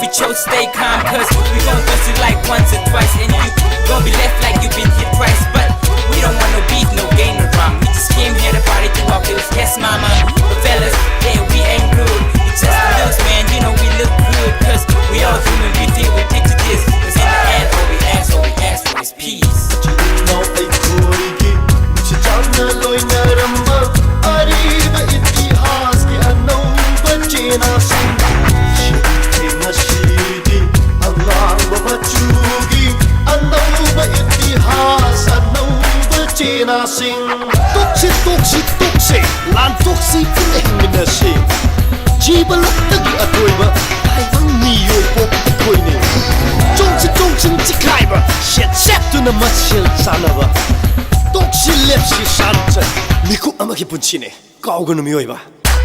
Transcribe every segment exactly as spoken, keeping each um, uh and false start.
We chose to stay calm, cause we gon' bust it like once or twice, and you gon' be left like you been hit twice. But we don't want no beef, no game, no drama. We just came here to party to our bills. Yes, mama, but fellas, yeah, we ain't rude. We just looks, man, you know we look good, cause we all human, we deal with picture this. Cause in the end, all we ask, all we ask for is peace. ꯃꯆꯤꯟ ꯃꯅꯥꯎ ꯑꯩꯈꯣꯏꯒꯤ ꯅꯨꯡꯁꯤ ꯆꯥꯟꯅ ꯂꯣꯏꯅꯔꯝꯕ ꯑꯔꯤꯕ ꯏꯇꯤꯍꯥꯁꯀꯤ ꯑꯅꯧꯕ ꯆꯦꯅꯥꯁꯤꯡ꯫ ꯁꯤꯈꯤ ꯉꯁꯤꯗꯤ ꯑꯉꯥꯡꯕ ꯃꯆꯨꯒꯤ ꯑꯅꯧꯕ ꯏꯇꯤꯍꯥꯁ, ꯑꯅꯧꯕ ꯆꯦꯅꯥꯁꯤꯡ꯫ ꯇꯣꯛꯁꯤ, ꯇꯣꯛꯁꯤ, ꯇꯣꯛꯁꯤ, ꯂꯥꯟꯊꯣꯛꯁꯤ, ꯄꯨꯟꯅ ꯍꯤꯡꯃꯤꯟꯅꯁꯤ꯫ ꯖꯤꯕ ꯂꯣꯛꯇꯒꯤ ꯑꯀꯣꯏꯕ ꯇꯥꯏꯕꯪ ꯃꯤꯑꯣꯏ ꯄꯣꯛ ꯑꯩꯈꯣꯏꯅꯤ꯫ ꯆꯣꯡꯁꯤ, ꯆꯣꯡꯁꯤꯟ ꯆꯤꯈꯥꯏꯕ, ꯁꯦꯠ ꯁꯦꯠꯇꯨꯅ ꯃꯁꯦꯜ ꯆꯥꯟꯅꯕ꯫ ꯇꯣꯛꯁꯤ, ꯂꯦꯞꯁꯤ, ꯁꯥꯟꯆꯠ, ꯃꯤꯀꯨꯞ ꯑꯃꯒꯤ ꯄꯨꯟꯁꯤꯅꯤ꯫ ꯀꯥꯎꯒꯅꯨ ꯃꯤꯑꯣꯏꯕ꯫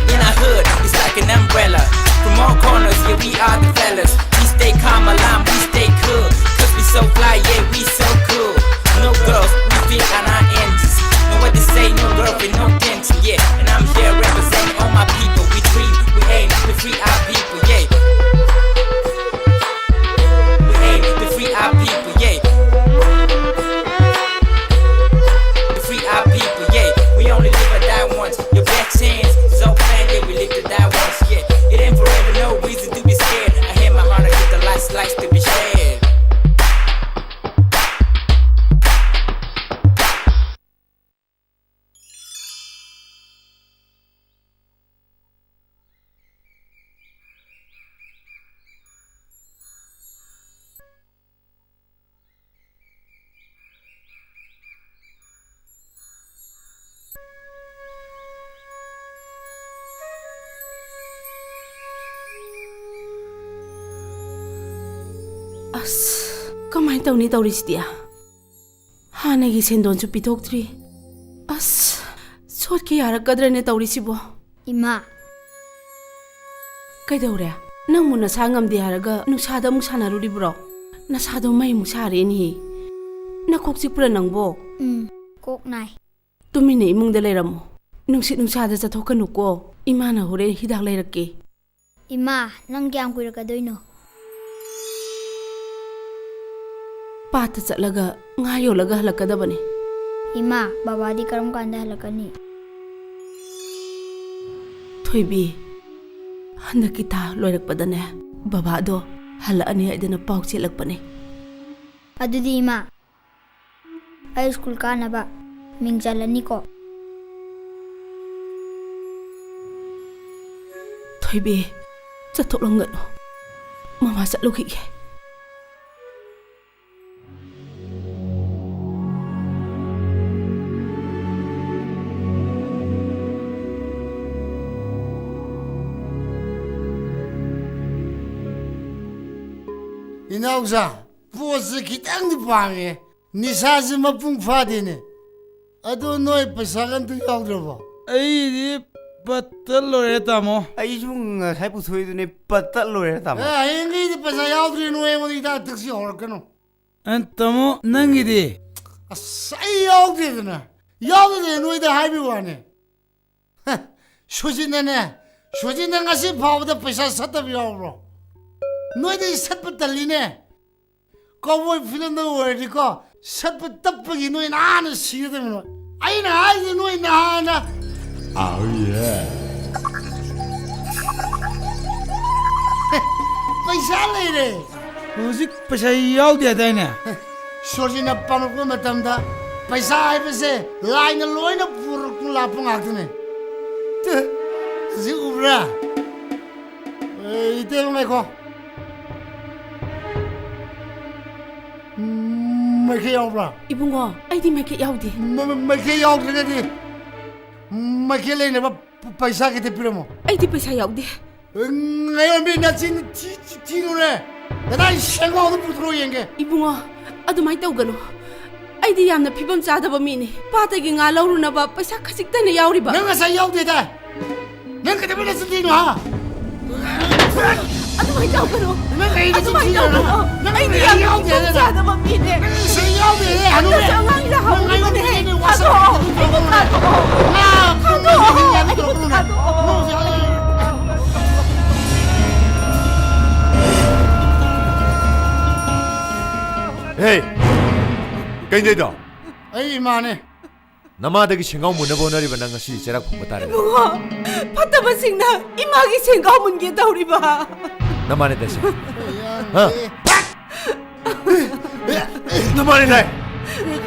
In our hood, it's like an umbrella. From all corners, yeah, we are the fellas. We stay calm, alarm, we stay cool. Cause we so fly, yeah, we so cool. No girls, we feel on our ends. No what they say, no girlfriend, no tension, yeah. And I'm here representing all my people. We dream, we aim to free our people, yeah. We aim to free our people, yeah. To free our people, yeah. We only live or die once. Your best chance is open, yeah. We live to die once, yeah. It ain't forever, no reason to be scared. I hear my heart, I get the last slice to be shared. ꯑꯁ, ꯀꯃꯥꯏꯅ ꯇꯧꯅꯤ ꯇꯧꯔꯤꯁꯤꯗꯤ? ꯍꯥꯟꯅꯒꯤ ꯁꯦꯟꯗꯣꯟꯁꯨ ꯄꯤꯊꯣꯛꯇ꯭ꯔꯤ꯫ ꯑꯁ, ꯁꯣꯠꯀꯦ ꯌꯥꯔꯛꯀꯗ꯭ꯔꯅꯦ ꯇꯧꯔꯤꯁꯤꯕꯣ? ꯏꯃꯥ꯫ ꯀꯩꯗꯧꯔꯦ? ꯅꯪꯕꯨ ꯅꯁꯥ ꯉꯝꯗꯦ ꯍꯥꯏꯔꯒ ꯅꯨꯡꯁꯥꯗ ꯑꯃꯨꯛ ꯁꯥꯟꯅꯔꯨꯔꯤꯕ꯭ꯔꯣ? ꯅꯁꯥꯗꯣ ꯃꯩꯃꯨꯛ ꯁꯥꯔꯦꯅꯦꯍꯦ꯫ ꯅꯀꯣꯛ ꯆꯤꯛꯄ꯭ꯔꯥ ꯅꯪꯕꯣ? ꯎꯝ, ꯀꯣꯛ ꯅꯥꯏ꯫ ꯇꯨꯃꯤꯟꯅ ꯏꯃꯨꯡꯗ ꯂꯩꯔꯝꯃꯣ꯫ ꯅꯨꯡꯁꯤꯠ ꯅꯨꯡꯁꯥꯗ ꯆꯠꯊꯣꯛꯀꯅꯨꯀꯣ꯫ ꯏꯃꯥꯅ ꯍꯣꯔꯦꯟ ꯍꯤꯗꯥꯛ ꯂꯩꯔꯛꯀꯦ꯫ ꯏꯃꯥ, ꯅꯪ ꯀꯌꯥꯝ ꯀꯨꯏꯔꯛꯀꯗꯣꯏꯅꯣ? ꯄꯥꯠꯇ ꯆꯠꯂꯒ ꯉꯥ ꯌꯣꯜꯂꯒ ꯍꯜꯂꯛꯀꯗꯕꯅꯤ꯫ ꯏꯃꯥ, ꯕꯕꯥꯗꯤ ꯀꯔꯝ ꯀꯥꯟꯗ ꯍꯜꯂꯛꯀꯅꯤ? ꯊꯣꯏꯕꯤ, ꯍꯟꯗꯛꯀꯤ ꯊꯥ ꯂꯣꯏꯔꯛꯄꯗꯅꯦ, ꯕꯕꯥꯗꯣ ꯍꯜꯂꯛꯑꯅꯤ ꯍꯥꯏꯗꯅ ꯄꯥꯎ ꯆꯦꯜꯂꯛꯄꯅꯦ꯫ ꯑꯗꯨꯗꯤ ꯏꯃꯥ, ꯑꯩ ꯁ꯭ꯀꯨꯜ ꯀꯥꯅꯕ ꯃꯤꯡ ꯆꯜꯂꯅꯤꯀꯣ꯫ ꯊꯣꯏꯕꯤ, ꯆꯠꯊꯣꯛꯂꯝꯒꯅꯨ꯫ ꯃꯃꯥ ꯆꯠꯂꯨꯈꯤꯒꯦ꯫ ꯏꯅꯥꯎꯆꯥ, ꯄꯣꯠꯁꯦ ꯈꯤꯇꯪꯗꯤ ꯄꯥꯡꯉꯦ꯫ ꯅꯤꯁꯥꯁꯦ ꯃꯄꯨꯡ ꯐꯥꯗꯦꯅꯦ꯫ ꯑꯗꯣ ꯅꯣꯏ ꯄꯩꯁꯥꯒ ꯑꯝꯇ ꯌꯥꯎꯗ꯭ꯔꯕꯣ? ꯑꯩꯗꯤ ꯄꯠꯇ ꯂꯣꯏꯔꯦ, ꯇꯥꯃꯣ꯫ ꯑꯩꯁꯨ ꯉꯁꯥꯏ ꯄꯨꯊꯣꯛꯏꯗꯨꯅꯦ, ꯄꯠꯇ ꯂꯣꯏꯔꯦ, ꯇꯥꯃꯣ꯫ ꯑꯦ, ꯍꯌꯦꯡꯗꯩꯗꯤ ꯄꯩꯁꯥ ꯌꯥꯎꯗ꯭ꯔꯦ, ꯅꯣꯏ ꯑꯩꯉꯣꯟꯗ ꯍꯤꯗꯥꯛ ꯊꯛꯁꯤ ꯍꯧꯔꯛꯀꯅꯨ꯫ ꯑꯦ, ꯇꯥꯃꯣ, ꯅꯪꯒꯤꯗꯤ? ꯑꯁ, ꯑꯩ ꯌꯥꯎꯗꯦꯗꯅ꯫ ꯌꯥꯎꯗꯦꯗꯅ ꯅꯣꯏꯗ ꯍꯥꯏꯕꯤ ꯋꯥꯅꯦ꯫ ꯍ, ꯁꯨꯖꯤꯠꯅꯅꯦ, ꯁꯨꯖꯤꯠꯅ ꯉꯁꯤ ꯐꯥꯎꯕꯗ ꯄꯩꯁꯥ ꯁꯠꯇꯕ ꯌꯥꯎꯕ꯭ꯔꯣ? ꯅꯣꯏꯗꯤ ꯁꯠꯄ ꯇꯜꯂꯤꯅꯦ꯫ ꯀꯧꯕꯣꯏ ꯐꯤꯂꯝꯗ ꯑꯣꯏꯔꯗꯤꯀꯣ, ꯁꯠꯄ ꯇꯞꯄꯒꯤ ꯅꯣꯏ ꯅꯍꯥꯟꯅ ꯁꯤꯔꯗꯕꯅꯤ ꯅꯣꯏ꯫ ꯑꯩꯅ ꯍꯥꯏꯁꯦ ꯅꯣꯏ ꯅꯍꯥꯟꯅ꯫ Oh, yeah. ꯄꯩꯁꯥ ꯂꯩꯔꯦ꯫ ꯍꯧꯖꯤꯛ ꯄꯩꯁꯥ ꯌꯥꯎꯗꯦ ꯍꯥꯏꯗꯥꯏꯅꯦ? ꯁꯣꯔꯖꯤꯅ ꯄꯥꯝꯂꯛꯄ ꯃꯇꯝꯗ ꯄꯩꯁꯥ ꯍꯥꯏꯕꯁꯦ ꯂꯥꯏꯅ ꯂꯣꯏꯅ ꯄꯨꯔꯛꯄ ꯂꯥꯛꯄ ꯉꯥꯛꯇꯅꯦ꯫ ꯇꯨ, ꯍꯧꯖꯤꯛ ꯎꯕ꯭ꯔꯥ? ꯑꯦ, ꯏꯇꯩꯃ ꯉꯥꯏꯈꯣ꯫ ꯎꯝ, ꯃꯩꯈꯦꯠ ꯌꯥꯎꯕ꯭ꯔꯥ? ꯏꯕꯨꯡꯉꯣ, ꯑꯩꯗꯤ ꯃꯩꯈꯦꯠ ꯌꯥꯎꯗꯦ꯫ ꯃ-, ꯃ-, ꯃꯩꯈꯦꯠ ꯌꯥꯎꯗ꯭ꯔꯒꯗꯤ, ꯃꯩꯈꯦꯠ ꯂꯩꯅꯕ ꯄ-, ꯄꯩꯁꯥ ꯈꯤꯇ ꯄꯤꯔꯝꯃꯣ꯫ ꯑꯩꯗꯤ ꯄꯩꯁꯥ ꯌꯥꯎꯗꯦ꯫ ꯉꯥꯏꯔꯝꯕꯤ, ꯅꯆꯤꯟ ꯊꯤ-, ꯊꯤ-, ꯊꯤꯅꯨꯅꯦ꯫ ꯀꯗꯥꯏ ꯁꯦꯡꯒꯥꯎꯗ ꯄꯨꯊꯣꯔꯛꯑꯣ ꯌꯦꯡꯒꯦ꯫ ꯏꯕꯨꯡꯉꯣ, ꯑꯗꯨꯃꯥꯏꯅ ꯇꯧꯒꯅꯨ꯫ ꯑꯩꯗꯤ ꯌꯥꯝꯅ ꯐꯤꯕꯝ ꯆꯥꯗꯕ ꯃꯤꯅꯤ꯫ ꯄꯥꯠꯇꯒꯤ ꯉꯥ ꯂꯧꯔꯨꯅꯕ ꯄꯩꯁꯥ ꯈꯖꯤꯛꯇꯅ ꯌꯥꯎꯔꯤꯕ꯫ ꯅꯪ ꯉꯁꯥꯏ ꯌꯥꯎꯗꯦꯗꯥꯏ? ꯅꯪ ꯀꯩꯗꯧꯕꯩ ꯅꯆꯤꯟ ꯊꯤꯅꯣ, ꯍꯥ? ꯑꯗꯨꯃꯥꯏꯅ ꯇꯧꯒꯅꯨ꯫ ꯅꯪ ꯀꯩ ꯅꯆꯤꯟ ꯑꯗꯨꯃꯥꯏꯅ ꯊꯤꯅꯣ? ꯇꯧꯒꯅꯨ꯫ ꯅꯪ ꯑꯩꯗꯤ ꯀꯩ ꯌꯥꯝꯅ ꯌꯥꯎꯗꯦ? ꯐꯤꯕꯝ ꯆꯥꯗꯕ ꯃꯤꯅꯦ꯫ ꯅꯪ ꯉꯁꯥꯏ ꯌꯥꯎꯗꯦ, ꯍꯅꯨꯕꯤ꯫ ꯑꯩꯅꯁꯨ ꯑꯉꯥꯡ ꯅꯪ ꯌꯥꯍꯧꯕꯅꯦ꯫ ꯑꯩꯉꯣꯟꯗ ꯊꯥꯗꯣꯛꯑꯣ꯫ ꯑꯩꯕꯨ ꯊꯥꯗꯣꯛꯑꯣ꯫ ꯊꯥꯗꯣꯛꯑꯣ꯫ ꯑꯩꯕꯨ ꯊꯥꯗꯣꯛꯑꯣ꯫ ꯅꯪ ꯍꯧꯖꯤꯛ ꯍꯧꯖꯤꯛ ꯍꯦ! ꯀꯩꯗꯩꯗꯣ? ꯑꯩ ꯏꯃꯥꯅꯦ꯫ ꯅꯃꯥꯗꯒꯤ ꯁꯦꯡꯒꯥꯎ ꯃꯨꯟꯅꯕ ꯍꯣꯠꯅꯔꯤꯕ ꯅꯪ ꯉꯁꯤ ꯆꯩꯔꯥꯛ ꯐꯪꯕ ꯇꯥꯔꯦ꯫ ꯏꯕꯨꯡꯉꯣ, ꯐꯠꯇꯕꯁꯤꯡꯅ ꯏꯃꯥꯒꯤ ꯁꯦꯡꯒꯥꯎ ꯃꯨꯟꯒꯦ ꯇꯧꯔꯤꯕ꯫ ꯅꯃꯥꯅꯦ ꯇꯥꯏꯁꯦ꯫ ꯍꯥ? ꯅꯃꯥꯅꯦ ꯇꯥꯏ꯫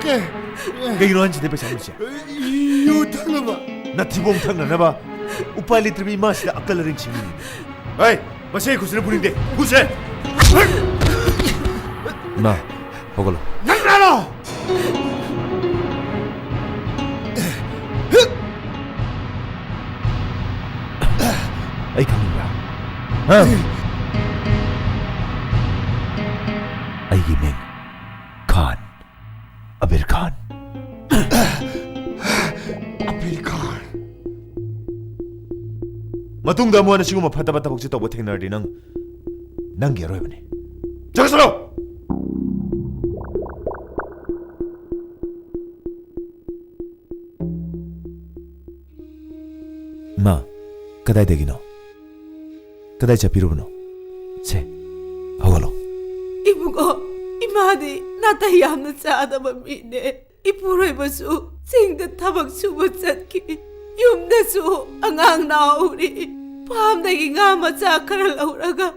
ꯀꯩ? ꯀꯩꯒꯤꯅꯣ ꯍꯟꯁꯤꯗ ꯄꯩꯁꯥ ꯂꯣꯏꯁꯦ? ꯌꯨ ꯊꯛꯅꯕ꯫ ꯅꯊꯤꯕꯣꯡ ꯊꯛꯅꯅꯕ ꯎꯄꯥꯏ ꯂꯩꯇ꯭ꯔꯕ ꯏꯃꯥꯁꯤꯗ ꯑꯀꯜ ꯑꯔꯤꯡ ꯁꯤꯡꯉꯤꯅꯤ꯫ ꯍꯩ! ꯃꯁꯤ ꯑꯩ ꯈꯨꯠꯁꯤꯅ ꯄꯨꯅꯤꯡꯗꯦ꯫ ꯄꯨꯁꯦ! ꯏꯃꯥ, ꯍꯧꯒꯠꯂꯣ꯫ ꯅꯪ ꯀꯅꯥꯅꯣ? ꯑꯩ ꯈꯪꯕ꯭ꯔꯥ? ꯍꯥ? ꯑꯩꯒꯤ ꯃꯤꯡ ꯈꯥꯟ꯫ ꯑꯕꯤꯔ ꯈꯥꯟ꯫ ꯑꯕꯤꯔ ꯈꯥꯟ꯫ ꯃꯇꯨꯡꯗ ꯑꯃꯨꯛ ꯍꯟꯅ ꯁꯤꯒꯨꯝꯕ ꯐꯠꯇꯕ ꯊꯕꯛꯁꯦ ꯇꯧꯕ ꯊꯦꯡꯅꯔꯗꯤ ꯅꯪ, ꯅꯪꯒꯤ ꯑꯔꯣꯏꯕꯅꯤ꯫ ꯆꯠꯈ꯭ꯔꯣ! ꯏꯃꯥ, ꯀꯗꯥꯏꯗꯒꯤꯅꯣ? ꯀꯗꯥꯏ ꯆꯠꯄꯤꯔꯨꯕꯅꯣ? ꯁꯦ, ꯍꯧꯒꯠꯂꯣ꯫ ꯏꯕꯨꯡꯉꯣ, ꯏꯃꯥꯗꯤ ꯅꯥꯇꯩ ꯌꯥꯝꯅ ꯆꯥꯗꯕ ꯃꯤꯅꯦ꯫ ꯏꯄꯨꯔꯣꯏꯕꯁꯨ ꯆꯤꯡꯗ ꯊꯕꯛ ꯁꯨꯕ ꯆꯠꯈꯤ꯫ ꯌꯨꯝꯗꯁꯨ ꯑꯉꯥꯡ ꯅꯥꯍꯧꯔꯤ꯫ ꯐꯥꯝꯗꯒꯤ ꯉꯥ ꯃꯆꯥ ꯈꯔ ꯂꯧꯔꯒ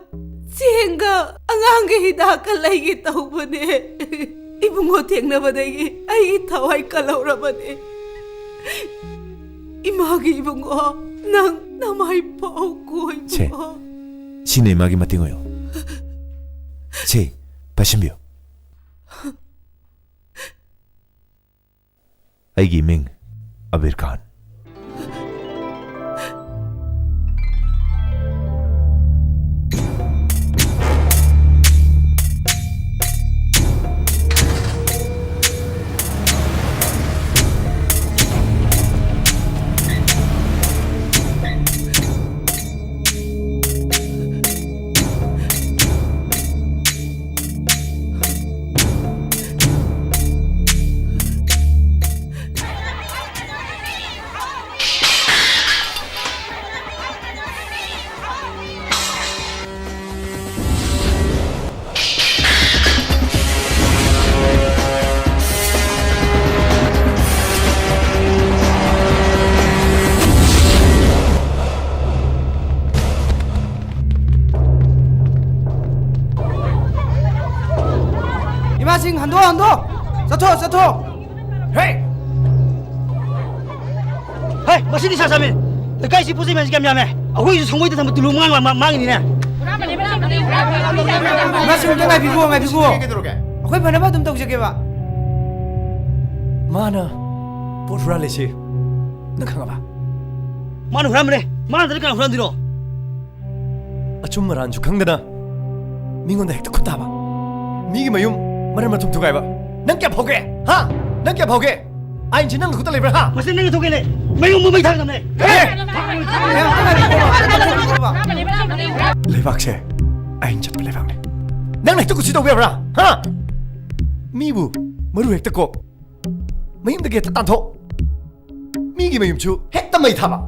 ꯆꯦꯡꯒ ꯑꯉꯥꯡꯒꯤ ꯍꯤꯗꯥꯛꯀ ꯂꯩꯒꯦ ꯇꯧꯕꯅꯦ꯫ ꯏꯕꯨꯡꯉꯣ ꯊꯦꯡꯅꯕꯗꯒꯤ ꯑꯩꯒꯤ ꯊꯋꯥꯏ ꯀꯜꯍꯧꯔꯕꯅꯦ꯫ ꯏꯃꯥꯒꯤ ꯏꯕꯨꯡꯉꯣ, ꯅꯪ ꯅꯃꯥꯏ ꯄꯥꯎ ꯀꯣ, ꯁꯦ, ꯏꯕꯨꯡꯉꯣ꯫ ꯁꯤꯅ ꯏꯃꯥꯒꯤ ꯃꯇꯦꯡ ꯑꯣꯏꯌꯣ꯫ ꯁꯦ, ꯄꯥꯏꯁꯟꯕꯤꯌꯨ꯫ ꯑꯩꯒꯤ ꯃꯤꯡ ꯑꯕꯤꯔ ꯈꯥꯟ꯫ ꯏꯃꯥꯁꯤꯡ, ꯍꯟꯗꯣ, ꯍꯟꯗꯣ! ꯆꯠꯊꯣ, ꯆꯠꯊꯣ! ꯍꯦ! ꯍꯦ, ꯃꯁꯤꯗꯤ ꯁꯥ ꯁꯥꯃꯤ! ꯂꯩꯀꯥꯏꯁꯤ ꯄꯣꯠ ꯆꯩ ꯃꯌꯥꯝꯁꯤ ꯀꯌꯥꯝ ꯌꯥꯝꯃꯦ? ꯑꯩꯈꯣꯏꯁꯨ ꯁꯪꯒꯣꯏꯗ ꯊꯝꯕ ꯇꯨꯂꯨ ꯃꯉꯥ ꯃꯥ-, ꯃꯥꯡꯉꯤꯅꯤꯅꯦ꯫ ꯏꯃꯥꯁꯤꯡ, ꯑꯝꯇ ꯉꯥꯏꯕꯤꯈꯣ, ꯉꯥꯏꯕꯤꯈꯣ꯫ ꯀꯩꯗꯧꯔꯒꯦ? ꯑꯩꯈꯣꯏ ꯐꯅꯕ ꯑꯗꯨꯝ ꯇꯧꯖꯒꯦꯕ꯫ ꯃꯥꯅ ꯄꯣꯠ ꯍꯨꯔꯥꯜꯂꯤꯁꯤ ꯅꯪ ꯈꯪꯉꯕ? ꯃꯥꯅ ꯍꯨꯔꯥꯟꯕꯅꯦ꯫ ꯃꯥ ꯅꯠꯇ꯭ꯔꯗꯤ ꯀꯅꯥ ꯍꯨꯔꯥꯟꯗꯣꯏꯅꯣ? ꯑꯆꯨꯝ ꯑꯔꯥꯟꯁꯨ ꯈꯪꯗꯅ ꯃꯤꯉꯣꯟꯗ ꯍꯦꯛꯇ ꯈꯨꯠ ꯊꯥꯕ꯫ ꯃꯤꯒꯤ ꯃꯌꯨꯝ ꯃꯔꯝ ꯃꯊꯨꯝ ꯊꯨꯒꯥꯏꯕ꯫ ꯅꯪ ꯀꯌꯥ ꯐꯥꯎꯒꯦ? ꯍꯥ? ꯅꯪ ꯀꯌꯥ ꯐꯥꯎꯒꯦ? ꯑꯥꯏꯟꯁꯤ ꯅꯪ ꯈꯨꯠꯇ ꯂꯩꯕ꯭ꯔꯥ, ꯍꯥ? ꯃꯁꯤ ꯅꯪꯒꯤ ꯊꯣꯛꯀꯦꯅꯦ꯫ ꯃꯌꯨꯝ ꯃꯩ ꯊꯥꯒꯗꯕꯅꯦ꯫ ꯍꯦ! ꯂꯩꯕꯥꯛꯁꯦ ꯑꯥꯏꯟ ꯆꯠꯄ ꯂꯩꯕꯥꯛꯅꯦ꯫ ꯅꯪꯅ ꯍꯦꯛꯇ ꯀꯨꯁꯤ ꯇꯧꯕ ꯌꯥꯕ꯭ꯔꯥ, ꯍꯥ? ꯃꯤꯕꯨ ꯃꯔꯨ ꯍꯦꯛꯇ ꯀꯣꯛ, ꯃꯌꯨꯝꯗꯒꯤ ꯍꯦꯛꯇ ꯇꯥꯟꯊꯣꯛ꯫ ꯃꯤꯒꯤ ꯃꯌꯨꯝꯁꯨ ꯍꯦꯛꯇ ꯃꯩ ꯊꯥꯕ꯫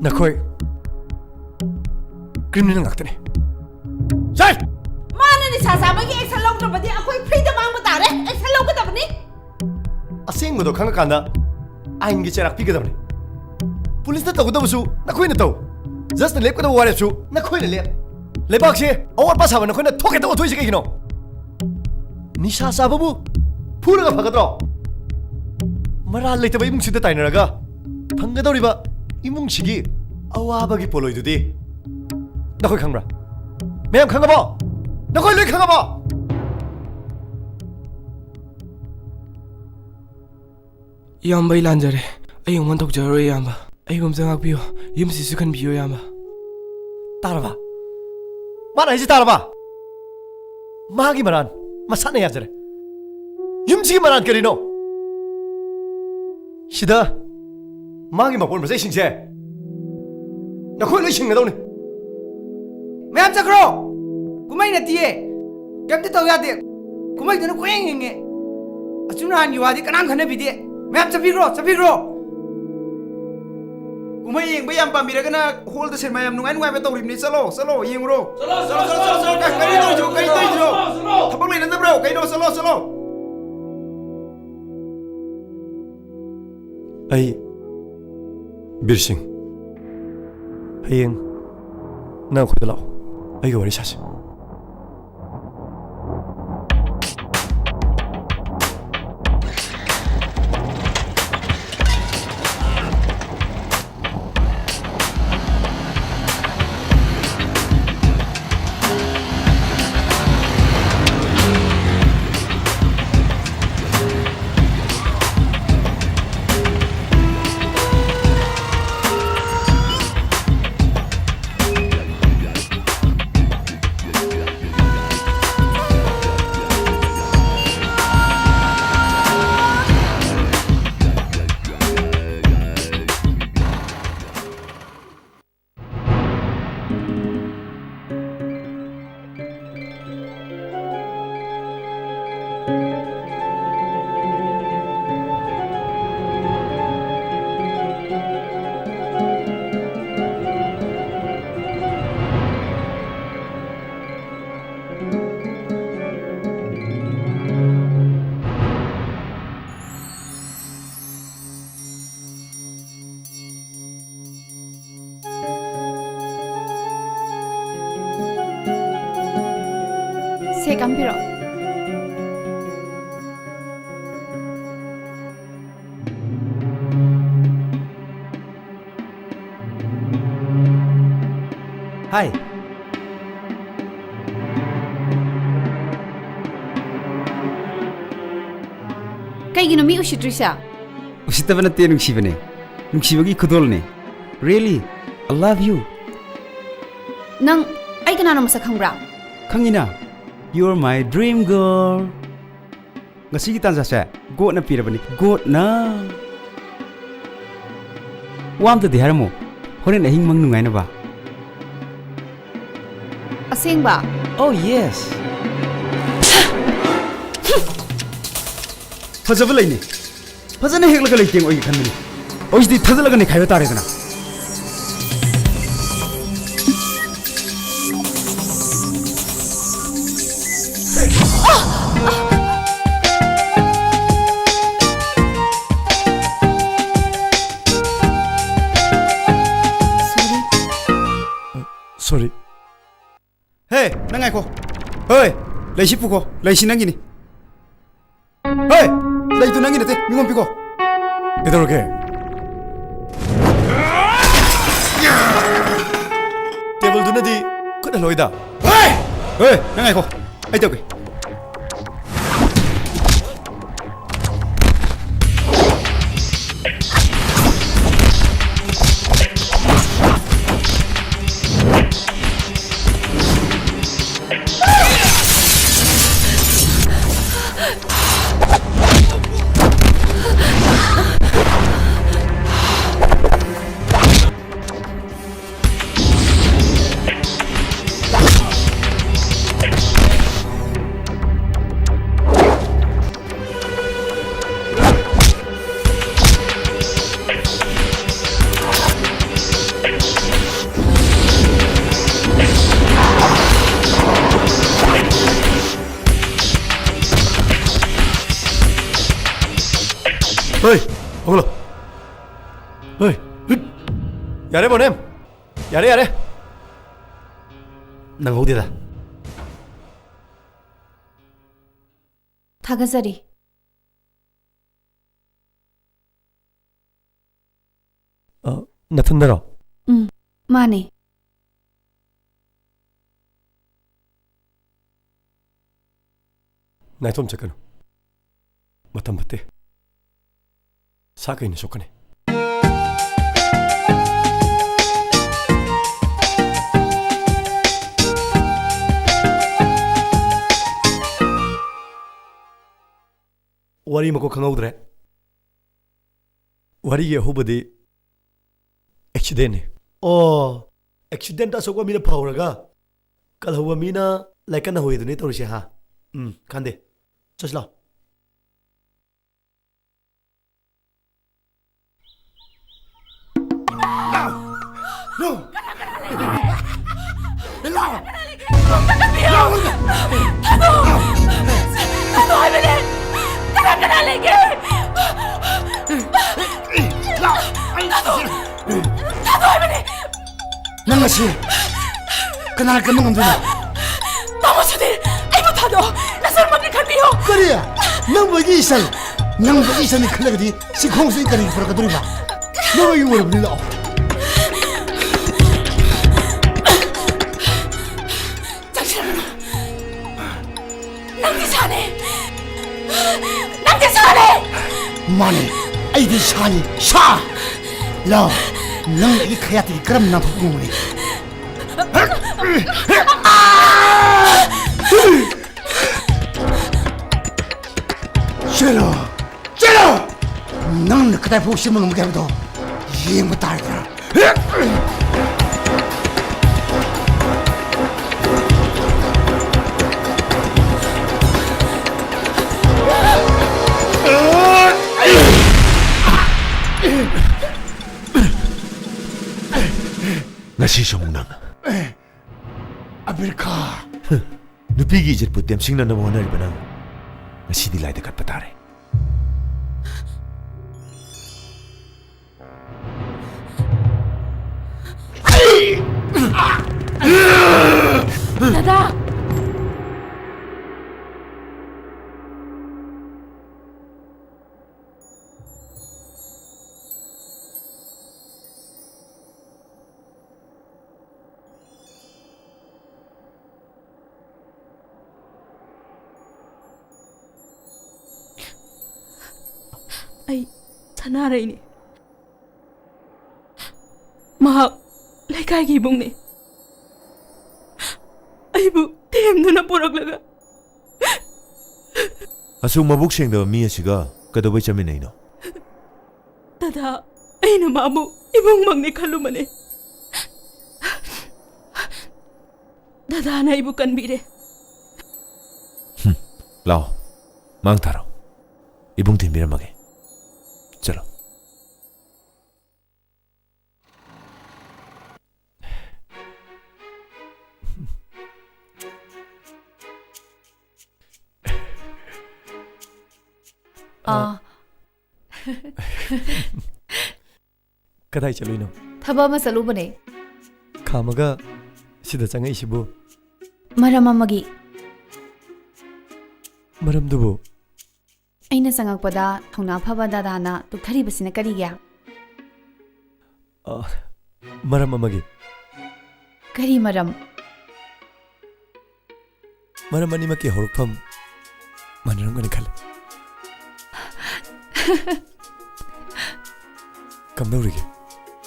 ꯅꯈꯣꯏ criminal ꯉꯥꯛꯇꯅꯤ꯫ ꯁꯥꯔ! ꯃꯥꯅ ꯅꯤꯁꯥ ꯆꯥꯕꯒꯤ action ꯂꯧꯗ꯭ꯔꯕꯗꯤ ꯑꯩꯈꯣꯏ freedom ꯃꯥꯡꯕ ꯇꯥꯔꯦ꯫ Action ꯂꯧꯒꯗꯕꯅꯤ꯫ ꯑꯁꯦꯡꯕꯗꯣ ꯈꯪꯉꯀꯥꯟꯗ ꯑꯥꯏꯟꯒꯤ ꯆꯩꯔꯥꯛ ꯄꯤꯒꯗꯕꯅꯤ꯫ ꯄꯨꯂꯤꯁꯅ ꯇꯧꯒꯗꯕꯁꯨ ꯅꯈꯣꯏꯅ ꯇꯧ꯫ ꯖꯁꯅ ꯂꯦꯞꯀꯗꯕ ꯋꯥꯔꯦꯞꯁꯨ ꯅꯈꯣꯏꯅ ꯂꯦꯞ꯫ ꯂꯩꯕꯥꯛꯁꯦ ꯑꯋꯥꯠꯄ ꯁꯥꯕ ꯅꯈꯣꯏꯅ ꯊꯣꯛ ꯍꯦꯛꯇ ꯑꯣꯟꯊꯣꯛꯏꯁꯦ ꯀꯩꯒꯤꯅꯣ? ꯅꯤꯁꯥ ꯆꯥꯕꯕꯨ ꯐꯨꯔꯒ ꯐꯒꯗ꯭ꯔꯣ? ꯃꯔꯥꯜ ꯂꯩꯇꯕ ꯏꯃꯨꯡꯁꯤꯗ ꯇꯥꯏꯅꯔꯒ ꯐꯪꯒꯗꯧꯔꯤꯕ ꯏꯃꯨꯡꯁꯤꯒꯤ ꯑꯋꯥꯕꯒꯤ ꯄꯣꯠꯂꯣꯏꯗꯨꯗꯤ ꯅꯈꯣꯏ ꯈꯪꯕ꯭ꯔꯥ? ꯃꯌꯥꯝ ꯈꯪꯉꯕꯣ? ꯅꯈꯣꯏ ꯂꯣꯏ ꯈꯪꯉꯕꯣ? ꯏꯌꯥꯝꯕ, ꯑꯩ ꯂꯥꯟꯖꯔꯦ꯫ ꯑꯩ ꯑꯃꯨꯛ ꯍꯟ ꯇꯧꯖꯔꯔꯣꯏ, ꯏꯌꯥꯝꯕ꯫ ꯑꯩꯕꯨ ꯑꯝꯇ ꯉꯥꯛꯄꯤꯌꯨ꯫ ꯌꯨꯝꯁꯤꯁꯨ ꯈꯟꯕꯤꯌꯨ, ꯏꯌꯥꯝꯕ꯫ ꯇꯥꯔꯕ? ꯃꯥꯅ ꯍꯥꯏꯁꯤ ꯇꯥꯔꯕ? ꯃꯥꯒꯤ ꯃꯔꯥꯟ ꯃꯁꯥꯅ ꯌꯥꯖꯔꯦ꯫ ꯌꯨꯝꯁꯤꯒꯤ ꯃꯔꯥꯟ ꯀꯔꯤꯅꯣ? ꯁꯤꯗ ꯃꯥꯒꯤ ꯃꯄꯣꯠ ꯃꯆꯩꯁꯤꯡꯁꯦ ꯅꯈꯣꯏ ꯂꯣꯏ ꯁꯤꯡꯒꯗꯧꯅꯤ꯫ ꯃꯌꯥꯝ ꯆꯠꯈ꯭ꯔꯣ꯫ ꯀꯨꯝꯍꯩ ꯅꯠꯇꯤꯌꯦ꯫ ꯀꯩꯝꯇ ꯇꯧ ꯌꯥꯗꯦ꯫ ꯀꯨꯝꯍꯩꯗꯨꯅ ꯀꯣꯏꯌꯦꯡ ꯌꯦꯡꯉꯦ꯫ ꯑꯆꯨꯝ ꯑꯔꯥꯟꯒꯤ ꯋꯥꯗꯤ ꯀꯅꯥꯝ ꯈꯟꯅꯕꯤꯗꯦ꯫ ꯃꯌꯥꯝ ꯆꯠꯄꯤꯈ꯭ꯔꯣ, ꯆꯠꯄꯤꯈ꯭ꯔꯣ꯫ ꯀꯨꯝꯍꯩ ꯌꯦꯡꯕ ꯌꯥꯝ ꯄꯥꯝꯕꯤꯔꯒꯅ ꯍꯣꯜꯗ ꯁꯤꯅꯦꯃꯥ ꯌꯥꯝ ꯅꯨꯡꯉꯥꯏ ꯅꯨꯡꯉꯥꯏꯕ ꯇꯧꯔꯤꯕꯅꯤ꯫ ꯆꯠꯂꯣ, ꯆꯠꯂꯣ, ꯌꯦꯡꯉꯨꯔꯣ꯫ ꯆꯠꯂꯣ, ꯆꯠꯂꯣ, ꯆꯠꯂꯣ, ꯆꯠꯂꯣ꯫ ꯀ-, ꯀꯔꯤ ꯇꯧꯔꯤꯁꯤꯕꯣ? ꯀꯔꯤ ꯇꯧꯔꯤꯁꯤꯕꯣ? ꯊꯕꯛ ꯂꯩꯅꯗꯕ꯭ꯔꯣ? ꯀꯩꯅꯣ? ꯆꯠꯂꯣ, ꯆꯠꯂꯣ꯫ ꯑꯩ ꯕꯤꯔ ꯁꯤꯡ, ꯍꯌꯦꯡ ꯅꯪ ꯑꯩꯈꯣꯏꯗ ꯂꯥꯛꯑꯣ, ꯑꯩꯒ ꯋꯥꯔꯤ ꯁꯥꯁꯤ꯫ ꯀꯩ ꯀꯥꯝꯕꯤꯔꯣ? ꯍꯥꯏ꯫ ꯀꯩꯒꯤꯅꯣ ꯃꯤ ꯎꯁꯤꯠꯇ꯭ꯔꯤꯁꯦ? ꯎꯁꯤꯠꯇꯕ ꯅꯠꯇꯦ, ꯅꯨꯡꯁꯤꯕꯅꯦ꯫ ꯅꯨꯡꯁꯤꯕꯒꯤ ꯈꯨꯗꯣꯜꯅꯦ꯫ Really, I love you. ꯅꯪ ꯑꯩ ꯀꯅꯥꯅꯣ ꯃꯁꯛ ꯈꯪꯕ꯭ꯔꯥ? ꯈꯪꯉꯤꯅ, you're my dream girl. ꯉꯁꯤꯒꯤ ꯇꯥꯟꯖꯥꯁꯦ ꯒꯣꯠꯅ ꯄꯤꯔꯕꯅꯤ, ꯒꯣꯠꯅ꯫ ꯋꯥ ꯑꯝꯇꯗꯤ ꯍꯥꯏꯔꯝꯃꯣ, ꯍꯣꯔꯦꯟ ꯑꯍꯤꯡ ꯃꯪ ꯅꯨꯡꯉꯥꯏꯅꯕ꯫ ꯑꯁꯦꯡꯕ? Oh, yes. ꯐꯖꯕ ꯂꯩꯅꯤ꯫ ꯐꯖꯅ ꯍꯦꯛꯂꯒ ꯂꯩꯇꯦꯡ ꯑꯣꯏꯒꯦ ꯈꯟꯕꯅꯤ꯫ ꯑꯣꯏꯁꯤꯗꯤ ꯊꯥꯖꯤꯜꯂꯒ ꯅꯩꯈꯥꯏꯕ ꯇꯥꯔꯦꯗꯅ꯫ Sorry. Sorry. ꯍꯦ, ꯅꯪ ꯉꯥꯏꯈꯣ꯫ ꯍꯣꯏ, ꯂꯩꯁꯤ ꯄꯨꯈꯣ꯫ ꯂꯩꯁꯤ ꯅꯪꯒꯤꯅꯤ꯫ ꯍꯣꯏ, ꯂꯩꯇꯨ ꯅꯪꯒꯤ ꯅꯠꯇꯦ, ꯃꯤꯉꯣꯟ ꯄꯤꯈꯣ꯫ ꯀꯩꯗꯧꯔꯒꯦ? ꯇꯦꯕꯜꯗꯨꯅꯗꯤ ꯈꯨꯠ ꯍꯜꯂꯣꯏꯗ꯫ ꯍꯣꯏ! ꯍꯣꯏ, ꯅꯪ ꯉꯥꯏꯈꯣ꯫ ꯑꯩ ꯇꯧꯒꯦ꯫ ꯍꯣꯏ, ꯍꯧꯒꯠꯂꯣ꯫ ꯍꯣꯏ, ꯍꯨꯠ꯫ ꯌꯥꯔꯦ, ꯕꯣꯅꯦꯝ꯫ ꯌꯥꯔꯦ, ꯌꯥꯔꯦ꯫ ꯅꯪꯍꯧꯗꯦꯗ꯫ ꯊꯥꯒꯠꯆꯔꯤ꯫ ꯑ, ꯅꯊꯟꯗꯔꯣ? ꯎꯝ, ꯃꯥꯅꯦ꯫ ꯅꯥꯏꯇꯣꯝ ꯆꯠꯀꯅꯨ꯫ ꯃꯇꯝ ꯐꯠꯇꯦ꯫ ꯁꯥ ꯀꯩꯅ ꯁꯣꯛꯀꯅꯤ꯫ ꯋꯥꯔꯤ ꯃꯀꯣꯛ ꯈꯪꯍꯧꯗ꯭ꯔꯦ꯫ ꯋꯥꯔꯤꯒꯤ ꯑꯍꯧꯕꯗꯤ accidentꯅꯤ꯫ ꯑꯣ, accidentꯇ ꯑꯁꯣꯛꯄ ꯃꯤꯅ ꯐꯍꯧꯔꯒ, ꯀꯜꯍꯧꯕ ꯃꯤꯅ ꯂꯥꯏꯀꯠꯅ ꯍꯧꯏꯗꯨꯅꯤ ꯇꯧꯔꯤꯁꯦ, ꯍꯥ? ꯎꯝ, ꯀꯥꯟꯗꯦ꯫ ꯆꯠꯁꯤ ꯂꯥꯎ꯫ ꯂꯥꯎ! ꯂꯥꯎ! ꯂꯥꯎ! ꯊꯥꯗꯣꯛ! ꯊꯥꯗꯣꯛ ꯍꯥꯏꯕꯅꯦ! ꯀꯅꯥ ꯀꯅꯥ ꯂꯩꯒꯦ? ꯂꯥꯎ! ꯊꯥꯗꯣꯛ! ꯊꯥꯗꯣꯛ ꯍꯥꯏꯕꯅꯦ! ꯅꯪ ꯑꯁꯤ ꯀꯅꯥꯅ ꯀꯟꯕ ꯉꯝꯗꯣꯏꯅꯣ? ꯇꯥꯃꯣ ꯁꯨꯙꯤꯔ, ꯑꯩꯕꯨ ꯊꯥꯗꯣꯛꯑꯣ꯫ ꯅꯆꯟꯃꯛꯅꯤ ꯈꯟꯕꯤꯌꯨ꯫ ꯀꯔꯤ? ꯅꯪꯕꯨ ꯑꯩꯒꯤ ꯏꯆꯟ? ꯅꯪꯕꯨ ꯑꯩꯒꯤ ꯏꯆꯟꯅꯤ ꯈꯜꯂꯒꯗꯤ ꯁꯤ ꯈꯣꯡꯁꯤ ꯑꯩ ꯀꯔꯤꯒꯤ ꯄꯨꯔꯛꯀꯗꯧꯔꯤꯕ? ꯅꯪ ꯑꯩꯒꯤ ꯑꯣꯏꯔꯕꯅꯤ, ꯂꯥꯛꯑꯣ꯫ ꯆꯪꯁꯤꯜꯂꯛꯀꯅꯨ꯫ ꯅꯪꯗꯤ ꯁꯥꯅꯦ꯫ ꯅꯪꯗꯤ ꯁꯥꯅꯦ꯫ ꯃꯥꯅꯦ, ꯑꯩꯗꯤ ꯁꯥꯅꯤ, ꯁꯥ! ꯂꯥꯎ, ꯅꯪ ꯑꯩꯒꯤ ꯈꯌꯥꯠꯇꯒꯤ ꯀꯔꯝ ꯅꯥꯟꯊꯣꯛꯄ ꯉꯝꯒꯅꯤ? ꯆꯦꯜꯂꯣ! ꯆꯦꯜꯂꯣ! ꯅꯪꯅ ꯀꯗꯥꯏ ꯐꯥꯎ ꯆꯦꯟꯕ ꯉꯝꯒꯦ ꯍꯥꯏꯕꯗꯣ ꯌꯦꯡꯕ ꯇꯥꯔꯦꯗꯅ꯫ ꯉꯁꯤꯁꯨ ꯑꯃꯨꯛ ꯅꯪ꯫ ꯑꯕꯤꯔ ꯈꯥꯟ꯫ ꯅꯨꯄꯤꯒꯤ ꯏꯖꯠꯄꯨ ꯇꯦꯝꯁꯤꯡꯅꯅꯕ ꯍꯣꯠꯅꯔꯤꯕ ꯅꯪ ꯉꯁꯤꯗꯤ ꯂꯥꯏꯗ ꯀꯠꯄ ꯇꯥꯔꯦ꯫ ꯗꯗꯥ! ꯑꯩ ꯁꯅꯥꯔꯩꯅꯤ꯫ ꯃꯍꯥꯛ ꯂꯩꯀꯥꯏꯒꯤ ꯏꯕꯨꯡꯅꯤ꯫ ꯑꯩꯕꯨ ꯊꯦꯝꯗꯨꯅ ꯄꯨꯔꯛꯂꯒ꯫ ꯑꯁꯨꯛ ꯃꯕꯨꯛ ꯁꯦꯡꯗꯕ ꯃꯤ ꯑꯁꯤꯒ ꯀꯩꯗꯧꯕꯩ ꯆꯠꯃꯤꯟꯅꯩꯅꯣ? ꯗꯗꯥ, ꯑꯩꯅ ꯃꯥꯕꯨ ꯏꯕꯨꯡꯃꯛꯅꯤ ꯈꯜꯂꯨꯕꯅꯤ꯫ ꯗꯗꯥꯅ ꯑꯩꯕꯨ ꯀꯟꯕꯤꯔꯦ꯫ ꯍꯨꯝ, ꯂꯥꯛꯑꯣ, ꯃꯥꯡ ꯊꯥꯔꯣ꯫ ꯏꯕꯨꯡ ꯊꯤꯟꯕꯤꯔꯝꯃꯒꯦ꯫ ꯆꯠꯂꯣ꯫ ꯑꯥ꯫ ꯀꯗꯥꯏ ꯆꯠꯂꯨꯏꯅꯣ? ꯊꯕꯛ ꯑꯃ ꯆꯠꯂꯨꯕꯅꯦ꯫ ꯈꯥꯝꯃꯒ ꯁꯤꯗ ꯆꯪꯉꯛꯏꯁꯤꯕꯨ? ꯃꯔꯝ ꯑꯃꯒꯤ꯫ ꯃꯔꯝꯗꯨꯕꯨ? ꯑꯩꯅ ꯆꯪꯉꯛꯄꯗ ꯊꯧꯅꯥ ꯐꯕ ꯗꯗꯥꯅ ꯇꯨꯛꯊꯔꯤꯕꯁꯤꯅ ꯀꯔꯤꯒꯤ? ꯑ, ꯃꯔꯝ ꯑꯃꯒꯤ꯫ ꯀꯔꯤ ꯃꯔꯝ? ꯃꯔꯝ ꯑꯅꯤꯃꯛꯀꯤ ꯍꯧꯔꯛꯐꯝ ꯃꯥꯟꯅꯔꯝꯒꯅꯤ ꯈꯜꯂꯤ꯫ ꯀꯝꯗꯧꯔꯤꯒꯦ?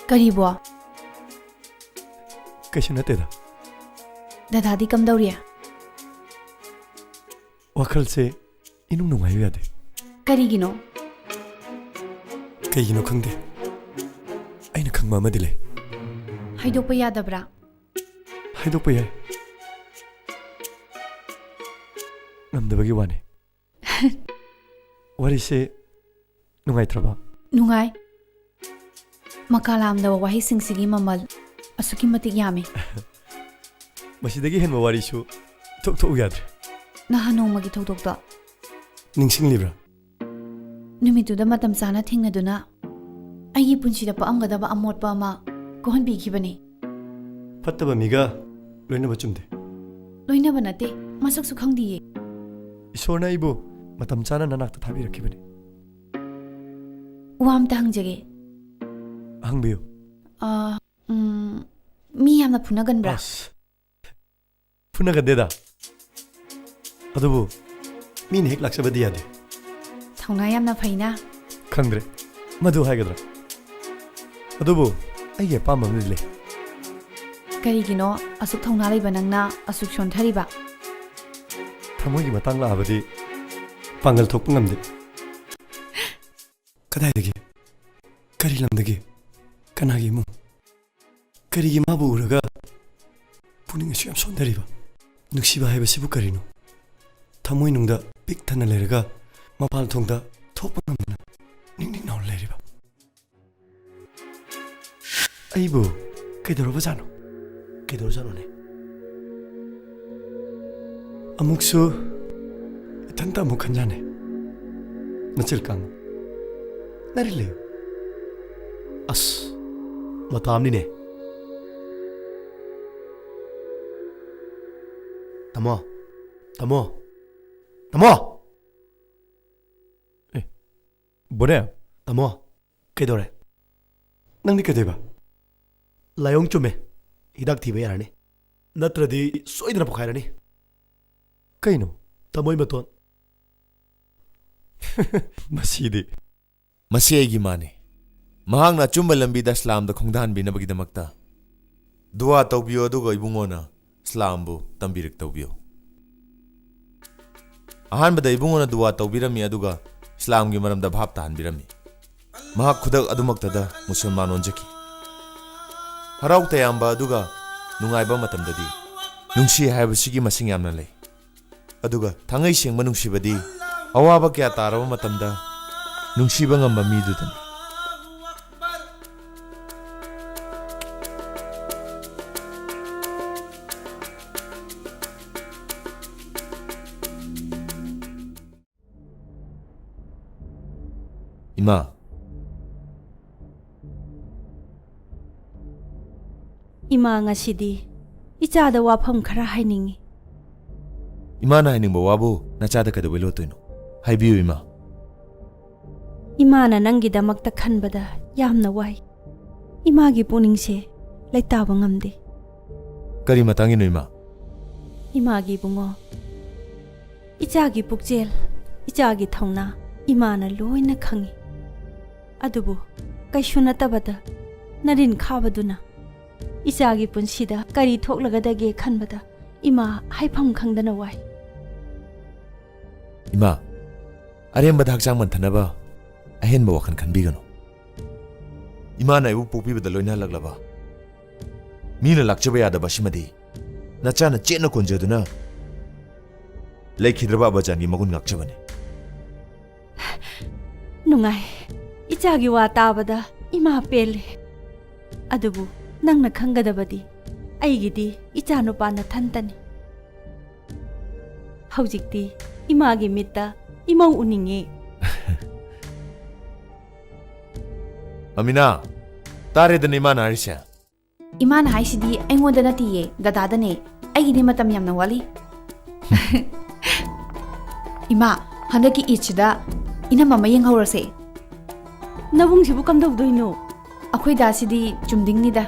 ꯀꯔꯤꯕꯣ? ꯀꯩꯁꯨ ꯅꯠꯇꯦꯗ꯫ ꯗꯗꯥꯗꯤ ꯀꯝꯗꯧꯔꯤ? ꯋꯥꯈꯜꯁꯦ ꯏꯅꯨꯡ ꯅꯨꯡꯉꯥꯏꯌꯨ ꯌꯥꯗꯦ꯫ ꯀꯔꯤꯒꯤꯅꯣ? ꯀꯩꯒꯤꯅꯣ ꯈꯪꯗꯦ꯫ ꯑꯩꯅ ꯈꯪꯕ ꯑꯃꯗꯤ ꯂꯩ꯫ ꯍꯥꯏꯗꯣꯛꯄ ꯌꯥꯗꯕ꯭ꯔꯥ? ꯍꯥꯏꯗꯣꯛꯄ ꯌꯥꯏ꯫ ꯉꯝꯗꯕꯒꯤ ꯋꯥꯅꯤ꯫ ꯋꯥꯔꯤꯁꯦ ꯅꯨꯡꯉꯥꯏꯇ꯭ꯔꯕ? ꯅꯨꯡꯉꯥꯏ꯫ ꯃꯀꯥ ꯂꯥꯝꯗꯕ ꯋꯥꯍꯩꯁꯤꯡꯁꯤꯒꯤ ꯃꯃꯜ ꯑꯁꯨꯛꯀꯤ ꯃꯇꯤꯛ ꯌꯥꯝꯃꯤ꯫ ꯃꯁꯤꯗꯒꯤ ꯍꯦꯟꯕ ꯋꯥꯔꯤꯁꯨ ꯊꯣꯛ ꯊꯣꯛꯎ ꯌꯥꯗ꯭ꯔꯦ꯫ ꯅꯍꯥꯟ ꯅꯣꯡꯃꯒꯤ ꯊꯧꯗꯣꯛꯇꯣ ꯅꯤꯡꯁꯤꯡꯂꯤꯕ꯭ꯔꯥ? ꯅꯨꯃꯤꯠꯇꯨꯗ ꯃꯇꯝ ꯆꯥꯅ ꯊꯦꯡꯅꯗꯨꯅ ꯑꯩꯒꯤ ꯄꯨꯟꯁꯤꯗ ꯄꯛꯑꯝꯒꯗꯕ ꯑꯃꯣꯠꯄ ꯑꯃ ꯀꯣꯛꯍꯟꯕꯤꯈꯤꯕꯅꯤ꯫ ꯐꯠꯇꯕ ꯃꯤꯒ ꯂꯣꯏꯅꯕ ꯆꯨꯝꯗꯦ꯫ ꯂꯣꯏꯅꯕ ꯅꯠꯇꯦ, ꯃꯁꯛꯁꯨ ꯈꯪꯗꯤꯌꯦ꯫ ꯏꯁꯣꯔꯅ ꯑꯩꯕꯨ ꯃꯇꯝ ꯆꯥꯅ ꯅꯅꯥꯛꯇ ꯊꯥꯕꯤꯔꯛꯈꯤꯕꯅꯤ꯫ ꯋꯥ ꯑꯝꯇ ꯍꯪꯖꯒꯦ꯫ ꯍꯪꯕꯤꯌꯨ꯫ ꯑ, ꯎꯝ, ꯃꯤ ꯌꯥꯝꯅ ꯐꯨꯅꯒꯟꯕ꯭ꯔꯥ? ꯑꯁ, ꯐꯨꯅꯒꯟꯗꯦꯗ꯫ ꯑꯗꯨꯕꯨ ꯃꯤꯅ ꯍꯦꯛ ꯂꯥꯛꯆꯕꯗꯤ ꯌꯥꯗꯦ꯫ ꯊꯧꯅꯥ ꯌꯥꯝꯅ ꯐꯩꯅ꯫ ꯈꯪꯗ꯭ꯔꯦ, ꯃꯗꯨ ꯍꯥꯏꯒꯗ꯭ꯔꯥ? ꯑꯗꯨꯕꯨ ꯑꯩꯒꯤ ꯑꯄꯥꯝꯕ ꯑꯃꯗꯤ ꯂꯩ꯫ ꯀꯔꯤꯒꯤꯅꯣ ꯑꯁꯨꯛ ꯊꯧꯅꯥ ꯂꯩꯕ ꯅꯪꯅ ꯑꯁꯨꯛ ꯁꯣꯟꯊꯔꯤꯕ? ꯊꯃꯣꯏꯒꯤ ꯃꯇꯥꯡ ꯂꯥꯛꯑꯕꯗꯤ ꯄꯥꯡꯒꯜ ꯊꯣꯛꯄ ꯉꯝꯗꯦ꯫ ꯀꯗꯥꯏꯗꯒꯤ? ꯀꯔꯤ ꯂꯝꯗꯒꯤ? ꯀꯅꯥꯒꯤ ꯏꯃꯨꯡ? ꯀꯔꯤꯒꯤ ꯃꯥꯕꯨ ꯎꯔꯒ ꯄꯨꯛꯅꯤꯡ ꯑꯁꯨꯛ ꯌꯥꯝ ꯁꯣꯟꯊꯔꯤꯕ? ꯅꯨꯡꯁꯤꯕ ꯍꯥꯏꯕꯁꯤꯕꯨ ꯀꯔꯤꯅꯣ? ꯊꯃꯣꯏꯅꯨꯡꯗ ꯄꯤꯛ ꯊꯟꯅ ꯂꯩꯔꯒ ꯃꯄꯥꯟ ꯊꯣꯡꯗ ꯊꯣꯛꯄ ꯉꯝꯗꯅ ꯅꯤꯛ ꯅꯤꯛ ꯂꯥꯎꯅ ꯂꯩꯔꯤꯕ꯫ ꯑꯩꯕꯨ ꯀꯩꯗꯧꯔꯕꯖꯥꯠꯅꯣ? ꯀꯩꯗꯧꯔꯖꯥꯠꯅꯣꯅꯦ? ꯑꯃꯨꯛꯁꯨ ꯏꯊꯟꯇ ꯑꯃꯨꯛ ꯈꯟꯖꯥꯟꯅꯩ꯫ ꯅꯆꯤꯜ ꯀꯥꯡꯉꯨ꯫ ꯅꯥꯔꯤꯜ ꯂꯩꯌꯨ꯫ ꯑꯁ, ꯃꯇꯥ ꯑꯃꯅꯤꯅꯦ꯫ ꯇꯥꯃꯣ, ꯇꯥꯃꯣ, ꯇꯥꯃꯣ! ꯑꯦ, ꯕꯣꯅꯦ? ꯇꯥꯃꯣ, ꯀꯩꯗꯧꯔꯦ? ꯅꯪꯗꯤ ꯀꯩꯗꯧꯕ? ꯂꯥꯏꯑꯣꯡ ꯆꯨꯝꯃꯦ꯫ ꯍꯤꯗꯥꯛ ꯊꯤꯕ ꯌꯥꯔꯅꯤ꯫ ꯅꯠꯇ꯭ꯔꯗꯤ ꯁꯣꯏꯗꯅ ꯄꯣꯛꯈꯥꯏꯔꯅꯤ꯫ ꯀꯩꯅꯣ? ꯊꯃꯣꯏ ꯃꯇꯣꯟ꯫ ꯃꯁꯤꯗꯤ꯫ ꯃꯁꯤ ꯑꯩꯒꯤ ꯏꯃꯥꯅꯤ꯫ ꯃꯍꯥꯛꯅ ꯑꯆꯨꯝꯕ ꯂꯝꯕꯤꯗ ꯏꯁꯂꯥꯝꯗ ꯈꯣꯡꯗꯥꯍꯟꯕꯤꯅꯕꯒꯤꯗꯃꯛꯇ ꯗꯨꯋꯥ ꯇꯧꯕꯤꯌꯨ, ꯑꯗꯨꯒ ꯏꯕꯨꯡꯉꯣꯅ ꯏꯁꯂꯥꯝꯕꯨ ꯇꯝꯕꯤꯔꯛ ꯇꯧꯕꯤꯌꯨ꯫ ꯑꯍꯥꯟꯕꯗ ꯏꯕꯨꯡꯉꯣꯅ ꯗꯨꯋꯥ ꯇꯧꯕꯤꯔꯝꯃꯤ, ꯑꯗꯨꯒ ꯏꯁꯂꯥꯝꯒꯤ ꯃꯔꯝꯗ ꯚꯥꯞ ꯇꯥꯍꯟꯕꯤꯔꯝꯃꯤ꯫ ꯃꯍꯥꯛ ꯈꯨꯗꯛ ꯑꯗꯨꯃꯛꯇꯗ ꯃꯨꯁꯜꯃꯥꯟ ꯑꯣꯟꯖꯈꯤ꯫ ꯍꯔꯥꯎ ꯇꯌꯥꯝꯕ ꯑꯗꯨꯒ ꯅꯨꯡꯉꯥꯏꯕ ꯃꯇꯝꯗꯗꯤ ꯅꯨꯡꯁꯤ ꯍꯥꯏꯕꯁꯤꯒꯤ ꯃꯁꯤꯡ ꯌꯥꯝꯅ ꯂꯩ꯫ ꯑꯗꯨꯒ ꯊꯥꯡꯉꯩ ꯁꯦꯡꯕ ꯅꯨꯡꯁꯤꯕꯗꯤ ꯑꯋꯥꯕ ꯀꯌꯥ ꯇꯥꯔꯕ ꯃꯇꯝꯗ ꯅꯨꯡꯁꯤꯕ ꯉꯝꯕ ꯃꯤꯗꯨꯗꯅꯤ꯫ ꯏꯃꯥ꯫ ꯏꯃꯥ, ꯉꯁꯤꯗꯤ ꯏꯆꯥꯗ ꯋꯥꯐꯝ ꯈꯔ ꯍꯥꯏꯅꯤꯡꯏ꯫ ꯏꯃꯥꯅ ꯍꯥꯏꯅꯤꯡꯕ ꯋꯥꯕꯨ ꯅꯆꯥꯗ ꯀꯩꯗꯧꯕꯩ ꯂꯣꯠꯇꯣꯏꯅꯣ? ꯍꯥꯏꯕꯤꯌꯨ, ꯏꯃꯥ꯫ ꯏꯃꯥꯅ ꯅꯪꯒꯤꯗꯃꯛꯇ ꯈꯟꯕꯗ ꯌꯥꯝꯅ ꯋꯥꯏ꯫ ꯏꯃꯥꯒꯤ ꯄꯨꯛꯅꯤꯡꯁꯦ ꯂꯩꯇꯥꯕ ꯉꯝꯗꯦ꯫ ꯀꯔꯤ ꯃꯇꯥꯡꯒꯤꯅꯣ, ꯏꯃꯥ? ꯏꯃꯥꯒꯤ ꯏꯕꯨꯡꯉꯣ, ꯏꯆꯥꯒꯤ ꯄꯨꯛꯆꯦꯜ, ꯏꯆꯥꯒꯤ ꯊꯧꯅꯥ ꯏꯃꯥꯅ ꯂꯣꯏꯅ ꯈꯪꯏ꯫ ꯑꯗꯨꯕꯨ ꯀꯩꯁꯨ ꯅꯠꯇꯕꯗ ꯅꯔꯤꯟ ꯈꯥꯕꯗꯨꯅ ꯏꯆꯥꯒꯤ ꯄꯨꯟꯁꯤꯗ ꯀꯔꯤ ꯊꯣꯛꯂꯒꯗꯒꯦ ꯈꯟꯕꯗ ꯏꯃꯥ ꯍꯥꯏꯐꯝ ꯈꯪꯗꯅ ꯋꯥꯏ꯫ ꯏꯃꯥ, ꯑꯔꯦꯝꯕꯗ ꯍꯛꯆꯥꯡ ꯃꯟꯊꯅꯕ ꯑꯍꯦꯟꯕ ꯋꯥꯈꯜ ꯈꯟꯕꯤꯒꯅꯨ꯫ ꯏꯃꯥꯅ ꯑꯩꯕꯨ ꯄꯣꯛꯄꯤꯕꯗ ꯂꯣꯏꯅꯍꯜꯂꯛꯂꯕ, ꯃꯤꯅ ꯂꯥꯛꯆꯕ ꯌꯥꯗꯕ ꯑꯁꯤꯃꯗꯤ ꯅꯆꯥꯅ ꯆꯦꯠꯅ ꯀꯣꯟꯖꯗꯨꯅ ꯂꯩꯈꯤꯗ꯭ꯔꯕ ꯑꯕꯆꯥꯟꯒꯤ ꯃꯒꯨꯟ ꯉꯥꯛꯆꯕꯅꯤ꯫ ꯅꯨꯡꯉꯥꯏ꯫ ꯏꯆꯥꯒꯤ ꯋꯥ ꯇꯥꯕꯗ ꯏꯃꯥ ꯄꯦꯜꯂꯦ꯫ ꯑꯗꯨꯕꯨ ꯅꯪꯅ ꯈꯪꯒꯗꯕꯗꯤ ꯑꯩꯒꯤꯗꯤ ꯏꯆꯥꯅꯨꯄꯥ ꯅꯊꯟꯇꯅꯤ꯫ ꯍꯧꯖꯤꯛꯇꯤ ꯏꯃꯥꯒꯤ ꯃꯤꯠꯇ ꯏꯃꯧ ꯎꯅꯤꯡꯉꯦ꯫ ꯑꯃꯤꯅꯥ, ꯇꯥꯔꯦꯗꯅ ꯏꯃꯥꯅ ꯍꯥꯏꯔꯤꯁꯦ? ꯏꯃꯥꯅ ꯍꯥꯏꯁꯤꯗꯤ ꯑꯩꯉꯣꯟꯗ ꯅꯠꯇꯤꯌꯦ, ꯗꯗꯥꯗꯅꯦ꯫ ꯑꯩꯒꯤꯗꯤ ꯃꯇꯝ ꯌꯥꯝꯅ ꯋꯥꯠꯂꯤ꯫ ꯏꯃꯥ, ꯍꯟꯗꯛꯀꯤ ꯏꯗꯁꯤꯗ ꯏꯅꯝꯃ ꯑꯃ ꯌꯦꯡꯍꯧꯔꯁꯦ꯫ ꯅꯕꯨꯡꯁꯤꯕꯨ ꯀꯝꯗꯧꯗꯣꯏꯅꯣ? ꯑꯩꯈꯣꯏ ꯗꯥꯁꯤꯗꯤ ꯆꯨꯝꯗ꯭ꯔꯤꯡꯅꯤꯗ꯫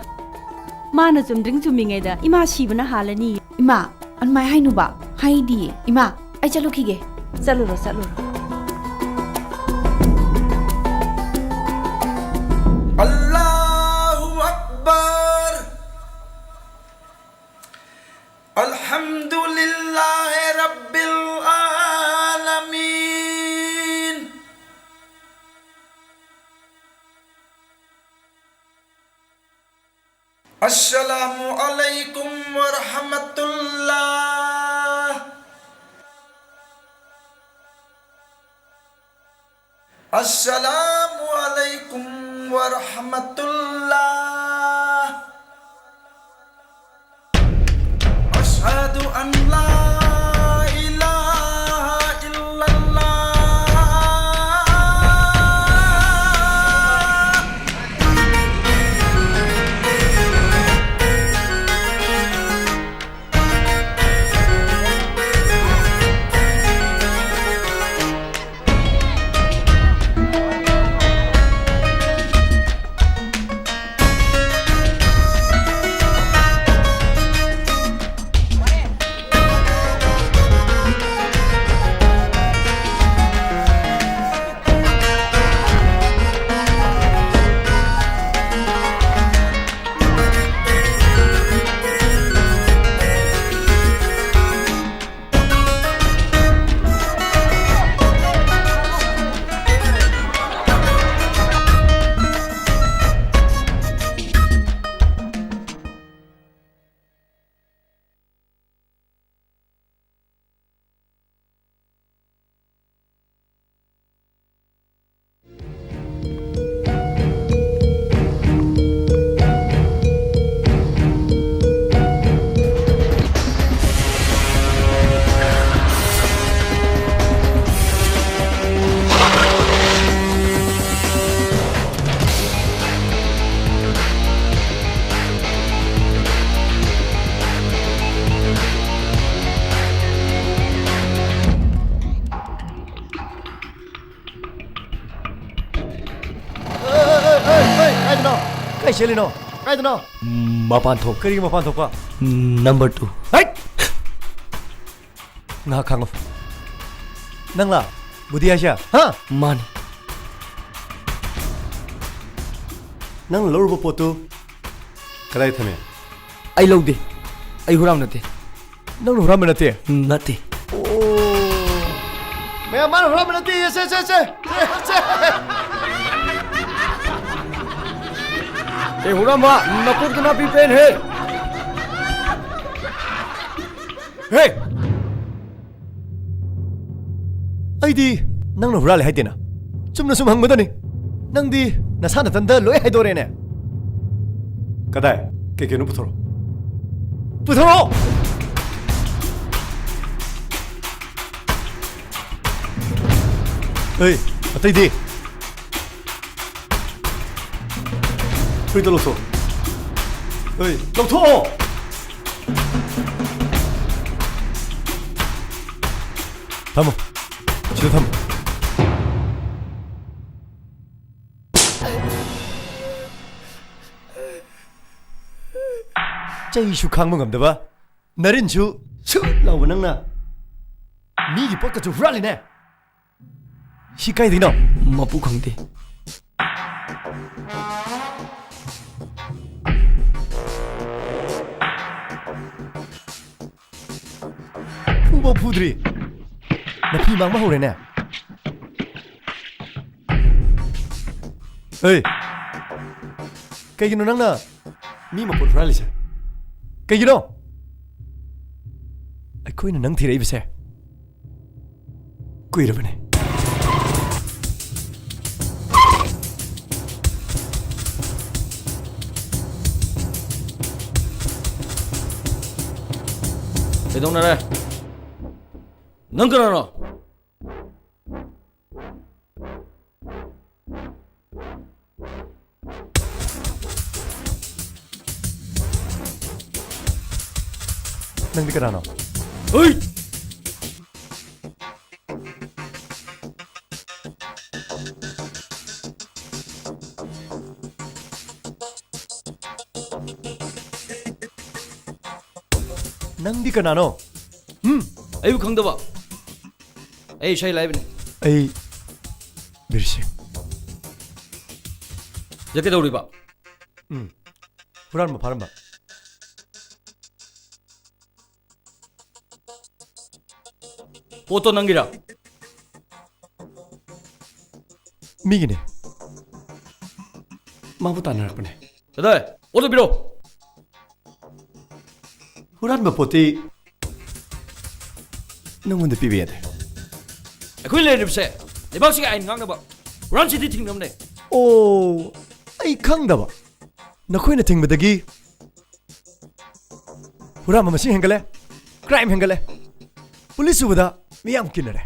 ꯃꯥꯅ ꯆꯨꯝꯗ꯭ꯔꯤꯡ ꯆꯨꯝꯃꯤꯉꯩꯗ ꯏꯃꯥ ꯁꯤꯕꯅ ꯍꯥꯜꯂꯅꯤ꯫ ꯏꯃꯥ, ꯑꯗꯨꯃꯥꯏ ꯍꯥꯏꯅꯨꯕ꯫ ꯍꯥꯏꯗꯤꯌꯦ꯫ ꯏꯃꯥ, ꯑꯩ ꯆꯠꯂꯨꯈꯤꯒꯦ꯫ ꯆꯠꯂꯨꯔꯣ, ꯆꯠꯂꯨꯔꯣ꯫ الله أكبر. الحمد لله رب العالمين. السلام عليكم ورحمة الله. السلام عليكم ورحمة الله. أشهد أن لا إله إلا الله. ꯆꯦꯜꯂꯤꯅꯣ? ꯀꯥꯏꯗꯅꯣ? ꯃꯄꯥꯟ ꯊꯣꯛ꯫ ꯀꯔꯤꯒꯤ ꯃꯄꯥꯟ ꯊꯣꯛꯄ? Number two. ꯍꯩꯠ! ꯉꯥꯏꯍꯥꯛ ꯈꯥꯡꯉꯣ꯫ ꯅꯪꯂꯥ? ꯕꯨꯙꯤ ꯍꯥꯏꯁꯦ? ꯍꯥ? ꯃꯥꯅꯤ꯫ ꯅꯪꯅ ꯂꯧꯔꯨꯕ ꯄꯣꯠꯇꯨ ꯀꯗꯥꯏ ꯊꯝꯃꯦ? ꯑꯩ ꯂꯧꯗꯦ꯫ ꯑꯩ ꯍꯨꯔꯥꯟꯕ ꯅꯠꯇꯦ꯫ ꯅꯪꯅ ꯍꯨꯔꯥꯟꯕ ꯅꯠꯇꯦ? ꯅꯠꯇꯦ꯫ ꯑꯣ꯫ ꯃꯌꯥꯝ, ꯃꯥꯅ ꯍꯨꯔꯥꯟꯕ ꯅꯠꯇꯦ꯫ ꯁꯦ, ꯁꯦ, ꯁꯦ꯫ ꯁꯦ, ꯁꯦ꯫ ꯑꯦ, ꯍꯨꯔꯥꯟꯕ, ꯅꯀꯣꯛꯇ ꯅꯥꯄꯤ ꯄꯦꯟ ꯍꯦ꯫ ꯍꯦ! ꯑꯩꯗꯤ ꯅꯪꯅ ꯍꯨꯔꯥꯜꯂꯦ ꯍꯥꯏꯗꯦꯅ꯫ ꯆꯨꯝꯅ ꯁꯨꯝ ꯍꯪꯕꯗꯅꯤ꯫ ꯅꯪꯗꯤ ꯅꯁꯥ ꯅꯊꯟꯗ ꯂꯣꯏ ꯍꯥꯏꯗꯣꯔꯦꯅꯦ꯫ ꯀꯗꯥꯏ? ꯀꯩ ꯀꯩꯅꯣ ꯄꯨꯊꯣꯔꯛꯑꯣ꯫ ꯄꯨꯊꯣꯔꯛꯑꯣ! ꯑꯩ, ꯑꯇꯩꯗꯤ? ꯐꯨꯔꯤꯠꯇꯣ ꯂꯧꯊꯣꯛꯑꯣ꯫ ꯑꯩ, ꯂꯧꯊꯣꯛꯑꯣ! ꯊꯝꯃꯣ꯫ ꯁꯤꯗ ꯊꯝꯃꯣ꯫ ꯆꯩꯁꯨ ꯈꯥꯡꯕ ꯉꯝꯗꯕ, ꯅꯔꯤꯟꯁꯨ ꯁꯨꯠ ꯂꯥꯎꯕ ꯅꯪꯅ ꯃꯤꯒꯤ ꯄꯣꯠꯀꯁꯨ ꯍꯨꯔꯥꯜꯂꯤꯅꯦ꯫ ꯁꯤ ꯀꯥꯏꯗꯒꯤꯅꯣ? ꯃꯄꯨ ꯈꯪꯗꯦ꯫ ꯐꯨꯕ ꯐꯨꯗ꯭ꯔꯤ꯫ ꯅꯐꯤ ꯃꯥꯡꯕ ꯍꯧꯔꯦꯅꯦ꯫ ꯑꯦ, ꯀꯩꯒꯤꯅꯣ ꯅꯪꯅ ꯃꯤ ꯃꯄꯣꯠ ꯍꯨꯔꯥꯜꯂꯤꯁꯦ? ꯀꯩꯒꯤꯅꯣ? ꯑꯩꯈꯣꯏꯅ ꯅꯪ ꯊꯤꯔꯛꯏꯕꯁꯦ ꯀꯨꯏꯔꯕꯅꯦ꯫ ꯀꯩꯗꯧꯅꯔꯦ? ꯅꯪ ꯀꯅꯥꯅꯣ? ꯅꯪꯗꯤ ꯀꯅꯥꯅꯣ? ꯍꯨꯏ! ꯅꯪꯗꯤ ꯀꯅꯥꯅꯣ? ꯎꯝ? ꯑꯩꯕꯨ ꯈꯪꯗꯕ? ꯑꯩ ꯏꯁꯩ ꯂꯥꯏꯕꯅꯤ꯫ ꯑꯩ ꯕꯤꯔ ꯁꯤꯡ꯫ ꯁꯤꯗ ꯀꯩꯗꯧꯔꯤꯕ? ꯎꯝ꯫ ꯍꯨꯔꯥꯟꯕ ꯐꯥꯔꯝꯕ꯫ ꯄꯣꯠꯇꯣ ꯅꯪꯒꯤꯔ? ꯃꯤꯒꯤꯅꯦ꯫ ꯃꯥꯕꯨ ꯇꯥꯟꯅꯔꯛꯄꯅꯦ꯫ ꯀꯗꯥꯏ? ꯄꯣꯠꯇꯣ ꯄꯤꯔꯛꯑꯣ꯫ ꯍꯨꯔꯥꯟꯕ ꯄꯣꯠꯇꯤ ꯅꯪꯉꯣꯟꯗ ꯄꯤꯕ ꯌꯥꯗꯦ꯫ ꯑꯩꯈꯣꯏ ꯂꯩꯔꯤꯕꯁꯦ ꯂꯩꯕꯥꯛꯁꯤꯒꯤ ꯑꯥꯏꯟ ꯉꯥꯛꯅꯕ, ꯍꯨꯔꯥꯟ ꯆꯤꯟꯊꯤ ꯊꯤꯡꯅꯕꯅꯦ꯫ ꯑꯣ, ꯑꯩ ꯈꯪꯗꯕ꯫ ꯅꯈꯣꯏꯅ ꯊꯤꯡꯕꯗꯒꯤ ꯍꯨꯔꯥꯟꯕ ꯃꯁꯤꯡ ꯍꯦꯟꯒꯠꯂꯦ, ꯀ꯭ꯔꯥꯏꯝ ꯍꯦꯟꯒꯠꯂꯦ, ꯄꯨꯂꯤꯁ ꯎꯕꯗ ꯃꯤꯌꯥꯝ ꯀꯤꯅꯔꯦ꯫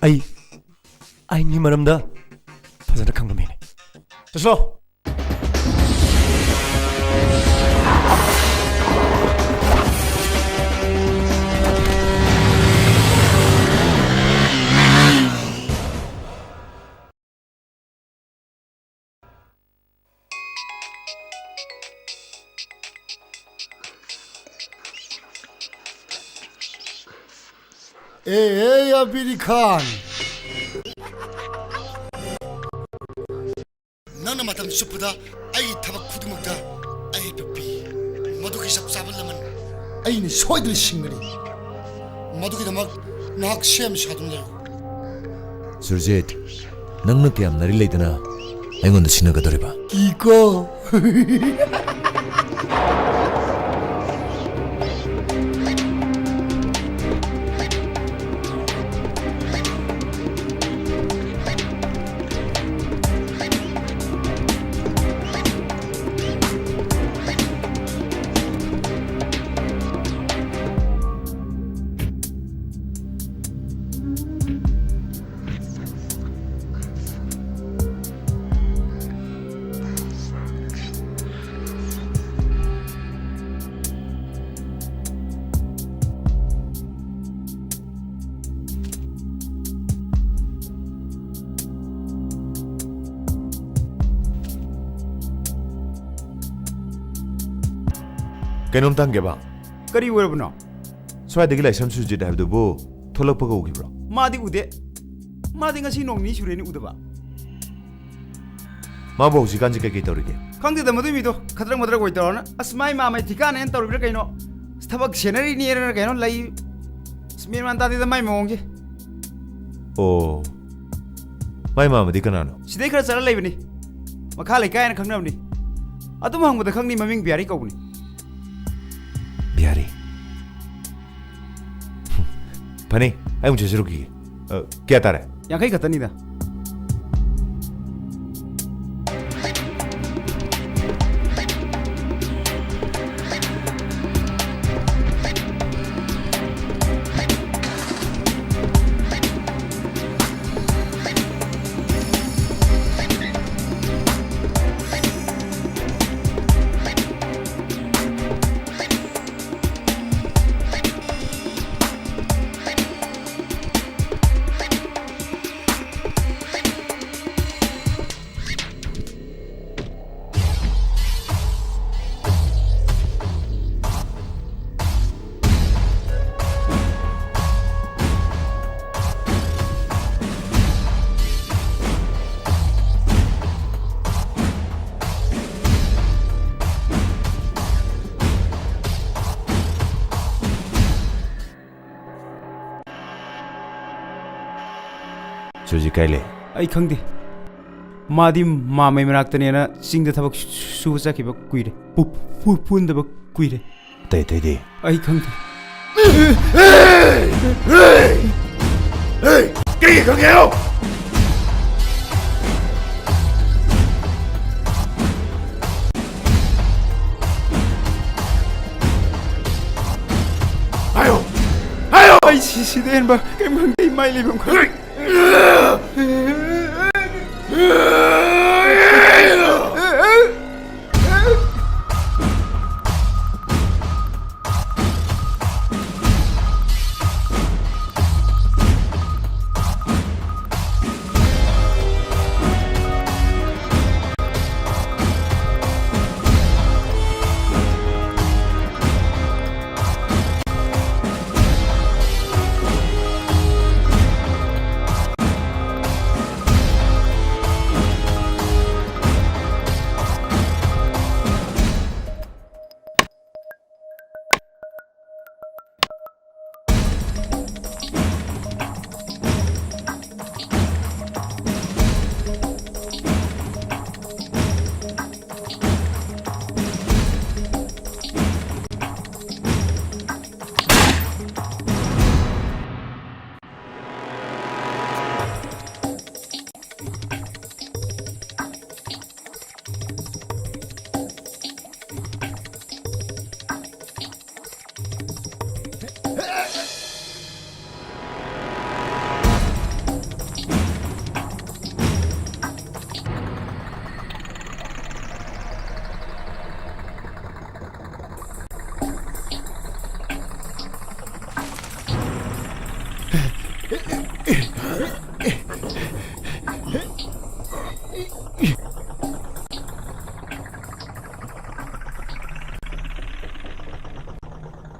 ꯑꯩ ꯑꯥꯏꯟꯒꯤ ꯃꯔꯝꯗ ꯐꯖꯅ ꯈꯪꯕ ꯃꯤꯅꯤ꯫ ꯆꯠꯁꯤꯂꯣ꯫ ꯑꯦ, ꯑꯦ, ꯑꯕꯤꯔ ꯈꯥꯟ꯫ ꯅꯪꯅ ꯃꯇꯝ ꯆꯨꯞꯄꯗ ꯑꯩꯒꯤ ꯊꯕꯛ ꯈꯨꯗꯤꯡꯃꯛꯇ ꯑꯌꯦꯠꯄ ꯄꯤ꯫ ꯃꯗꯨꯒꯤ ꯆꯞ ꯆꯥꯕ ꯂꯃꯟ ꯑꯩꯅ ꯁꯣꯏꯗꯅ ꯁꯤꯡꯒꯅꯤ꯫ ꯃꯗꯨꯒꯤꯗꯃꯛ ꯅꯍꯥꯛ ꯁꯦꯝ ꯁꯥꯗꯨꯅ ꯂꯩꯌꯨ꯫ ꯁꯨꯔꯖꯤꯠ, ꯅꯪꯅ ꯀꯌꯥꯝ ꯅꯔꯤ ꯂꯩꯗꯅ ꯑꯩꯉꯣꯟꯗ ꯁꯤꯟꯅꯒꯗꯧꯔꯤꯕ? ꯀꯤꯀꯣ꯫ ꯀꯩꯅꯣꯝꯇ ꯍꯪꯒꯦꯕ꯫ ꯀꯔꯤ ꯑꯣꯏꯔꯕꯅꯣ? ꯁ꯭ꯋꯥꯏꯗꯒꯤ ꯂꯥꯏꯁ꯭ꯔꯝ ꯁꯨꯔꯖꯤꯠ ꯍꯥꯏꯕꯗꯨꯕꯨ ꯊꯣꯛꯂꯛꯄꯒ ꯎꯈꯤꯕ꯭ꯔꯣ? ꯃꯥꯗꯤ ꯎꯗꯦ꯫ ꯃꯥꯗꯤ ꯉꯁꯤ ꯅꯣꯡ ꯅꯤꯅꯤ ꯁꯨꯔꯦꯅꯦ ꯎꯗꯕ꯫ ꯃꯥꯕꯨ ꯍꯧꯖꯤꯛꯀꯥꯟꯁꯤ ꯀꯩꯀꯩ ꯇꯧꯔꯤꯒꯦ? ꯈꯪꯗꯦꯗ ꯃꯗꯨꯏ ꯃꯤꯗꯣ ꯈꯗ꯭ꯔꯛ ꯃꯗ꯭ꯔꯛ ꯑꯣꯏ ꯇꯧꯔꯅ꯫ ꯑꯁ, ꯃꯥꯏ ꯃꯥꯃꯩ ꯊꯤꯀꯥꯅꯦꯅ ꯇꯧꯔꯤꯕ꯭ꯔꯥ ꯀꯩꯅꯣ? ꯑꯁ, ꯊꯕꯛ ꯁꯦꯟꯅꯔꯤꯅꯦꯅ ꯀꯩꯅꯣ ꯂꯩ꯫ ꯑꯁ, ꯃꯦꯟ ꯃꯥꯟ ꯇꯥꯗꯦꯗ ꯃꯥꯏ ꯃꯑꯣꯡꯁꯦ꯫ ꯑꯣ, ꯃꯥꯏ ꯃꯥꯃꯗꯤ ꯀꯅꯥꯅꯣ? ꯁꯤꯗꯩ ꯈꯔ ꯆꯠꯂ ꯂꯩꯕꯅꯤ꯫ ꯃꯈꯥ ꯂꯩꯀꯥꯏ ꯍꯥꯏꯅ ꯈꯪꯅꯕꯅꯤ꯫ ꯑꯗꯨꯝ ꯍꯪꯕꯗ ꯈꯪꯅꯤ, ꯃꯃꯤꯡ ꯕꯤꯍꯥꯔꯤ ꯀꯧꯕꯅꯤ꯫ ꯕꯤꯍꯥꯔꯤ? ꯐꯅꯤ, ꯑꯩ ꯑꯃꯨꯛ ꯆꯠꯆꯔꯨꯈꯤꯒꯦ꯫ ꯑ, ꯀꯌꯥ ꯇꯥꯔꯦ? ꯌꯥꯡꯈꯩ ꯈꯛꯇꯅꯤꯗ꯫ ꯁꯨꯔꯖꯤꯠ ꯀꯥꯏ ꯂꯩ? ꯑꯩ ꯈꯪꯗꯦ꯫ ꯃꯥꯗꯤ ꯃꯥꯃꯩ ꯃꯅꯥꯛꯇꯅꯦꯅ ꯆꯤꯡꯗ ꯊꯕꯛ ꯁꯨꯕ ꯆꯠꯈꯤꯕ ꯀꯨꯏꯔꯦ꯫ ꯄꯨ-, ꯄꯨ-, ꯄꯨꯟꯗꯕ ꯀꯨꯏꯔꯦ꯫ ꯑꯇꯩ ꯑꯇꯩꯗꯤ? ꯑꯩ ꯈꯪꯗꯦ꯫ ꯀꯔꯤ ꯈꯪꯒꯦ ꯍꯥꯏꯔꯣ? ꯍꯥꯏꯌꯣ! ꯍꯥꯏꯌꯣ! ꯑꯩ ꯁꯤ-, ꯁꯤꯗ ꯍꯦꯟꯕ ꯀꯔꯤꯝ ꯈꯪꯗꯦ꯫ ꯏꯃꯥꯏ ꯂꯩꯐꯝ ꯈꯪꯗꯦ꯫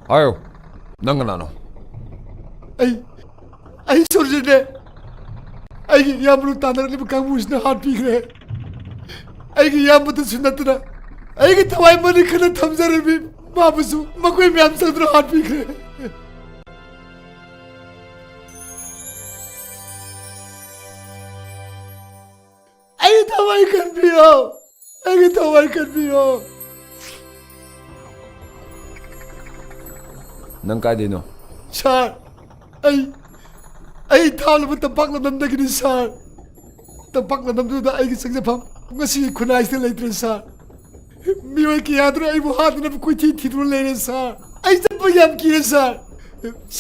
ꯍꯥꯏꯌꯨ, ꯅꯪ ꯀꯅꯥꯅꯣ? ꯑꯩ, ꯑꯩ ꯁꯨꯔꯖꯤꯠꯅꯦ꯫ ꯑꯩꯒꯤ ꯏꯌꯥꯝꯕ ꯇꯥꯟꯅꯔꯛꯂꯤꯕ ꯀꯥꯡꯕꯨꯁꯤꯅ ꯍꯥꯠꯄꯤꯈ꯭ꯔꯦ꯫ ꯑꯩꯒꯤ ꯏꯌꯥꯝꯕꯗꯁꯨ ꯅꯠꯇꯅ ꯑꯩꯒꯤ ꯊꯋꯥꯏ ꯃꯅꯤꯡ ꯈꯟꯅ ꯊꯝꯖꯔꯝꯃꯤ ꯃꯥꯕꯨꯁꯨ ꯃꯈꯣꯏ ꯃꯌꯥꯝ ꯆꯪꯗꯨꯅ ꯍꯥꯠꯄꯤꯈ꯭ꯔꯦ꯫ ꯑꯩ ꯊꯋꯥꯏ ꯀꯟꯕꯤꯌꯣ, ꯑꯩꯒꯤ ꯊꯋꯥꯏ ꯀꯟꯕꯤꯌꯣ꯫ ꯅꯪ ꯀꯥꯏꯗꯩꯅꯣ? ꯁꯥꯔ, ꯑꯩ, ꯑꯩ ꯊꯥꯞꯂꯕ ꯇꯝꯄꯥꯛ ꯂꯝꯗꯝꯗꯒꯤꯅꯤ ꯁꯥꯔ꯫ ꯇꯝꯄꯥꯛ ꯂꯝꯗꯝꯗꯨꯗ ꯑꯩꯒꯤ ꯆꯪꯖꯐꯝ ꯉꯁꯤꯒꯤ ꯈꯨꯟꯅꯥꯏꯁꯤꯗ ꯂꯩꯇ꯭ꯔꯦ ꯁꯥꯔ꯫ ꯃꯤꯑꯣꯏ ꯀꯌꯥꯗꯨꯅ ꯑꯩꯕꯨ ꯍꯥꯠꯅꯅꯕ ꯀꯣꯏꯊꯤ ꯊꯤꯗꯨꯅ ꯂꯩꯔꯦ ꯁꯥꯔ꯫ ꯑꯩ ꯆꯠꯄ ꯌꯥꯝ ꯀꯤꯔꯦ ꯁꯥꯔ꯫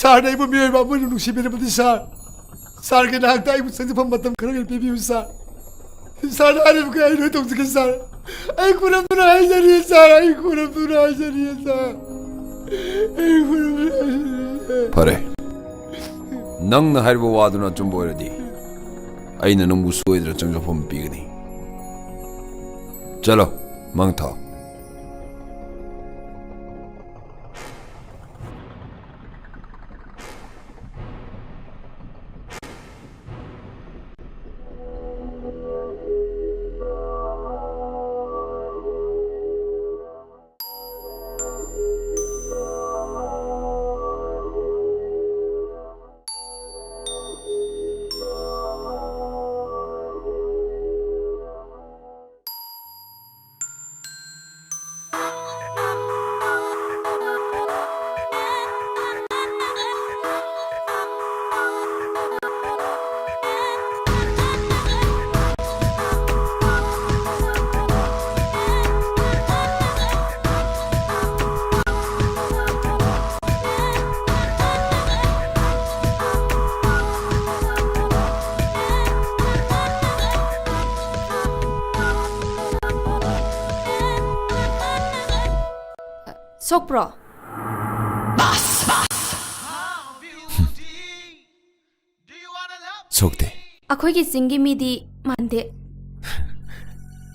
ꯁꯥꯔꯅ ꯑꯩꯕꯨ ꯃꯤꯑꯣꯏꯕ ꯑꯃ ꯑꯣꯏꯅ ꯅꯨꯡꯁꯤꯕꯤꯔꯕꯗꯤ ꯁꯥꯔ, ꯁꯥꯔꯒꯤ ꯅꯥꯛꯇ ꯑꯩꯕꯨ ꯆꯪꯖꯐꯝ ꯃꯇꯝ ꯈꯔ ꯄꯤꯕꯤꯌꯨ ꯁꯥꯔ꯫ ꯁꯥꯔꯅ ꯍꯥꯏꯔꯤꯕꯈꯩ ꯑꯩ ꯂꯣꯏ ꯇꯧꯖꯒꯦ ꯁꯥꯔ꯫ ꯑꯩ ꯈꯨꯔꯨꯝꯗꯨꯅ ꯍꯥꯏꯖꯔꯤ ꯁꯥꯔ, ꯑꯩ ꯈꯨꯔꯨꯝꯗꯨꯅ ꯍꯥꯏꯖꯔꯤ ꯁꯥꯔ꯫ ꯑꯩ ꯈꯨꯔꯨꯝꯗꯨꯅ ꯍꯥꯏꯖꯔꯤ ꯁꯥꯔ꯫ ꯐꯔꯦ, ꯅꯪꯅ ꯍꯥꯏꯔꯤꯕ ꯋꯥꯗꯨꯅ ꯑꯆꯨꯝꯕ ꯑꯣꯏꯔꯗꯤ ꯑꯩꯅ ꯅꯪꯕꯨ ꯁꯣꯏꯗꯅ ꯆꯪꯖꯐꯝ ꯄꯤꯒꯅꯤ꯫ ꯆꯠꯂꯣ, ꯃꯪ ꯊꯥꯎ꯫ ꯁꯣꯛꯄ꯭ꯔꯣ? ꯁꯣꯛꯇꯦ꯫ ꯑꯩꯈꯣꯏꯒꯤ ꯆꯤꯡꯒꯤ ꯃꯤꯗꯤ ꯃꯥꯟꯗꯦ꯫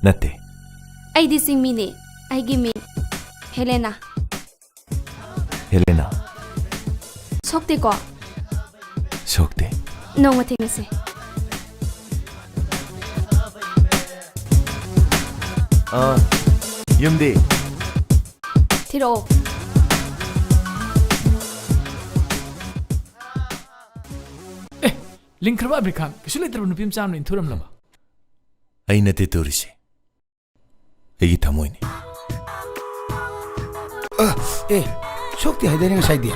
ꯅꯠꯇꯦ꯫ ꯑꯩꯗꯤ ꯆꯤꯡꯃꯤꯅꯦ꯫ ꯑꯩꯒꯤ ꯃꯤꯡ ꯍꯦꯂꯦꯅꯥ꯫ ꯍꯦꯂꯦꯅꯥ꯫ ꯁꯣꯛꯇꯦꯀꯣ? ꯁꯣꯛꯇꯦ꯫ ꯅꯣꯡꯃ ꯊꯦꯡꯅꯁꯦ꯫ ꯑꯥ, ꯌꯨꯝꯗꯤ? ꯊꯤꯔꯛꯑꯣ꯫ ꯑꯦ, ꯂꯤꯡꯈ꯭ꯔꯕ ꯑꯃꯤꯔ ꯈꯥꯟ, ꯀꯩꯁꯨ ꯂꯩꯇ꯭ꯔꯕ ꯅꯨꯄꯤ ꯃꯆꯥ ꯑꯃꯅ ꯏꯟꯊꯨꯔꯝꯂꯕ? ꯑꯩ ꯅꯠꯇꯦ ꯇꯨꯔꯤꯁꯦ, ꯑꯩꯒꯤ ꯊꯃꯣꯏꯅꯤ꯫ ꯑ, ꯑꯦ, ꯁꯣꯛꯇꯦ ꯍꯥꯏꯗꯥꯏꯅꯦ ꯉꯁꯥꯏꯗꯤ?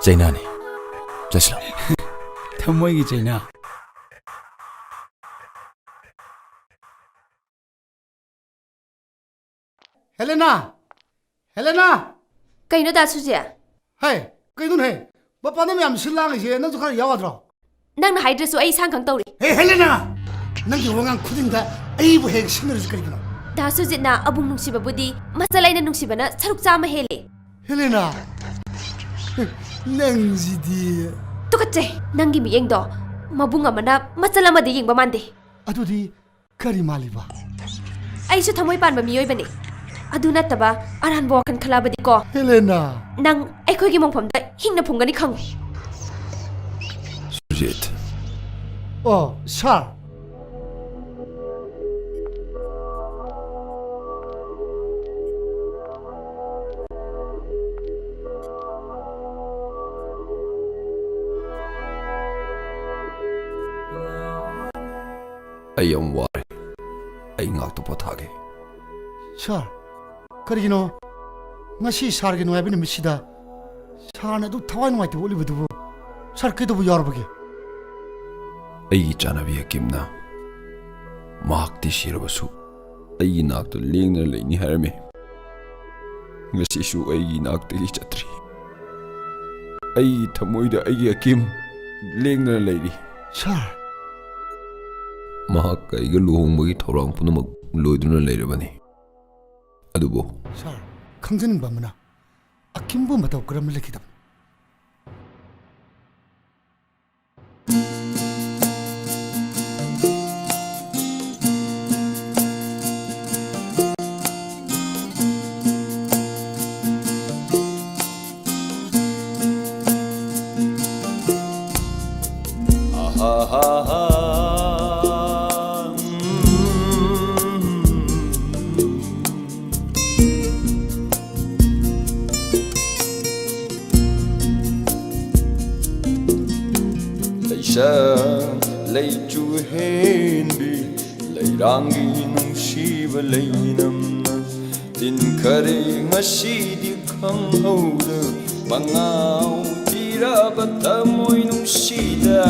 ꯆꯩꯅꯥꯅꯤ꯫ ꯆꯠꯁꯤꯂꯥꯎ꯫ ꯊꯃꯣꯏꯒꯤ ꯆꯩꯅꯥ꯫ ꯍꯦꯂꯦꯅꯥ! ꯍꯦꯂꯦꯅꯥ! ꯀꯩꯅꯣ ꯗꯥ ꯁꯨꯖꯤꯠ? ꯍꯦ, ꯀꯩꯅꯣꯅꯦꯍꯦ? ꯃꯄꯥꯟꯗ ꯃꯌꯥꯝ ꯁꯤꯜ ꯂꯥꯡꯉꯤꯁꯦ ꯅꯪꯁꯨ ꯈꯔ ꯌꯥꯎ ꯌꯥꯗ꯭ꯔꯣ? ꯅꯪꯅ ꯍꯥꯏꯗ꯭ꯔꯁꯨ ꯑꯩ ꯏꯁꯥꯅ ꯈꯪ ꯇꯧꯔꯤ꯫ ꯍꯦ, ꯍꯦꯂꯦꯅꯥ! ꯅꯪꯒꯤ ꯋꯥꯉꯥꯡ ꯈꯨꯗꯤꯡꯗ ꯑꯩꯕꯨ ꯍꯦꯛ ꯁꯤꯟꯅꯔꯤꯁꯤ ꯀꯔꯤꯒꯤꯅꯣ? ꯗꯥ ꯁꯨꯖꯤꯠꯅ ꯑꯕꯨꯡ ꯅꯨꯡꯁꯤꯕꯕꯨꯗꯤ ꯃꯆꯜ ꯑꯩꯅ ꯅꯨꯡꯁꯤꯕꯅ ꯁꯔꯨꯛ ꯆꯥꯝꯃ ꯍꯦꯜꯂꯦ꯫ ꯍꯦꯂꯦꯅꯥ! ꯅꯪꯁꯤꯗꯤ꯫ ꯇꯨꯀꯠꯆꯩ! ꯅꯪꯒꯤ ꯃꯤꯠꯌꯦꯡꯗꯣ ꯃꯕꯨꯡ ꯑꯃꯅ ꯃꯆꯜ ꯑꯃꯗ ꯌꯦꯡꯕ ꯃꯥꯟꯗꯦ꯫ ꯑꯗꯨꯗꯤ ꯀꯔꯤ ꯃꯥꯜꯂꯤꯕ? ꯑꯩꯁꯨ ꯊꯃꯣꯏ ꯄꯥꯟꯕ ꯃꯤꯑꯣꯏꯕꯅꯤ꯫ ꯑꯗꯨ ꯅꯠꯇꯕ ꯑꯔꯥꯟꯕ ꯋꯥꯈꯜ ꯈꯜꯂꯕꯗꯤꯀꯣ, ꯍꯦꯂꯦꯅꯥ! ꯅꯪ ꯑꯩꯈꯣꯏꯒꯤ ꯃꯣꯡꯐꯝꯗ ꯍꯤꯡꯅ ꯐꯨꯝꯒꯅꯤ ꯈꯪꯉꯨ꯫ ꯁꯨꯖꯤꯠ꯫ ꯑꯣ, ꯁꯥꯔ꯫ ꯑꯩ ꯌꯥꯝ ꯋꯥꯔꯦ꯫ ꯑꯩ ꯉꯥꯛꯇ ꯄꯣꯊꯥꯒꯦ꯫ ꯁꯥꯔ, ꯀꯔꯤꯒꯤꯅꯣ ꯉꯁꯤ ꯁꯥꯔꯒꯤ ꯅꯨꯡꯉꯥꯏꯕ ꯅꯨꯃꯤꯠꯁꯤꯗ ꯁꯥꯔꯅ ꯑꯗꯨꯛ ꯊꯋꯥꯏ ꯅꯨꯡꯉꯥꯏꯇꯕ ꯎꯠꯂꯤꯕꯗꯨꯕꯨ? ꯁꯥꯔ, ꯀꯩꯗꯧꯕ ꯌꯥꯎꯔꯕꯒꯦ? ꯑꯩꯒꯤ ꯆꯥꯟꯅꯕꯤ ꯍꯀꯤꯝꯅ ꯃꯍꯥꯛꯇꯤ ꯁꯤꯔꯕꯁꯨ ꯑꯩꯒꯤ ꯅꯥꯛꯇ ꯂꯦꯡꯗꯅ ꯂꯩꯅꯤ ꯍꯥꯏꯔꯝꯃꯤ꯫ ꯉꯁꯤꯁꯨ ꯑꯩꯒꯤ ꯅꯥꯛꯇꯒꯤ ꯆꯠꯇ꯭ꯔꯤ꯫ ꯑꯩꯒꯤ ꯊꯃꯣꯏꯗ ꯑꯩꯒꯤ ꯍꯀꯤꯝ ꯂꯦꯡꯗꯅ ꯂꯩꯔꯤ꯫ ꯁꯥꯔ꯫ ꯃꯍꯥꯛ ꯑꯩꯒ ꯂꯨꯍꯣꯡꯕꯒꯤ ꯊꯧꯔꯥꯡ ꯄꯨꯝꯅꯃꯛ ꯂꯣꯏꯗꯨꯅ ꯂꯩꯔꯕꯅꯤ꯫ ꯑꯗꯨꯕꯨ ꯁꯥꯔ, ꯈꯪꯖꯅꯤꯡꯕ ꯑꯃꯅ, ꯍꯀꯤꯝꯕꯨ ꯃꯇꯧ ꯀꯔꯝꯅ ꯂꯩꯈꯤꯗꯕꯅꯣ? ꯂꯩꯆꯨ ꯍꯦꯟꯕꯤ ꯂꯩꯔꯥꯡꯒꯤ ꯅꯨꯡꯁꯤꯕ ꯂꯩꯅꯝꯅ ꯇꯤꯟꯈꯔꯦ ꯉꯁꯤꯗꯤ ꯈꯪꯍꯧꯗ ꯃꯉꯥꯎ ꯊꯤꯔꯕ ꯊꯃꯣꯏ ꯅꯨꯡꯁꯤꯗ꯫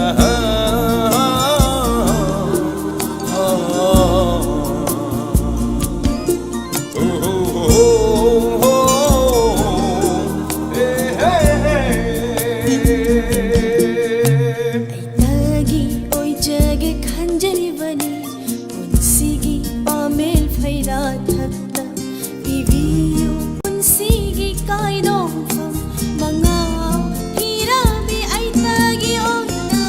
ꯑꯩꯇꯒꯤ ꯑꯣꯏꯖꯒꯦ ꯈꯟꯖꯔꯤꯕꯅꯤ ꯄꯨꯟꯁꯤꯒꯤ ꯄꯥꯃꯦꯜ ꯐꯩꯔꯥ ꯊꯛꯇ ꯄꯤꯕꯤꯌꯨ ꯄꯨꯟꯁꯤꯒꯤ ꯀꯥꯏꯅꯣꯝꯐꯝ ꯃꯉꯥ ꯄꯤꯔꯝꯃꯤ ꯑꯩꯇꯒꯤ ꯑꯣꯏꯅ꯫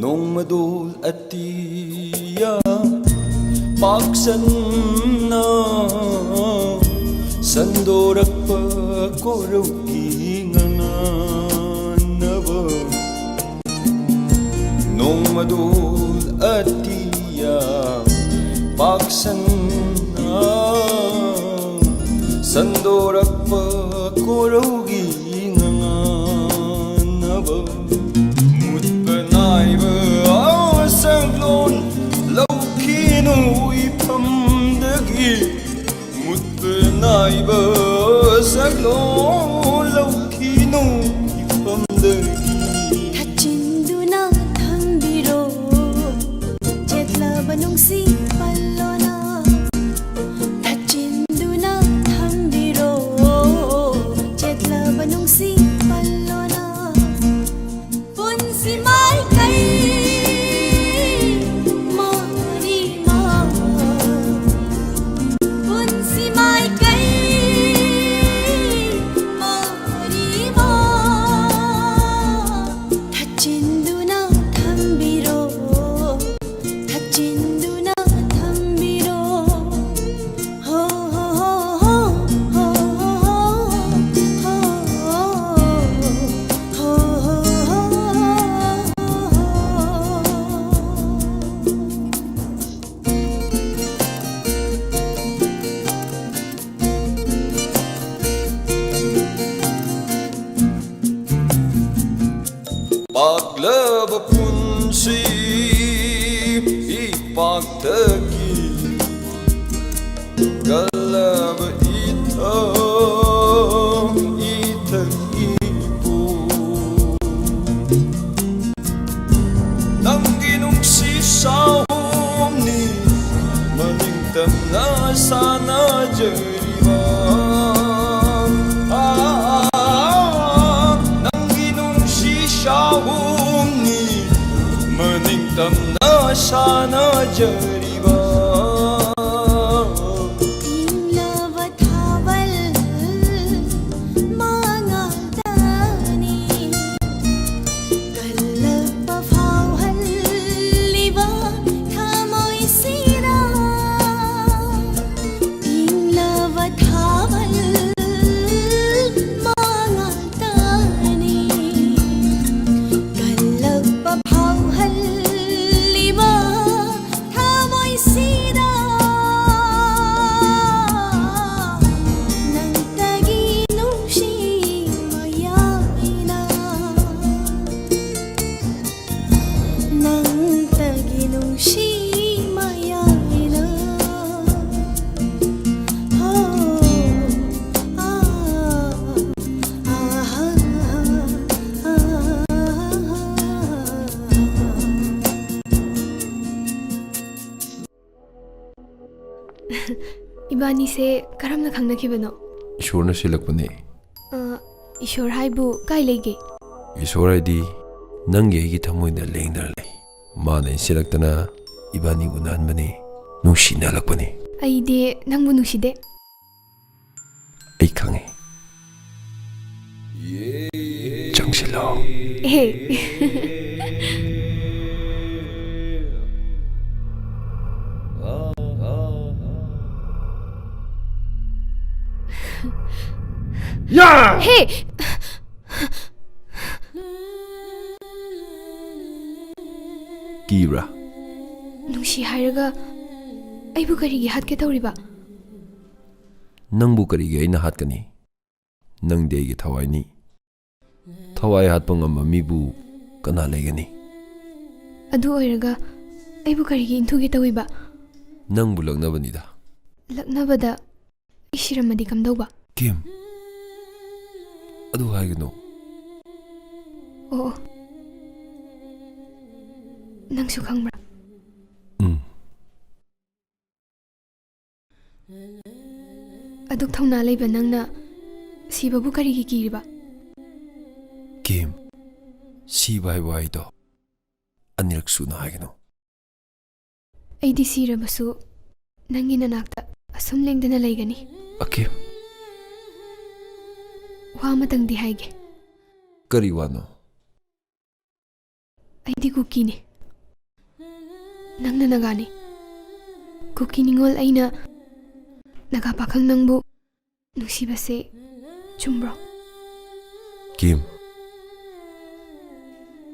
ꯅꯣꯡꯃꯗꯣꯜ ꯑꯇꯤꯌꯥ ꯄꯥꯛ ꯁꯟꯅ ꯁꯟꯗꯣꯔꯛꯄ ꯀꯣꯔꯧꯒꯤ ꯉꯉꯥꯟꯅꯕ꯫ ꯅꯣꯡꯃꯗꯣꯜ ꯑꯇꯤꯌꯥ ꯄꯥꯛ ꯁꯟꯅ ꯁꯟꯗꯣꯔꯛꯄ ꯀꯣꯔꯧꯒꯤ ꯉꯉꯥꯟꯅꯕ꯫ ꯃꯨꯠꯄ ꯅꯥꯏꯕ ꯁꯛꯂꯣꯟ ꯂꯧꯈꯤꯅꯨ ꯏꯐꯝꯗꯒꯤ꯫ ꯃꯨꯠꯄ ꯅꯥꯏꯕ ꯁꯛꯂꯣꯟ ꯂꯧꯈꯤꯅꯨ ꯏꯐꯝꯗꯒꯤ꯫ ꯊꯥꯖꯤꯟꯗꯨꯅ ꯊꯝꯕꯤꯔꯣ ꯆꯦꯠꯂꯕ ꯅꯨꯡꯁꯤ ꯄꯜꯂꯣꯅ꯫ ꯊꯥꯖꯤꯟꯗꯨꯅ ꯊꯝꯕꯤꯔꯣ ꯆꯦꯠꯂꯕ ꯄꯥꯛꯂꯕ ꯄꯨꯟꯁꯤ ꯏꯄꯥꯛꯇꯒꯤ ꯀꯜꯂꯕ ꯏꯊꯧ ꯏꯊꯛ ꯏꯄꯨ, ꯅꯪꯒꯤ ꯅꯨꯡꯁꯤ ꯁꯥꯍꯨꯝꯅꯤ ꯃꯅꯤꯡ ꯇꯝꯅ ꯁꯥꯟꯅꯖꯔꯤꯕ꯫ ꯅꯪꯒꯤ ꯅꯨꯡꯁꯤ ꯁꯥꯍꯨꯝꯅꯤ ꯃꯅꯤꯡ ꯇꯝꯅ ꯁꯥꯟꯅꯖꯔꯤꯕ꯫ ꯏꯪꯂꯕ ꯊꯥꯕꯜ ꯃꯉꯥꯜꯗꯅꯤ ꯀꯜꯂꯛꯄ ꯐꯥꯎꯍꯜꯂꯤꯕ ꯊꯃꯣꯏꯁꯤꯗ꯫ ꯏꯪꯂꯕ ꯊꯥꯕꯜ ꯃꯉꯥꯜꯗꯅꯤ ꯀꯜꯂꯛꯄ ꯐꯥꯎꯍꯜꯂꯤꯕ ꯊꯃꯣꯏꯁꯤꯗ꯫ ꯅꯪꯇꯒꯤ ꯅꯨꯡꯁꯤ ꯃꯌꯥꯏꯅ ꯅꯪꯇꯒꯤ ꯅꯨꯡꯁꯤ ꯃꯌꯥꯏꯅ꯫ ꯍꯣ, ꯑꯥ, ꯑꯥ, ꯑꯥ, ꯑꯥ, ꯑꯥ꯫ ꯏꯕꯥꯅꯤꯁꯦ ꯀꯔꯝꯅ ꯈꯪꯅꯈꯤꯕꯅꯣ? ꯏꯁꯣꯔꯅ ꯁꯤꯜꯂꯛꯄꯅꯦ꯫ ꯑ, ꯏꯁꯣꯔ ꯍꯥꯏꯕꯨ ꯀꯥꯏ ꯂꯩꯒꯦ? ꯏꯁꯣꯔ ꯍꯥꯏꯗꯤ ꯅꯪꯒꯤ ꯑꯩꯒꯤ ꯊꯃꯣꯏꯗ ꯂꯦꯡꯗꯅ ꯂꯩ꯫ ꯃꯥꯅ ꯏꯟꯁꯤꯜꯂꯛꯇꯅ ꯏꯕꯥꯅꯤ ꯎꯅꯍꯟꯕꯅꯤ, ꯅꯨꯡꯁꯤꯅꯍꯜꯂꯛꯄꯅꯤ꯫ ꯑꯩꯗꯤ ꯅꯪꯕꯨ ꯅꯨꯡꯁꯤꯗꯦ꯫ ꯑꯩ ꯈꯪꯉꯤ꯫ ꯆꯪꯁꯤꯜꯂꯣ꯫ ꯑꯦ꯫ ꯌꯥ! ꯍꯦ! ꯀꯤꯕ꯭ꯔꯥ? ꯅꯨꯡꯁꯤ ꯍꯥꯏꯔꯒ ꯑꯩꯕꯨ ꯀꯔꯤꯒꯤ ꯍꯥꯠꯀꯦ ꯇꯧꯔꯤꯕ? ꯅꯪꯕꯨ ꯀꯔꯤꯒꯤ ꯑꯩꯅ ꯍꯥꯠꯀꯅꯤ? ꯅꯪꯗꯤ ꯑꯩꯒꯤ ꯊꯋꯥꯏꯅꯤ꯫ ꯊꯋꯥꯏ ꯍꯥꯠꯄ ꯉꯝꯕ ꯃꯤꯕꯨ ꯀꯅꯥ ꯂꯩꯒꯅꯤ? ꯑꯗꯨ ꯑꯣꯏꯔꯒ ꯑꯩꯕꯨ ꯀꯔꯤꯒꯤ ꯏꯟꯊꯨꯒꯦ ꯇꯧꯏꯕ? ꯅꯪꯕꯨ ꯂꯛꯅꯕꯅꯤꯗ꯫ ꯂꯛꯅꯕꯗ ꯑꯩ ꯁꯤꯔꯝꯃꯗꯤ ꯀꯝꯗꯧꯕ? ꯀꯤꯝ, ꯑꯗꯨ ꯍꯥꯏꯒꯅꯨ꯫ ꯑꯣ, ꯑꯣ꯫ ꯅꯪꯁꯨ ꯈꯪꯕ꯭ꯔꯥ? ꯎꯝ꯫ ꯑꯗꯨꯛ ꯊꯧꯅꯥ ꯂꯩꯕ ꯅꯪꯅ ꯁꯤꯕꯕꯨ ꯀꯔꯤꯒꯤ ꯀꯤꯔꯤꯕ? ꯀꯤꯝ, ꯁꯤꯕ ꯍꯥꯏꯕ ꯋꯥꯍꯩꯗꯣ ꯑꯅꯤꯔꯛ ꯁꯨꯅ ꯍꯥꯏꯒꯅꯨ꯫ ꯑꯩꯗꯤ ꯁꯤꯔꯕꯁꯨ ꯅꯪꯒꯤ ꯅꯅꯥꯛꯇ ꯑꯁꯨꯝ ꯂꯦꯡꯗꯅ ꯂꯩꯒꯅꯤ꯫ ꯑꯀꯤꯝ꯫ ꯋꯥ ꯑꯃꯇꯪꯗꯤ ꯍꯥꯏꯒꯦ꯫ ꯀꯔꯤ ꯋꯥꯅꯣ? ꯑꯩꯗꯤ ꯀꯨꯀꯤꯅꯤ꯫ ꯅꯪꯅ ꯅꯥꯒꯥꯅꯤ꯫ ꯀꯨꯀꯤ ꯅꯤꯉꯣꯜ ꯑꯩꯅ ꯅꯥꯒꯥ ꯄꯥꯈꯪ ꯅꯪꯕꯨ ꯅꯨꯡꯁꯤꯕꯁꯦ ꯆꯨꯝꯕ꯭ꯔꯣ? ꯀꯤꯝ,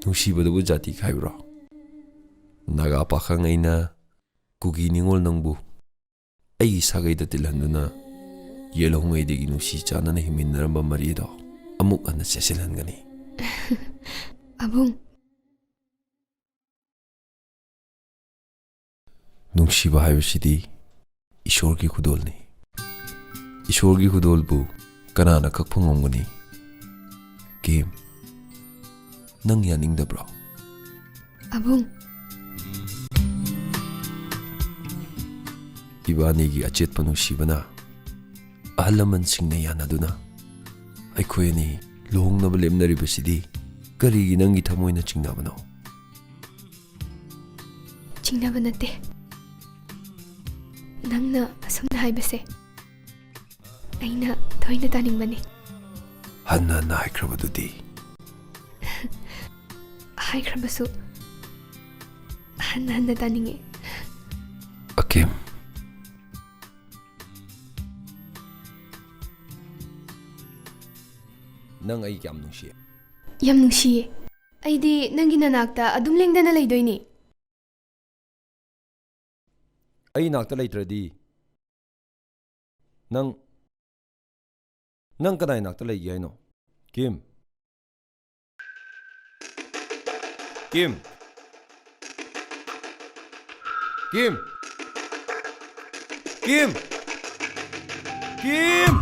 ꯅꯨꯡꯁꯤꯕꯗꯨꯕꯨ ꯖꯥꯇꯤ ꯈꯥꯏꯕ꯭ꯔꯣ? ꯅꯥꯒꯥ ꯄꯥꯈꯪ ꯑꯩꯅ ꯀꯨꯀꯤ ꯅꯤꯉꯣꯜ ꯅꯪꯕꯨ ꯑꯩꯒꯤ ꯁꯥꯒꯩꯗ ꯇꯤꯜꯍꯟꯗꯨꯅ ꯌꯦꯜꯍꯧꯉꯩꯗꯒꯤ ꯅꯨꯡꯁꯤ ꯆꯥꯟꯅꯅ ꯍꯤꯡꯃꯤꯟꯅꯔꯝꯕ ꯃꯔꯤꯗꯣ ꯑꯃꯨꯛ ꯍꯟꯅ ꯆꯦꯠꯁꯤꯜꯍꯟꯒꯅꯤ꯫ ꯑꯕꯨꯡ꯫ ꯅꯨꯡꯁꯤꯕ ꯍꯥꯏꯕꯁꯤꯗꯤ ꯏꯁꯣꯔꯒꯤ ꯈꯨꯗꯣꯜꯅꯤ꯫ ꯏꯁꯣꯔꯒꯤ ꯈꯨꯗꯣꯜꯕꯨ ꯀꯅꯥꯅ ꯀꯛꯄ ꯉꯝꯒꯅꯤ? ꯀꯤꯝ, ꯅꯪ ꯌꯥꯅꯤꯡꯗꯕ꯭ꯔꯣ? ꯑꯕꯨꯡ꯫ ꯏꯕꯥꯅꯤꯒꯤ ꯑꯆꯦꯠꯄ ꯅꯨꯡꯁꯤꯕꯅ ꯑꯍꯜ ꯂꯃꯟꯁꯤꯡꯅ ꯌꯥꯅꯗꯨꯅ ꯑꯩꯈꯣꯏ ꯑꯅꯤ ꯂꯨꯍꯣꯡꯅꯕ ꯂꯦꯞꯅꯔꯤꯕꯁꯤꯗꯤ ꯀꯔꯤꯒꯤ ꯅꯪꯒꯤ ꯊꯃꯣꯏꯅ ꯆꯤꯡꯅꯕꯅꯣ? ꯆꯤꯡꯅꯕ ꯅꯠꯇꯦ꯫ ꯅꯪꯅ ꯑꯁꯨꯝꯅ ꯍꯥꯏꯕꯁꯦ ꯑꯩꯅ ꯊꯣꯏꯅ ꯇꯥꯅꯤꯡꯕꯅꯤ꯫ ꯍꯟꯅ ꯍꯟꯅ ꯍꯥꯏꯈ꯭ꯔꯕꯗꯨꯗꯤ꯫ ꯍꯥꯏꯈ꯭ꯔꯕꯁꯨ ꯍꯟꯅ ꯍꯟꯅ ꯇꯥꯅꯤꯡꯉꯤ꯫ ꯑꯀꯤꯝ꯫ ꯅꯪ ꯑꯩ ꯀꯌꯥꯝ ꯅꯨꯡꯁꯤ? ꯌꯥꯝ ꯅꯨꯡꯁꯤꯌꯦ꯫ ꯑꯩꯗꯤ ꯅꯪꯒꯤ ꯅꯅꯥꯛꯇ ꯑꯗꯨꯝ ꯂꯦꯡꯗꯅ ꯂꯩꯗꯣꯏꯅꯤ꯫ ꯑꯩ ꯅꯥꯛꯇ ꯂꯩꯇ꯭ꯔꯗꯤ ꯅꯪ, ꯅꯪ ꯀꯅꯥꯏ ꯅꯥꯛꯇ ꯂꯩꯒꯦ ꯍꯥꯏꯅꯣ? ꯀꯤꯝ꯫ Kim. Kim. Kim. Kim.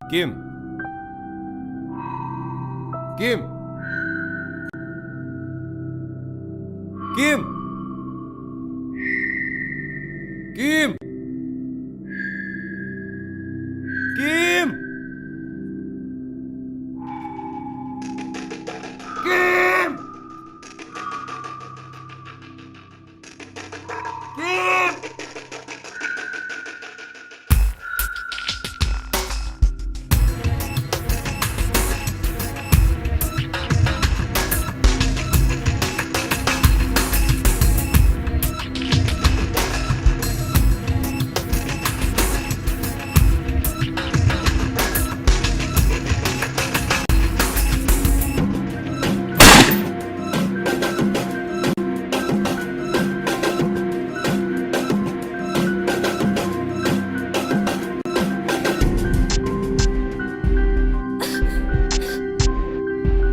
Kim. Kim. Kim. Kim. Kim. Kim. Kim.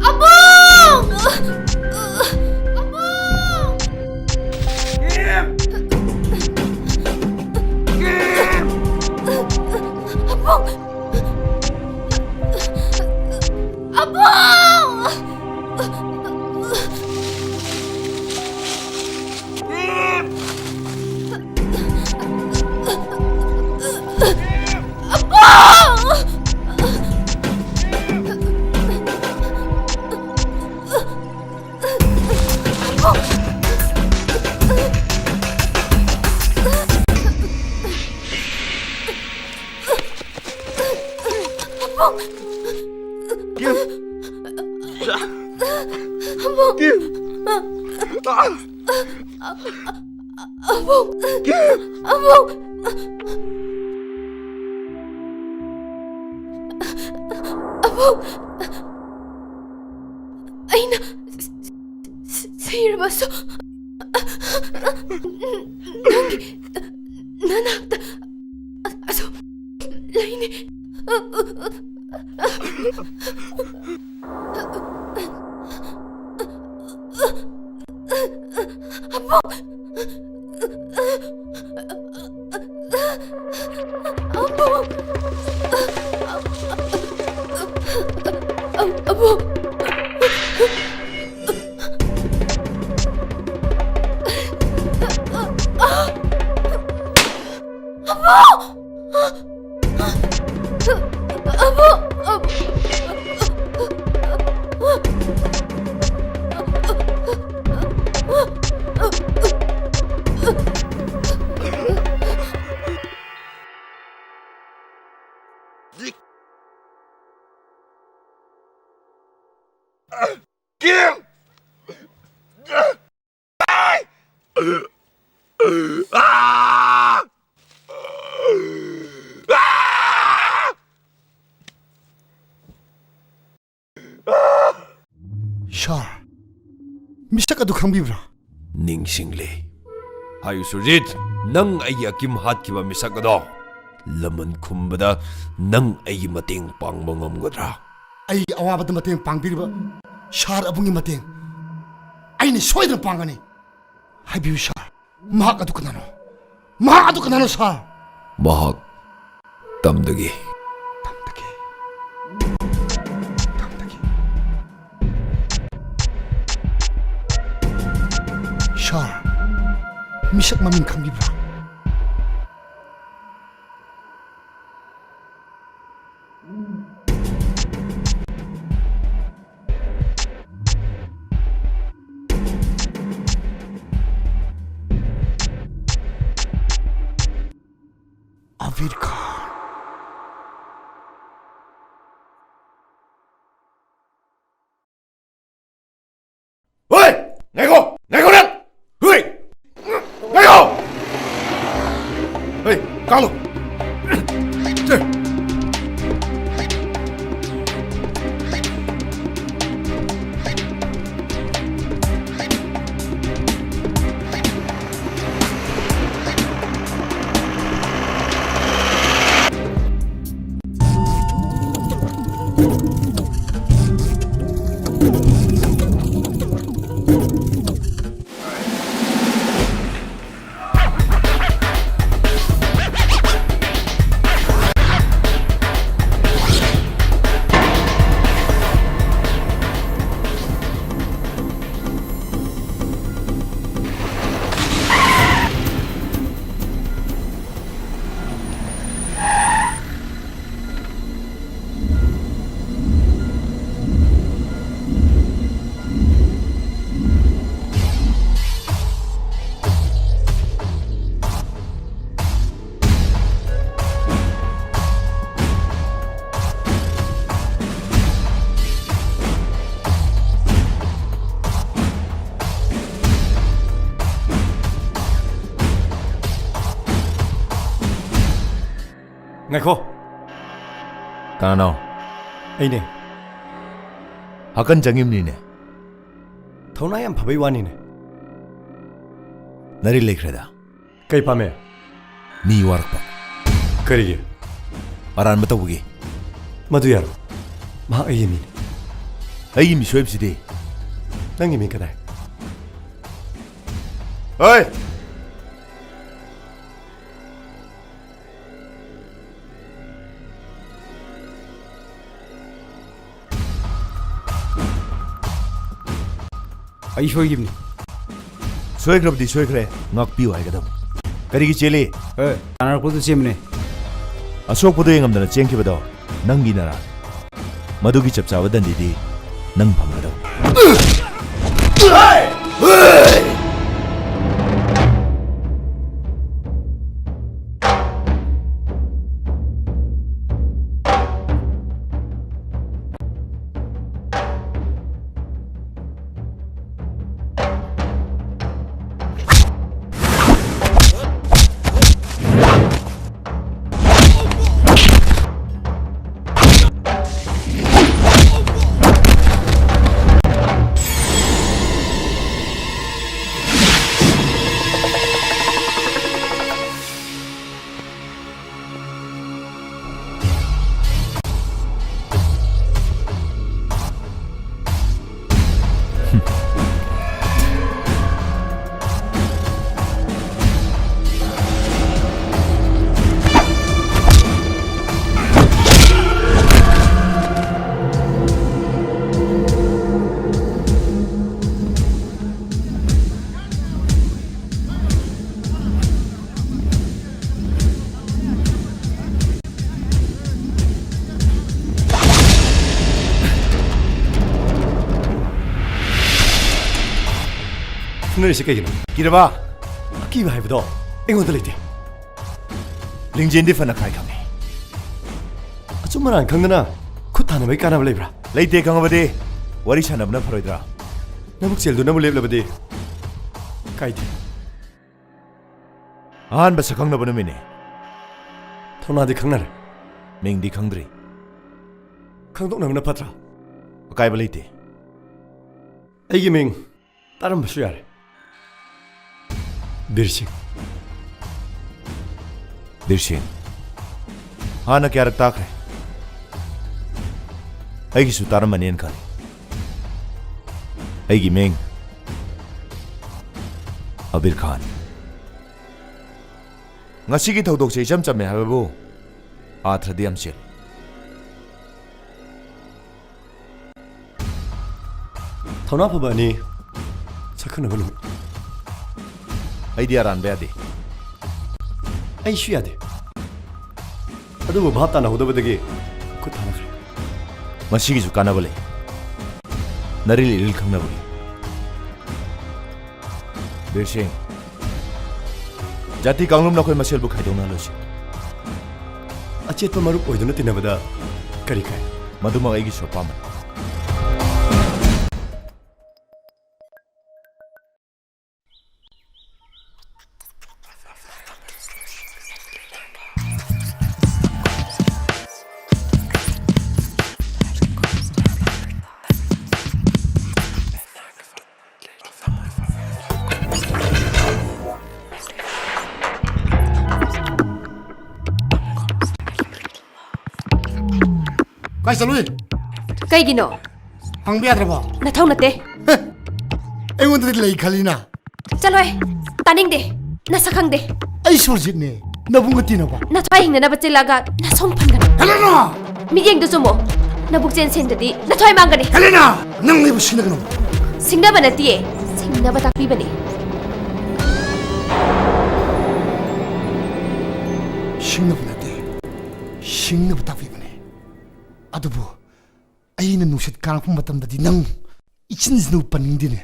ꯑꯕꯨꯡ! ꯑꯕꯨꯡ! ꯑꯕꯨꯡ! ꯑꯕꯨꯡ! ꯑꯕꯨꯡ! ꯑꯕꯨꯡ! ꯑꯩꯅ ꯁꯤꯔꯕꯁꯨ ꯅꯪꯒꯤ ꯅꯅꯥꯛꯇ ꯑꯁꯨꯛ ꯂꯩꯅꯤ꯫ ꯑꯕꯣꯛ! ꯑꯕꯣꯛ! ꯑꯕꯣꯛ! ꯑꯕꯣꯛ! ꯑꯕꯣꯛ! ꯁꯥꯔ, ꯃꯤꯁꯛ ꯑꯗꯨ ꯈꯪꯕꯤꯕ꯭ꯔꯥ? ꯅꯤꯡꯁꯤꯡꯂꯦ꯫ ꯍꯥꯏꯌꯨ ꯁꯨꯔꯖꯤꯠ, ꯅꯪ ꯑꯩꯒꯤ ꯑꯀꯤꯝ ꯍꯥꯠꯈꯤꯕ ꯃꯤꯁꯛ ꯑꯗꯣ꯫ ꯂꯃꯟ ꯈꯨꯝꯕꯗ ꯅꯪ ꯑꯩꯒꯤ ꯃꯇꯦꯡ ꯄꯥꯡꯕ ꯉꯝꯒꯗ꯭ꯔꯥ? ꯑꯩꯒꯤ ꯑꯋꯥꯕꯗ ꯃꯇꯦꯡ ꯄꯥꯡꯕꯤꯔꯤꯕ ꯁꯥꯔ ꯑꯕꯨꯡꯒꯤ ꯃꯇꯦꯡ ꯑꯩꯅ ꯁꯣꯏꯗꯅ ꯄꯥꯡꯒꯅꯤ꯫ ꯍꯥꯏꯕꯤꯌꯨ ꯁꯥꯔ, ꯃꯍꯥꯛ ꯑꯗꯨ ꯀꯅꯥꯅꯣ? ꯃꯍꯥꯛ ꯑꯗꯨ ꯀꯅꯥꯅꯣ ꯁꯥꯔ? ꯃꯍꯥꯛ ꯇꯝꯗꯒꯤ꯫ ꯇꯝꯗꯒꯤ꯫ ꯇꯝꯗꯒꯤ꯫ ꯁꯥꯔ, ꯃꯤꯁꯛ ꯃꯃꯤꯡ ꯈꯪꯕꯤꯕ꯭ꯔꯥ? ꯑꯕꯤꯔ ꯈꯥꯟ꯫ ꯍꯣꯏ! ꯉꯥꯏꯈꯣ! ꯉꯥꯏꯈꯣ ꯅꯪ! ꯍꯣꯏ! ꯉꯥꯏꯈꯣ! ꯍꯣꯏ, ꯀꯥꯡꯂꯨꯞ! ꯉꯥꯏꯈꯣ꯫ ꯀꯅꯥꯅꯣ? ꯑꯩꯅꯦ꯫ ꯍꯥꯀꯟ ꯆꯪꯉꯤꯕꯅꯤꯅꯦ꯫ ꯊꯧꯅꯥ ꯌꯥꯝ ꯐꯕꯩ ꯋꯥꯅꯤꯅꯦ꯫ ꯅꯔꯤ ꯂꯩꯈ꯭ꯔꯦꯗ꯫ ꯀꯩ ꯄꯥꯝꯃꯦ? ꯃꯤ ꯋꯥꯔꯛꯄ꯫ ꯀꯔꯤꯒꯤ? ꯑꯔꯥꯟꯕ ꯇꯧꯕꯒꯤ꯫ ꯃꯗꯨ ꯌꯥꯔꯣꯏ꯫ ꯃꯍꯥꯛ ꯑꯩꯒꯤ ꯃꯤꯅꯤ꯫ ꯑꯩꯒꯤ ꯃꯤꯁꯣꯏꯕꯁꯤꯗꯤ? ꯅꯪꯒꯤ ꯃꯤ ꯀꯗꯥꯏ? ꯍꯣꯏ! ꯑꯩ ꯁꯣꯏꯈꯤꯕꯅꯤ꯫ ꯁꯣꯏꯈ꯭ꯔꯕꯗꯤ ꯁꯣꯏꯈ꯭ꯔꯦ, ꯉꯥꯛꯄꯤꯌꯨ ꯍꯥꯏꯒꯗꯕ꯫ ꯀꯔꯤꯒꯤ ꯆꯦꯜꯂꯤ? ꯑꯦ, ꯇꯥꯟꯅꯔꯛꯄꯗꯨ ꯆꯦꯟꯕꯅꯦ꯫ ꯑꯁꯣꯛꯄꯗꯨ ꯌꯦꯡꯉꯝꯗꯅ ꯆꯦꯟꯈꯤꯕꯗꯣ ꯅꯪꯒꯤ ꯅꯔꯥ꯫ ꯃꯗꯨꯒꯤ ꯆꯞ ꯆꯥꯕ ꯗꯟꯗꯤꯗꯤ ꯅꯪ ꯐꯪꯒꯗꯕ꯫ ꯐꯨꯅꯔꯤꯁꯦ ꯀꯩꯒꯤꯅꯣ? ꯀꯤꯔꯕ? ꯑꯀꯤꯕ ꯍꯥꯏꯕꯗꯣ ꯑꯩꯉꯣꯟꯗ ꯂꯩꯇꯦ꯫ ꯂꯤꯡꯖꯦꯟꯗꯤ ꯐꯅ ꯈꯥꯏ ꯈꯪꯉꯤ꯫ ꯑꯆꯨꯝ ꯑꯔꯥꯟ ꯈꯪꯗꯅ ꯈꯨꯠ ꯊꯥꯅꯕꯒꯤ ꯀꯥꯟꯅꯕ ꯂꯩꯕ꯭ꯔꯥ? ꯂꯩꯇꯦ ꯈꯪꯉꯕꯗꯤ ꯋꯥꯔꯤ ꯁꯥꯟꯅꯕꯅ ꯐꯔꯣꯏꯗ꯭ꯔꯥ? ꯅꯕꯨꯛ ꯆꯦꯜꯗꯨꯅꯕꯨ ꯂꯦꯞꯂꯕꯗꯤ ꯀꯥꯏꯗꯦ꯫ ꯑꯍꯥꯟꯕ ꯁꯛꯈꯪꯅꯕ ꯅꯨꯃꯤꯠꯅꯤ꯫ ꯊꯧꯅꯥꯗꯤ ꯈꯪꯅꯔꯦ꯫ ꯃꯤꯡꯗꯤ ꯈꯪꯗ꯭ꯔꯤ꯫ ꯈꯪꯗꯣꯛꯅꯕꯅ ꯐꯠꯇ꯭ꯔꯥ? ꯑꯀꯥꯏꯕ ꯂꯩꯇꯦ꯫ ꯑꯩꯒꯤ ꯃꯤꯡ ꯇꯥꯔꯝꯕꯁꯨ ꯌꯥꯔꯦ꯫ ꯕꯤꯔ ꯁꯤꯡ꯫ ꯕꯤꯔ ꯁꯤꯡ꯫ ꯍꯥꯟꯅ ꯀꯌꯥꯔꯛ ꯇꯥꯈ꯭ꯔꯦ? ꯑꯩꯒꯤꯁꯨ ꯇꯥꯔꯝꯃꯅꯤꯅ ꯈꯜꯂꯤ꯫ ꯑꯩꯒꯤ ꯃꯤꯡ ꯑꯕꯤꯔ ꯈꯥꯟ꯫ ꯉꯁꯤꯒꯤ ꯊꯧꯗꯣꯛꯁꯦ ꯏꯆꯝ ꯆꯝꯃꯦ ꯍꯥꯏꯕꯕꯨ ꯑꯥꯔꯊꯗꯤ ꯌꯥꯝ ꯆꯦꯜꯂꯤ꯫ ꯊꯧꯅꯥ ꯐꯕ ꯑꯅꯤ ꯁꯛꯈꯪꯅꯕ ꯅꯨꯃꯤꯠ꯫ ꯑꯩꯗꯤ ꯑꯔꯥꯟꯕ ꯌꯥꯗꯦ꯫ ꯑꯩꯁꯨ ꯌꯥꯗꯦ꯫ ꯑꯗꯨꯕꯨ ꯚꯥꯞ ꯇꯥꯅꯍꯧꯗꯕꯗꯒꯤ ꯈꯨꯠ ꯊꯥꯅꯈ꯭ꯔꯦ꯫ ꯃꯁꯤꯒꯤꯁꯨ ꯀꯥꯟꯅꯕ ꯂꯩ꯫ ꯅꯔꯤꯜ ꯏꯔꯤꯜ ꯈꯪꯅꯕꯒꯤ꯫ ꯕꯤꯔ ꯁꯤꯡ, ꯖꯥꯇꯤ ꯀꯥꯡꯂꯨꯞꯅ ꯑꯩꯈꯣꯏ ꯃꯁꯦꯜꯕꯨ ꯈꯥꯏꯗꯣꯛꯅꯍꯜꯂꯣꯏꯁꯤ꯫ ꯑꯆꯦꯠꯄ ꯃꯔꯨꯞ ꯑꯣꯏꯗꯨꯅ ꯇꯤꯟꯅꯕꯗ ꯀꯔꯤ ꯀꯥꯏ? ꯃꯗꯨꯃꯛ ꯑꯩꯒꯤꯁꯨ ꯑꯄꯥꯝꯕꯅꯤ꯫ ꯀꯥꯏ ꯆꯠꯂꯨꯏ? ꯀꯩꯒꯤꯅꯣ? ꯍꯪꯕ ꯌꯥꯗ꯭ꯔꯕꯣ? ꯅꯊꯧ ꯅꯠꯇꯦ꯫ ꯍꯦ! ꯑꯩꯉꯣꯟꯗꯗꯤ ꯂꯩ ꯈꯜꯂꯤꯅ? ꯆꯠꯂꯣꯍꯦ, ꯇꯥꯅꯤꯡꯗꯦ꯫ ꯅꯁꯛ ꯈꯪꯗꯦ꯫ ꯑꯩ ꯁꯨꯔꯖꯤꯠꯅꯦ, ꯅꯕꯨꯡꯒ ꯇꯤꯟꯅꯕ꯫ ꯅꯊ꯭ꯋꯥꯏ ꯍꯤꯡꯅꯅꯕ ꯆꯦꯜꯂꯛꯑꯒ ꯅꯁꯣꯡ ꯐꯟꯒꯅꯤ꯫ ꯍꯦꯂꯦꯅꯥ! ꯃꯤꯠꯌꯦꯡꯗꯣ ꯆꯨꯝꯃꯣ꯫ ꯅꯕꯨꯛ ꯆꯦꯟ ꯁꯦꯡꯗ꯭ꯔꯗꯤ ꯅꯊ꯭ꯋꯥꯏ ꯃꯥꯡꯒꯅꯤ꯫ ꯍꯦꯂꯦꯅꯥ! ꯅꯪ ꯑꯩꯕꯨ ꯁꯤꯡꯅꯒꯅꯨ꯫ ꯁꯤꯡꯅꯕ ꯅꯠꯇꯤꯌꯦ, ꯁꯤꯡꯅꯕ ꯇꯥꯛꯄꯤꯕꯅꯦ꯫ ꯁꯤꯡꯅꯕ ꯅꯠꯇꯦ, ꯁꯤꯡꯅꯕ ꯇꯥꯛꯄꯤꯕꯅꯦ꯫ ꯑꯗꯨꯕꯨ ꯑꯩꯅ ꯅꯨꯡꯁꯤꯠ ꯀꯥꯡꯂꯛꯄ ꯃꯇꯝꯗꯗꯤ ꯅꯪ ꯏꯆꯤꯟ ꯏꯆꯤꯟꯅ ꯄꯟꯅꯤꯡꯗꯦꯅꯦ꯫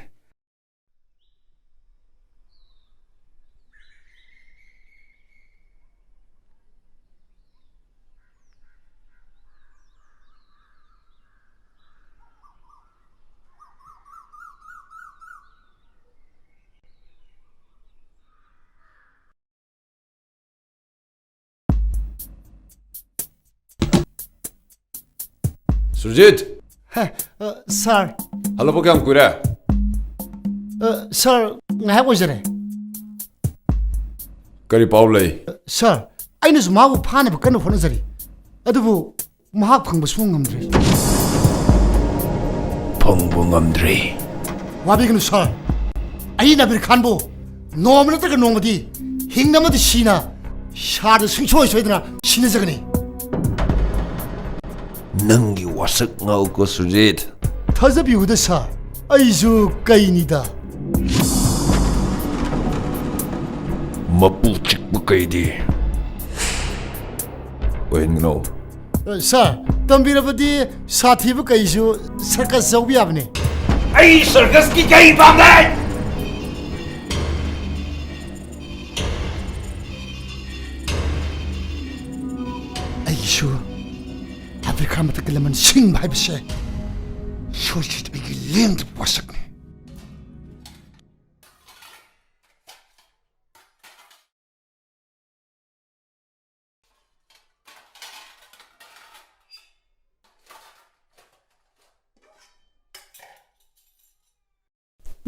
ꯁꯨꯔꯖꯤꯠ! ꯍꯦ, ꯑ, ꯁꯥꯔ꯫ ꯍꯜꯂꯛꯄ ꯀꯌꯥꯝ ꯀꯨꯏꯔꯦ? ꯑ, ꯁꯥꯔ, ꯉꯥꯏꯍꯥꯛ ꯑꯣꯏꯖꯔꯦ꯫ ꯀꯔꯤ ꯄꯥꯎ ꯂꯩ? ꯑ, ꯁꯥꯔ, ꯑꯩꯅꯁꯨ ꯃꯍꯥꯛꯄꯨ ꯐꯥꯅꯕ ꯀꯟꯅ ꯍꯣꯠꯅꯖꯔꯤ, ꯑꯗꯨꯕꯨ ꯃꯍꯥꯛ ꯐꯪꯕ ꯁꯨꯡꯉꯝ ꯉꯝꯗ꯭ꯔꯦ꯫ ꯐꯪꯕ ꯉꯝꯗ꯭ꯔꯦ? ꯋꯥꯕꯤꯒꯅꯨ, ꯁꯥꯔ꯫ ꯑꯩꯅ ꯑꯕꯤꯔ ꯈꯥꯟꯕꯨ ꯅꯣꯡꯃ ꯅꯠꯇ꯭ꯔꯒ ꯅꯣꯡꯃꯗꯤ ꯍꯤꯡꯅ ꯑꯃꯗꯤ ꯁꯤꯅ ꯁꯥꯔꯗ ꯁꯨꯡꯁꯣꯏ ꯁꯣꯏꯗꯅ ꯁꯤꯟꯅꯖꯒꯅꯤ꯫ ꯅꯪꯒꯤ ꯋꯥꯁꯛ ꯉꯥꯛꯎꯀꯣ, ꯁꯨꯔꯖꯤꯠ꯫ ꯊꯥꯖꯕꯤꯌꯨꯗ, ꯁꯥꯔ꯫ ꯑꯩꯁꯨ ꯀꯩꯅꯤꯗ꯫ ꯃꯄꯨ ꯆꯤꯛꯄ ꯀꯩꯗꯤ ꯑꯣꯏꯍꯟꯒꯅꯨ꯫ ꯑ, ꯁꯥꯔ, ꯇꯝꯕꯤꯔꯕꯗꯤ ꯁꯥꯊꯤꯕ ꯀꯩꯁꯨ ꯁꯔꯀꯁ ꯌꯥꯎꯕ ꯌꯥꯕꯅꯦ꯫ ꯑꯩ ꯁꯔꯀꯁꯀꯤ ꯀꯩ ꯄꯥꯝꯗꯦ? ꯑꯩꯒꯤꯁꯨ ꯑꯐ꯭ꯔꯤꯀꯥ ꯃꯊꯛꯇ ꯂꯃꯟ ꯁꯤꯡꯕ ꯍꯥꯏꯕꯁꯦ ꯁꯨꯔꯖꯤꯠ ꯑꯩꯒꯤ ꯂꯦꯡꯗꯕ ꯋꯥꯁꯛꯅꯤ꯫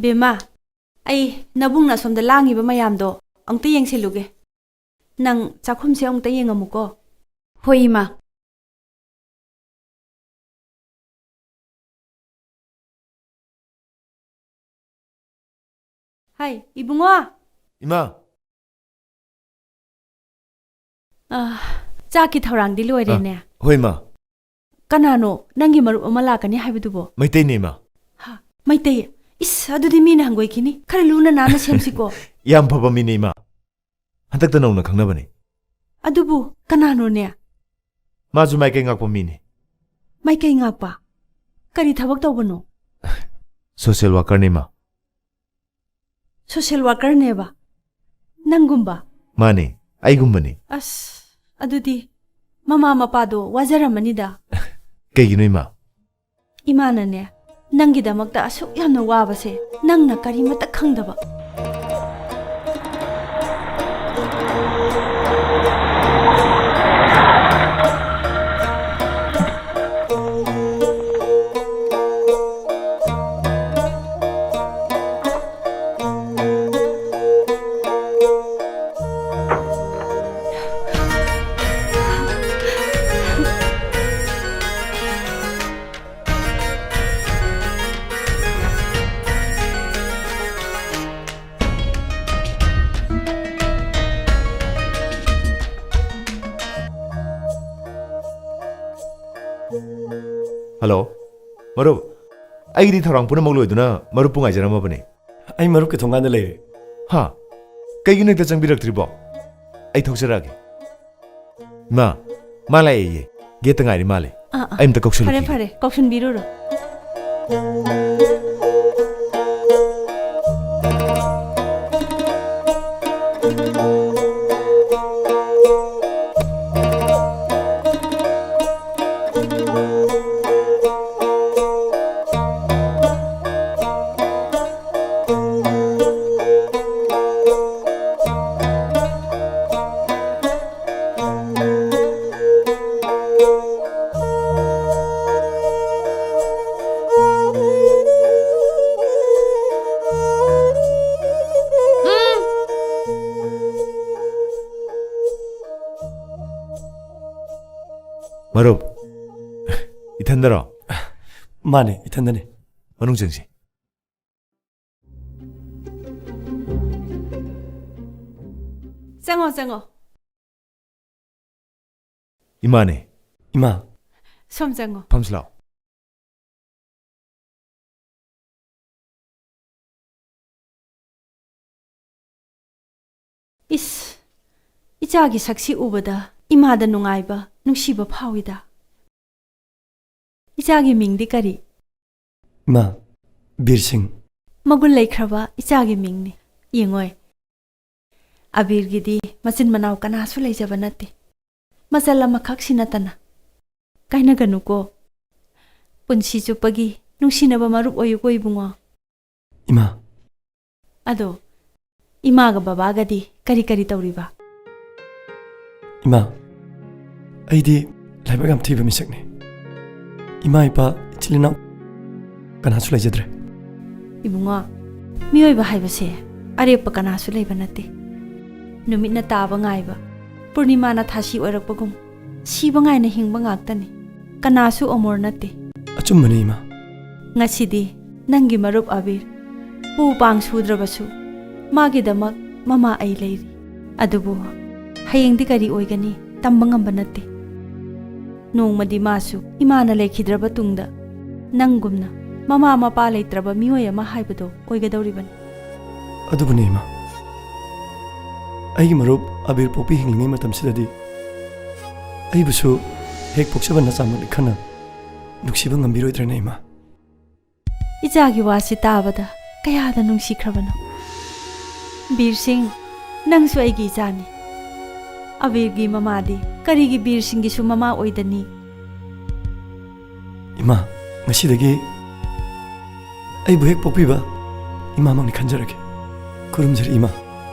ꯕꯦꯝꯃ, ꯑꯩ ꯅꯕꯨꯡꯅ ꯑꯁꯣꯝꯗ ꯂꯥꯡꯉꯤꯕ ꯃꯌꯥꯝꯗꯣ ꯑꯃꯨꯛꯇ ꯌꯦꯡꯁꯤꯜꯂꯨꯒꯦ꯫ ꯅꯪ ꯆꯥꯛꯈꯨꯝꯁꯦ ꯑꯃꯨꯛꯇ ꯌꯦꯡꯉꯝꯃꯨꯀꯣ꯫ ꯍꯣꯏ, ꯏꯃꯥ꯫ ꯍꯥꯏ, ꯏꯕꯨꯡꯉꯣ꯫ ꯏꯃꯥ꯫ ꯑ, ꯆꯥꯛꯀꯤ ꯊꯧꯔꯥꯡꯗꯤ ꯂꯣꯏꯔꯦꯅꯦ? ꯑ, ꯍꯣꯏ, ꯏꯃꯥ꯫ ꯀꯅꯥꯅꯣ ꯅꯪꯒꯤ ꯃꯔꯨꯞ ꯑꯃ ꯂꯥꯛꯀꯅꯤ ꯍꯥꯏꯕꯗꯨꯕꯣ? ꯃꯩꯇꯩꯅꯦ, ꯏꯃꯥ꯫ ꯍꯥ, ꯃꯩꯇꯩ? ꯏꯁ, ꯑꯗꯨꯗꯤ ꯃꯤꯅ ꯍꯪꯒꯣꯏꯈꯤꯅꯤ꯫ ꯈꯔ ꯂꯨꯅ ꯅꯥꯟꯅ ꯁꯦꯝꯁꯤꯀꯣ꯫ ꯌꯥꯝ ꯐꯕ ꯃꯤꯅꯦ, ꯏꯃꯥ꯫ ꯍꯟꯗꯛꯇ ꯅꯧꯅ ꯈꯪꯅꯕꯅꯦ꯫ ꯑꯗꯨꯕꯨ ꯀꯅꯥꯅꯣꯅꯦ? ꯃꯥꯁꯨ ꯃꯥꯏꯀꯩ ꯉꯥꯛꯄ ꯃꯤꯅꯦ꯫ ꯃꯥꯏꯀꯩ ꯉꯥꯛꯄ? ꯀꯔꯤ ꯊꯕꯛ ꯇꯧꯕꯅꯣ? ꯁꯣꯁꯤꯌꯦꯜ ꯋꯥꯀꯔꯅꯦ, ꯏꯃꯥ꯫ ꯁꯣꯁꯤꯌꯦꯜ ꯋꯥꯀꯔꯅꯦꯕ? ꯅꯪꯒꯨꯝꯕ? ꯃꯥꯅꯦ, ꯑꯩꯒꯨꯝꯕꯅꯦ꯫ ꯑꯁ, ꯑꯗꯨꯗꯤ ꯃꯃꯥ ꯃꯄꯥꯗꯣ ꯋꯥꯖꯔꯝꯃꯅꯤꯗ꯫ ꯀꯩꯒꯤꯅꯣ, ꯏꯃꯥ? ꯏꯃꯥꯅꯅꯦ, ꯅꯪꯒꯤꯗꯃꯛꯇ ꯑꯁꯨꯛ ꯌꯥꯝꯅ ꯋꯥꯕꯁꯦ ꯅꯪꯅ ꯀꯔꯤꯃꯠꯇ ꯈꯪꯗꯕ꯫ ꯍꯜꯂꯣ, ꯃꯔꯨꯞ꯫ ꯑꯩꯒꯤꯗꯤ ꯊꯧꯔꯥꯡ ꯄꯨꯝꯅꯃꯛ ꯂꯣꯏꯗꯨꯅ ꯃꯔꯨꯞꯄꯨ ꯉꯥꯏꯖꯔꯝꯃꯕꯅꯦ꯫ ꯑꯩ ꯃꯔꯨꯞꯀꯤ ꯊꯣꯡꯒꯥꯟꯗ ꯂꯩꯔꯦ꯫ ꯍꯥ? ꯀꯩꯒꯤꯅꯣ ꯍꯦꯛꯇ ꯆꯪꯕꯤꯔꯛꯇ꯭ꯔꯤꯕꯣ? ꯑꯩ ꯊꯣꯛꯆꯔꯛꯑꯒꯦ꯫ ꯃꯥ, ꯃꯥ ꯂꯥꯛꯑꯦꯌꯦ꯫ ꯒꯦꯠꯇ ꯉꯥꯏꯔꯤ ꯃꯥꯜꯂꯦ꯫ ꯑꯥ, ꯑꯥ꯫ ꯑꯩ ꯑꯝꯇ ꯐꯔꯦ, ꯀꯧꯁꯜꯂꯨꯈꯤꯒꯦ꯫ ꯐꯔꯦ꯫ ꯀꯧꯁꯟꯕꯤꯔꯨꯔꯣ꯫ ꯃꯔꯨꯞ, ꯏꯊꯟꯗꯔꯣ? ꯃꯥꯅꯦ, ꯏꯊꯟꯗꯅꯦ꯫ ꯃꯅꯨꯡ ꯆꯪꯁꯤ꯫ ꯆꯪꯉꯣ, ꯆꯪꯉꯣ꯫ ꯏꯃꯥꯅꯦ꯫ ꯏꯃꯥ꯫ ꯁꯣꯝ ꯆꯪꯉꯣ꯫ ꯐꯝꯁꯤ ꯂꯥꯎ꯫ ꯏꯁ, ꯏꯆꯥꯒꯤ ꯁꯛꯁꯤ ꯎꯕꯗ ꯏꯃꯥꯗ ꯅꯨꯡꯉꯥꯏꯕ, ꯅꯨꯡꯁꯤꯕ ꯐꯥꯎꯏꯗ꯫ ꯏꯆꯥꯒꯤ ꯃꯤꯡꯗꯤ ꯀꯔꯤ? ꯏꯃꯥ, ꯕꯤꯔ ꯁꯤꯡ꯫ ꯃꯒꯨꯟ ꯂꯩꯈ꯭ꯔꯕ ꯏꯆꯥꯒꯤ ꯃꯤꯡꯅꯤ꯫ ꯌꯦꯡꯉꯣꯏ, ꯑꯕꯤꯔꯒꯤꯗꯤ ꯃꯆꯤꯟ ꯃꯅꯥꯎ ꯀꯅꯥꯁꯨ ꯂꯩꯖꯕ ꯅꯠꯇꯦ꯫ ꯃꯆꯜ ꯑꯃꯈꯛꯁꯤ ꯅꯠꯇꯅ꯫ ꯀꯥꯏꯅꯒꯅꯨꯀꯣ꯫ ꯄꯨꯟꯁꯤ ꯆꯨꯞꯄꯒꯤ ꯅꯨꯡꯁꯤꯅꯕ ꯃꯔꯨꯞ ꯑꯣꯏꯌꯨꯀꯣ, ꯏꯕꯨꯡꯉꯣ꯫ ꯏꯃꯥ꯫ ꯑꯗꯣ, ꯏꯃꯥꯒ ꯕꯕꯥꯒꯗꯤ ꯀꯔꯤ ꯀꯔꯤ ꯇꯧꯔꯤꯕ? ꯏꯃꯥ, ꯑꯩꯗꯤ ꯂꯥꯏꯕꯛ ꯌꯥꯝ ꯊꯤꯕ ꯃꯤꯁꯛꯅꯤ꯫ ꯏꯃꯥ ꯏꯄꯥ, ꯏꯆꯤꯜ ꯏꯅꯥꯎ ꯀꯅꯥꯁꯨ ꯂꯩꯖꯗ꯭ꯔꯦ꯫ ꯏꯕꯨꯡꯉꯣ, ꯃꯤꯑꯣꯏꯕ ꯍꯥꯏꯕꯁꯦ ꯑꯔꯦꯞꯄ ꯀꯅꯥꯁꯨ ꯂꯩꯕ ꯅꯠꯇꯦ꯫ ꯅꯨꯃꯤꯠꯅ ꯇꯥꯕ ꯉꯥꯏꯕ, ꯄꯨꯔꯅꯤꯃꯥꯅ ꯊꯥꯁꯤ ꯑꯣꯏꯔꯛꯄꯒꯨꯝ, ꯁꯤꯕ ꯉꯥꯏꯅ ꯍꯤꯡꯕ ꯉꯥꯛꯇꯅꯤ꯫ ꯀꯅꯥꯁꯨ ꯑꯃꯣꯔ ꯅꯠꯇꯦ꯫ ꯑꯆꯨꯝꯕꯅꯤ, ꯏꯃꯥ꯫ ꯉꯁꯤꯗꯤ ꯅꯪꯒꯤ ꯃꯔꯨꯞ ꯑꯕꯤꯔ, ꯄꯨ ꯄꯥꯡ ꯁꯨꯗ꯭ꯔꯕꯁꯨ, ꯃꯥꯒꯤꯗꯃꯛ ꯃꯃꯥ ꯑꯩ ꯂꯩꯔꯤ꯫ ꯑꯗꯨꯕꯨ ꯍꯌꯦꯡꯗꯤ ꯀꯔꯤ ꯑꯣꯏꯒꯅꯤ ꯇꯝꯕ ꯉꯝꯕ ꯅꯠꯇꯦ꯫ ꯅꯣꯡꯃꯗꯤ ꯃꯥꯁꯨ ꯏꯃꯥꯅ ꯂꯩꯈꯤꯗ꯭ꯔꯕ ꯇꯨꯡꯗ ꯅꯪꯒꯨꯝꯅ ꯃꯃꯥ ꯃꯄꯥ ꯂꯩꯇ꯭ꯔꯕ ꯃꯤꯑꯣꯏ ꯑꯃ ꯍꯥꯏꯕꯗꯣ ꯑꯣꯏꯒꯗꯧꯔꯤꯕꯅꯤ꯫ ꯑꯗꯨꯕꯨꯅꯦ, ꯏꯃꯥ꯫ ꯑꯩꯒꯤ ꯃꯔꯨꯞ ꯑꯕꯤꯔ ꯄꯣꯛꯄꯤ ꯍꯤꯡꯂꯤꯉꯩ ꯃꯇꯝꯁꯤꯗꯗꯤ ꯑꯩꯕꯨꯁꯨ ꯍꯦꯛ ꯄꯣꯛꯆꯕ ꯅꯆꯥꯃꯛꯅꯤ ꯈꯟꯅ ꯅꯨꯡꯁꯤꯕ ꯉꯝꯕꯤꯔꯣꯏꯗ꯭ꯔꯅꯦ, ꯏꯃꯥ? ꯏꯆꯥꯒꯤ ꯋꯥꯁꯤ ꯇꯥꯕꯗ ꯀꯌꯥꯗ ꯅꯨꯡꯁꯤꯈ꯭ꯔꯕꯅꯣ꯫ ꯕꯤꯔ ꯁꯤꯡ, ꯅꯪꯁꯨ ꯑꯩꯒꯤ ꯏꯆꯥꯅꯤ꯫ ꯑꯕꯤꯔꯒꯤ ꯃꯃꯥꯗꯤ ꯀꯔꯤꯒꯤ ꯕꯤꯔ ꯁꯤꯡꯒꯤꯁꯨ ꯃꯃꯥ ꯑꯣꯏꯗꯅꯤ? ꯏꯃꯥ, ꯉꯁꯤꯗꯒꯤ ꯑꯩꯕꯨ ꯍꯦꯛ ꯄꯣꯛꯄꯤꯕ ꯏꯃꯥꯃꯛꯅꯤ ꯈꯟꯖꯔꯒꯦ꯫ ꯈꯨꯔꯨꯝꯖꯔꯤ, ꯏꯃꯥ꯫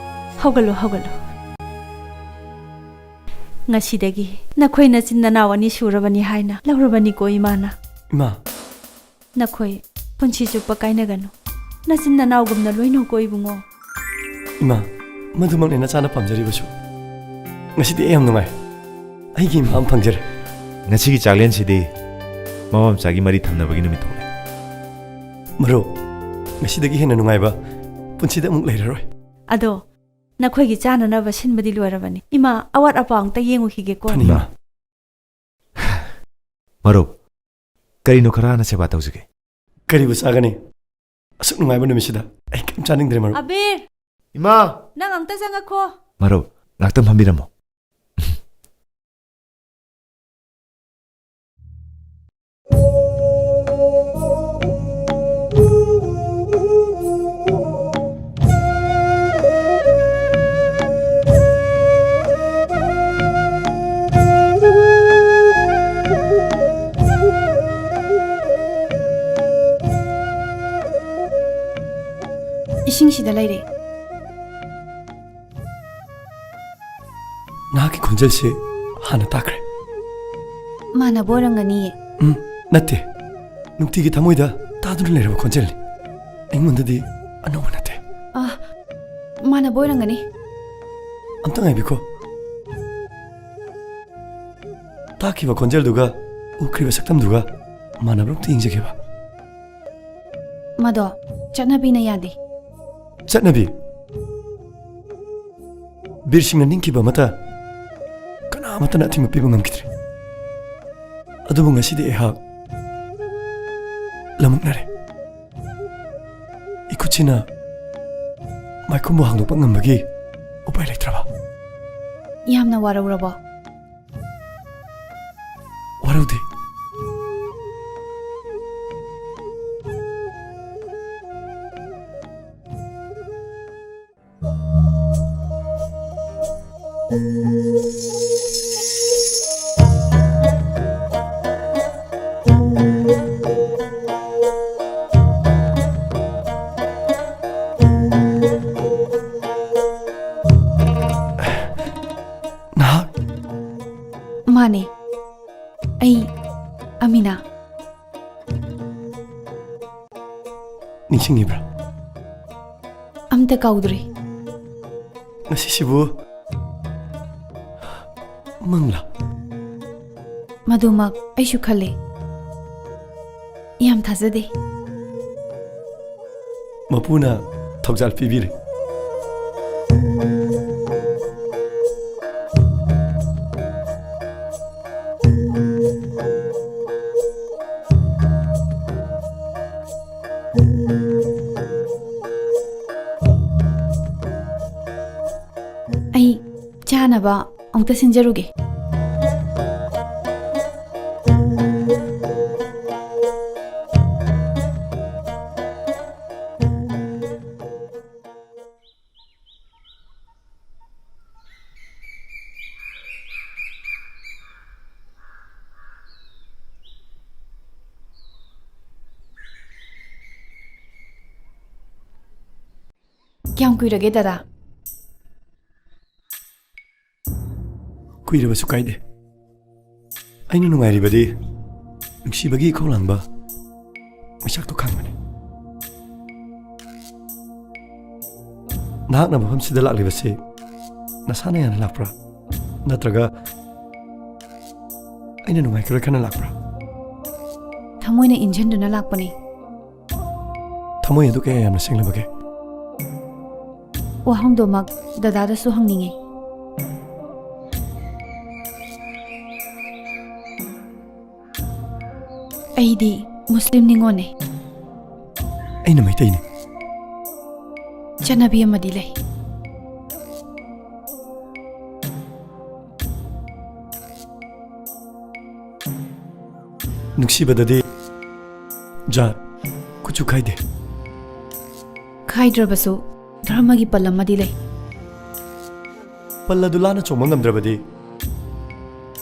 ꯍꯧꯒꯠꯂꯣ, ꯍꯧꯒꯠꯂꯣ꯫ ꯉꯁꯤꯗꯒꯤ ꯅꯈꯣꯏ ꯅꯆꯤꯟ ꯅꯅꯥꯎ ꯑꯅꯤ ꯁꯨꯔꯕꯅꯤ ꯍꯥꯏꯅ ꯂꯧꯔꯕꯅꯤꯀꯣ ꯏꯃꯥꯅ꯫ ꯏꯃꯥ꯫ ꯅꯈꯣꯏ ꯄꯨꯟꯁꯤ ꯆꯨꯞꯄ ꯀꯥꯏꯅꯒꯅꯨ꯫ ꯅꯆꯤꯟ ꯅꯅꯥꯎꯒꯨꯝꯅ ꯂꯣꯏꯅꯧꯀꯣ ꯏꯕꯨꯡꯉꯣ꯫ ꯏꯃꯥ, ꯃꯗꯨꯃꯛꯅꯦ ꯅꯆꯥꯅ ꯄꯥꯝꯖꯔꯤꯕꯁꯨ꯫ ꯉꯁꯤꯗꯤ ꯑꯩ ꯌꯥꯝ ꯅꯨꯡꯉꯥꯏ꯫ ꯑꯩꯒꯤ ꯏꯃꯥ ꯑꯃ ꯐꯪꯖꯔꯦ꯫ ꯉꯁꯤꯒꯤ ꯆꯥꯛꯂꯦꯟꯁꯤꯗꯤ ꯃꯃꯥ ꯃꯆꯥꯒꯤ ꯃꯔꯤ ꯊꯝꯅꯕꯒꯤ ꯅꯨꯃꯤꯠ ꯊꯣꯛꯂꯦ꯫ ꯃꯔꯨꯞ, ꯉꯁꯤꯗꯒꯤ ꯍꯦꯟꯅ ꯅꯨꯡꯉꯥꯏꯕ ꯄꯨꯟꯁꯤꯗ ꯑꯃꯨꯛ ꯂꯩꯔꯔꯣꯏ꯫ ꯑꯗꯣ ꯅꯈꯣꯏꯒꯤ ꯆꯥꯅꯅꯕ ꯁꯤꯟꯕꯗꯤ ꯂꯣꯏꯔꯕꯅꯤ꯫ ꯏꯃꯥ, ꯑꯋꯥꯠ ꯑꯄꯥ ꯑꯃꯨꯛꯇ ꯌꯦꯡꯉꯨꯈꯤꯒꯦꯀꯣ꯫ ꯐꯅꯤ, ꯏꯃꯥ꯫ ꯃꯔꯨꯞ, ꯀꯔꯤꯅꯣ ꯈꯔ ꯍꯥꯟꯅ ꯁꯦꯕꯥ ꯇꯧꯖꯒꯦ? ꯀꯔꯤꯕꯨ ꯆꯥꯒꯅꯤ? ꯑꯁꯨꯛ ꯅꯨꯡꯉꯥꯏꯕ ꯅꯨꯃꯤꯠꯁꯤꯗ ꯑꯩ ꯀꯔꯤꯝ ꯆꯥꯅꯤꯡꯗ꯭ꯔꯦ, ꯃꯔꯨꯞ꯫ ꯑꯕꯤꯔ! ꯏꯃꯥ! ꯅꯪ ꯑꯝꯇ ꯆꯪꯉꯛꯈꯣ꯫ ꯃꯔꯨꯞ, ꯉꯥꯛꯇꯪ ꯐꯝꯕꯤꯔꯝꯃꯣ꯫ ꯏꯁꯤꯡꯁꯤꯗ ꯂꯩꯔꯦ꯫ ꯅꯍꯥꯛꯀꯤ ꯈꯣꯟꯖꯦꯜꯁꯤ ꯍꯥꯟꯅ ꯇꯥꯈ꯭ꯔꯦ꯫ ꯃꯥꯟꯅꯕ ꯑꯣꯏꯔꯝꯒꯅꯤꯌꯦ꯫ ꯎꯝ, ꯅꯠꯇꯦ꯫ ꯅꯨꯡꯇꯤꯒꯤ ꯊꯃꯣꯏꯗ ꯇꯥꯗꯨꯅ ꯂꯩꯔꯕ ꯈꯣꯟꯖꯦꯜꯅꯤ꯫ ꯑꯩꯉꯣꯟꯗꯗꯤ ꯑꯅꯧꯕ ꯅꯠꯇꯦ꯫ ꯑꯥ, ꯃꯥꯟꯅꯕ ꯑꯣꯏꯔꯝꯒꯅꯤ꯫ ꯑꯝꯇ ꯉꯥꯏꯕꯤꯈꯣ꯫ ꯇꯥꯈꯤꯕ ꯈꯣꯟꯖꯦꯜꯗꯨꯒ ꯎꯈ꯭ꯔꯤꯕ ꯁꯛꯇꯝꯗꯨꯒ ꯃꯥꯟꯅꯕ꯭ꯔꯥ ꯑꯝꯇ ꯌꯦꯡꯖꯒꯦꯕ꯫ ꯃꯗꯣ ꯆꯠꯅꯕꯤꯅ ꯌꯥꯗꯦ꯫ ꯆꯠꯅꯕꯤ? ꯕꯤꯔ ꯁꯤꯡꯅ ꯅꯤꯡꯈꯤꯕ ꯑꯃꯠꯇ ꯀꯅꯥꯃꯠꯇꯅ ꯑꯊꯤꯡꯕ ꯄꯤꯕ ꯉꯝꯈꯤꯗ꯭ꯔꯦ꯫ ꯑꯗꯨꯕꯨ ꯉꯁꯤꯗꯤ ꯑꯩꯍꯥꯛ ꯂꯃꯨꯛꯅꯔꯦ꯫ ꯏꯈꯨꯠꯁꯤꯅ ꯃꯥꯏꯈꯨꯝꯕꯨ ꯍꯥꯡꯗꯣꯛꯄ ꯉꯝꯕꯒꯤ ꯎꯄꯥꯏ ꯂꯩꯇ꯭ꯔꯕ꯫ ꯌꯥꯝꯅ ꯋꯥꯔꯧꯔꯕꯣ? ꯋꯥꯔꯧꯗꯦ꯫ ꯅꯍꯥꯛ? ꯃꯥꯅꯦ, ꯑꯩ ꯑꯃꯤꯅꯥ꯫ ꯅꯤꯡꯁꯤꯡꯉꯤꯕ꯭ꯔꯥ? ꯑꯝꯇ ꯀꯥꯎꯗ꯭ꯔꯤ꯫ ꯉꯁꯤꯁꯤꯕꯨ ꯃꯪꯂꯥ? ꯃꯗꯨꯃꯛ ꯑꯩꯁꯨ ꯈꯜꯂꯦ꯫ ꯌꯥꯝ ꯊꯥꯖꯗꯦ꯫ ꯃꯄꯨꯅ ꯊꯧꯖꯥꯜ ꯄꯤꯕꯤꯔꯦ꯫ ꯑꯩ ꯆꯥꯅꯕ ꯑꯃꯨꯛꯇ ꯁꯤꯟꯖꯔꯨꯒꯦ꯫ ꯀꯌꯥꯝ ꯀꯨꯏꯔꯒꯦ, ꯗꯗꯥ? ꯀꯨꯏꯔꯕꯁꯨ ꯀꯥꯏꯗꯦ꯫ ꯑꯩꯅ ꯅꯨꯡꯉꯥꯏꯔꯤꯕꯗꯤ ꯅꯨꯡꯁꯤꯕꯒꯤ ꯏꯈꯧ ꯂꯥꯡꯕ ꯃꯩꯁꯥꯛꯇꯣ ꯈꯪꯕꯅꯤ꯫ ꯅꯍꯥꯛꯅ ꯃꯐꯝꯁꯤꯗ ꯂꯥꯛꯂꯤꯕꯁꯤ ꯅꯁꯥꯅ ꯌꯥꯅ ꯂꯥꯛꯄ꯭ꯔꯥ? ꯅꯠꯇ꯭ꯔꯒ ꯑꯩꯅ ꯅꯨꯡꯉꯥꯏꯈꯤꯔꯣꯏ ꯈꯟꯅ ꯂꯥꯛꯄ꯭ꯔꯥ? ꯊꯃꯣꯏꯅ ꯏꯟꯖꯟꯗꯨꯅ ꯂꯥꯛꯄꯅꯤ꯫ ꯊꯃꯣꯏ ꯑꯗꯨ ꯀꯌꯥ ꯌꯥꯝꯅ ꯁꯦꯡꯂꯕꯒꯦ? ꯋꯥꯍꯪꯗꯨꯃꯛ ꯗꯗꯥꯗꯁꯨ ꯍꯪꯅꯤꯡꯉꯤ꯫ ꯑꯩꯗꯤ ꯃꯨꯁꯂꯤꯝ ꯅꯤꯉꯣꯜꯅꯦ꯫ ꯑꯩꯅ ꯃꯩꯇꯩꯅꯦ꯫ ꯆꯠꯅꯕꯤ ꯑꯃꯗꯤ ꯂꯩ꯫ ꯅꯨꯡꯁꯤꯕꯗꯗꯤ ꯖꯥꯠ, ꯀꯨꯆꯨ ꯈꯥꯏꯗꯦ꯫ ꯈꯥꯏꯗ꯭ꯔꯕꯁꯨ ꯙꯔꯃꯒꯤ ꯄꯜ ꯑꯃꯗꯤ ꯂꯩ꯫ ꯄꯜ ꯑꯗꯨ ꯂꯥꯟꯅ ꯆꯣꯡꯕ ꯉꯝꯗ꯭ꯔꯕꯗꯤ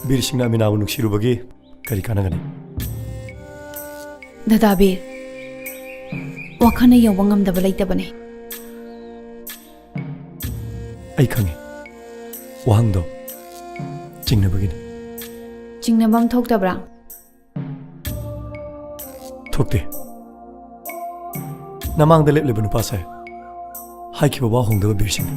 ꯕꯤꯔ ꯁꯤꯡꯅ ꯑꯃꯤꯅꯥꯕꯨ ꯅꯨꯡꯁꯤꯔꯨꯕꯒꯤ ꯀꯔꯤ ꯀꯥꯟꯅꯒꯅꯤ? ꯗꯗꯥ ꯕꯤꯔ, ꯋꯥꯈꯜꯅ ꯌꯧꯕ ꯉꯝꯗꯕ ꯂꯩꯇꯕꯅꯤ꯫ ꯑꯩ ꯈꯪꯉꯤ꯫ ꯋꯥꯍꯪꯗꯣ ꯆꯤꯡꯅꯕꯒꯤꯅꯤ꯫ ꯆꯤꯡꯅꯕꯝ ꯊꯣꯛꯇꯕ꯭ꯔꯥ? ꯊꯣꯛꯇꯦ꯫ ꯅꯃꯥꯡꯗ ꯂꯦꯞꯂꯤꯕ ꯅꯨꯄꯥꯁꯦ ꯍꯥꯏꯈꯤꯕ ꯋꯥ ꯍꯣꯡꯗꯕ ꯕꯤꯔ ꯁꯤꯡꯅꯤ꯫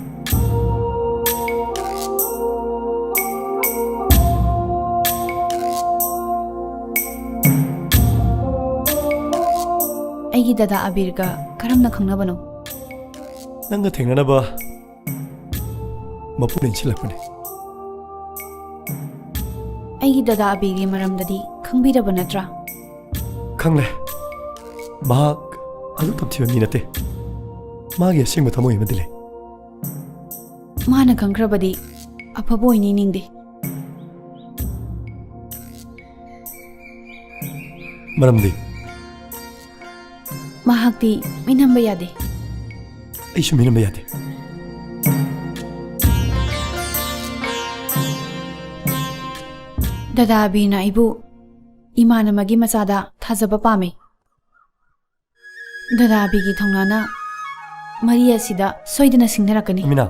ꯑꯩꯒꯤ ꯗꯗꯥ ꯑꯕꯤꯔꯒ ꯀꯔꯝꯅ ꯈꯪꯅꯕꯅꯣ? ꯅꯪꯒ ꯊꯦꯡꯅꯅꯕ ꯃꯄꯨꯅ ꯏꯟꯁꯤꯜꯂꯛꯄꯅꯦ꯫ ꯑꯩꯒꯤ ꯗꯗꯥ ꯑꯕꯤꯒꯤ ꯃꯔꯝꯗꯗꯤ ꯈꯪꯕꯤꯔꯕ ꯅꯠꯇ꯭ꯔꯥ? ꯈꯪꯂꯦ꯫ ꯃꯍꯥꯛ ꯑꯗꯨꯛ ꯇꯝꯊꯤꯕ ꯃꯤ ꯅꯠꯇꯦ꯫ ꯃꯥꯒꯤ ꯑꯁꯦꯡꯕ ꯊꯃꯣꯏ ꯑꯃꯗꯤ ꯂꯩ꯫ ꯃꯥꯅ ꯈꯪꯈ꯭ꯔꯕꯗꯤ ꯑꯐꯕ ꯑꯣꯏꯅꯤ ꯅꯤꯡꯗꯦ꯫ ꯃꯔꯝꯗꯤ? ꯃꯍꯥꯛꯇꯤ ꯃꯤꯅꯝꯕ ꯌꯥꯗꯦ꯫ ꯑꯩꯁꯨ ꯃꯤꯅꯝꯕ ꯌꯥꯗꯦ꯫ ꯗꯗꯥ ꯑꯕꯤꯅ ꯑꯩꯕꯨ ꯏꯃꯥꯟꯅꯕꯒꯤ ꯃꯆꯥꯗ ꯊꯥꯖꯕ ꯄꯥꯝꯃꯤ꯫ ꯗꯗꯥ ꯑꯕꯤꯒꯤ ꯊꯧꯅꯥꯅ ꯃꯔꯤ ꯑꯁꯤꯗ ꯁꯣꯏꯗꯅ ꯁꯤꯡꯅꯔꯛꯀꯅꯤ꯫ ꯃꯤꯅꯥ꯫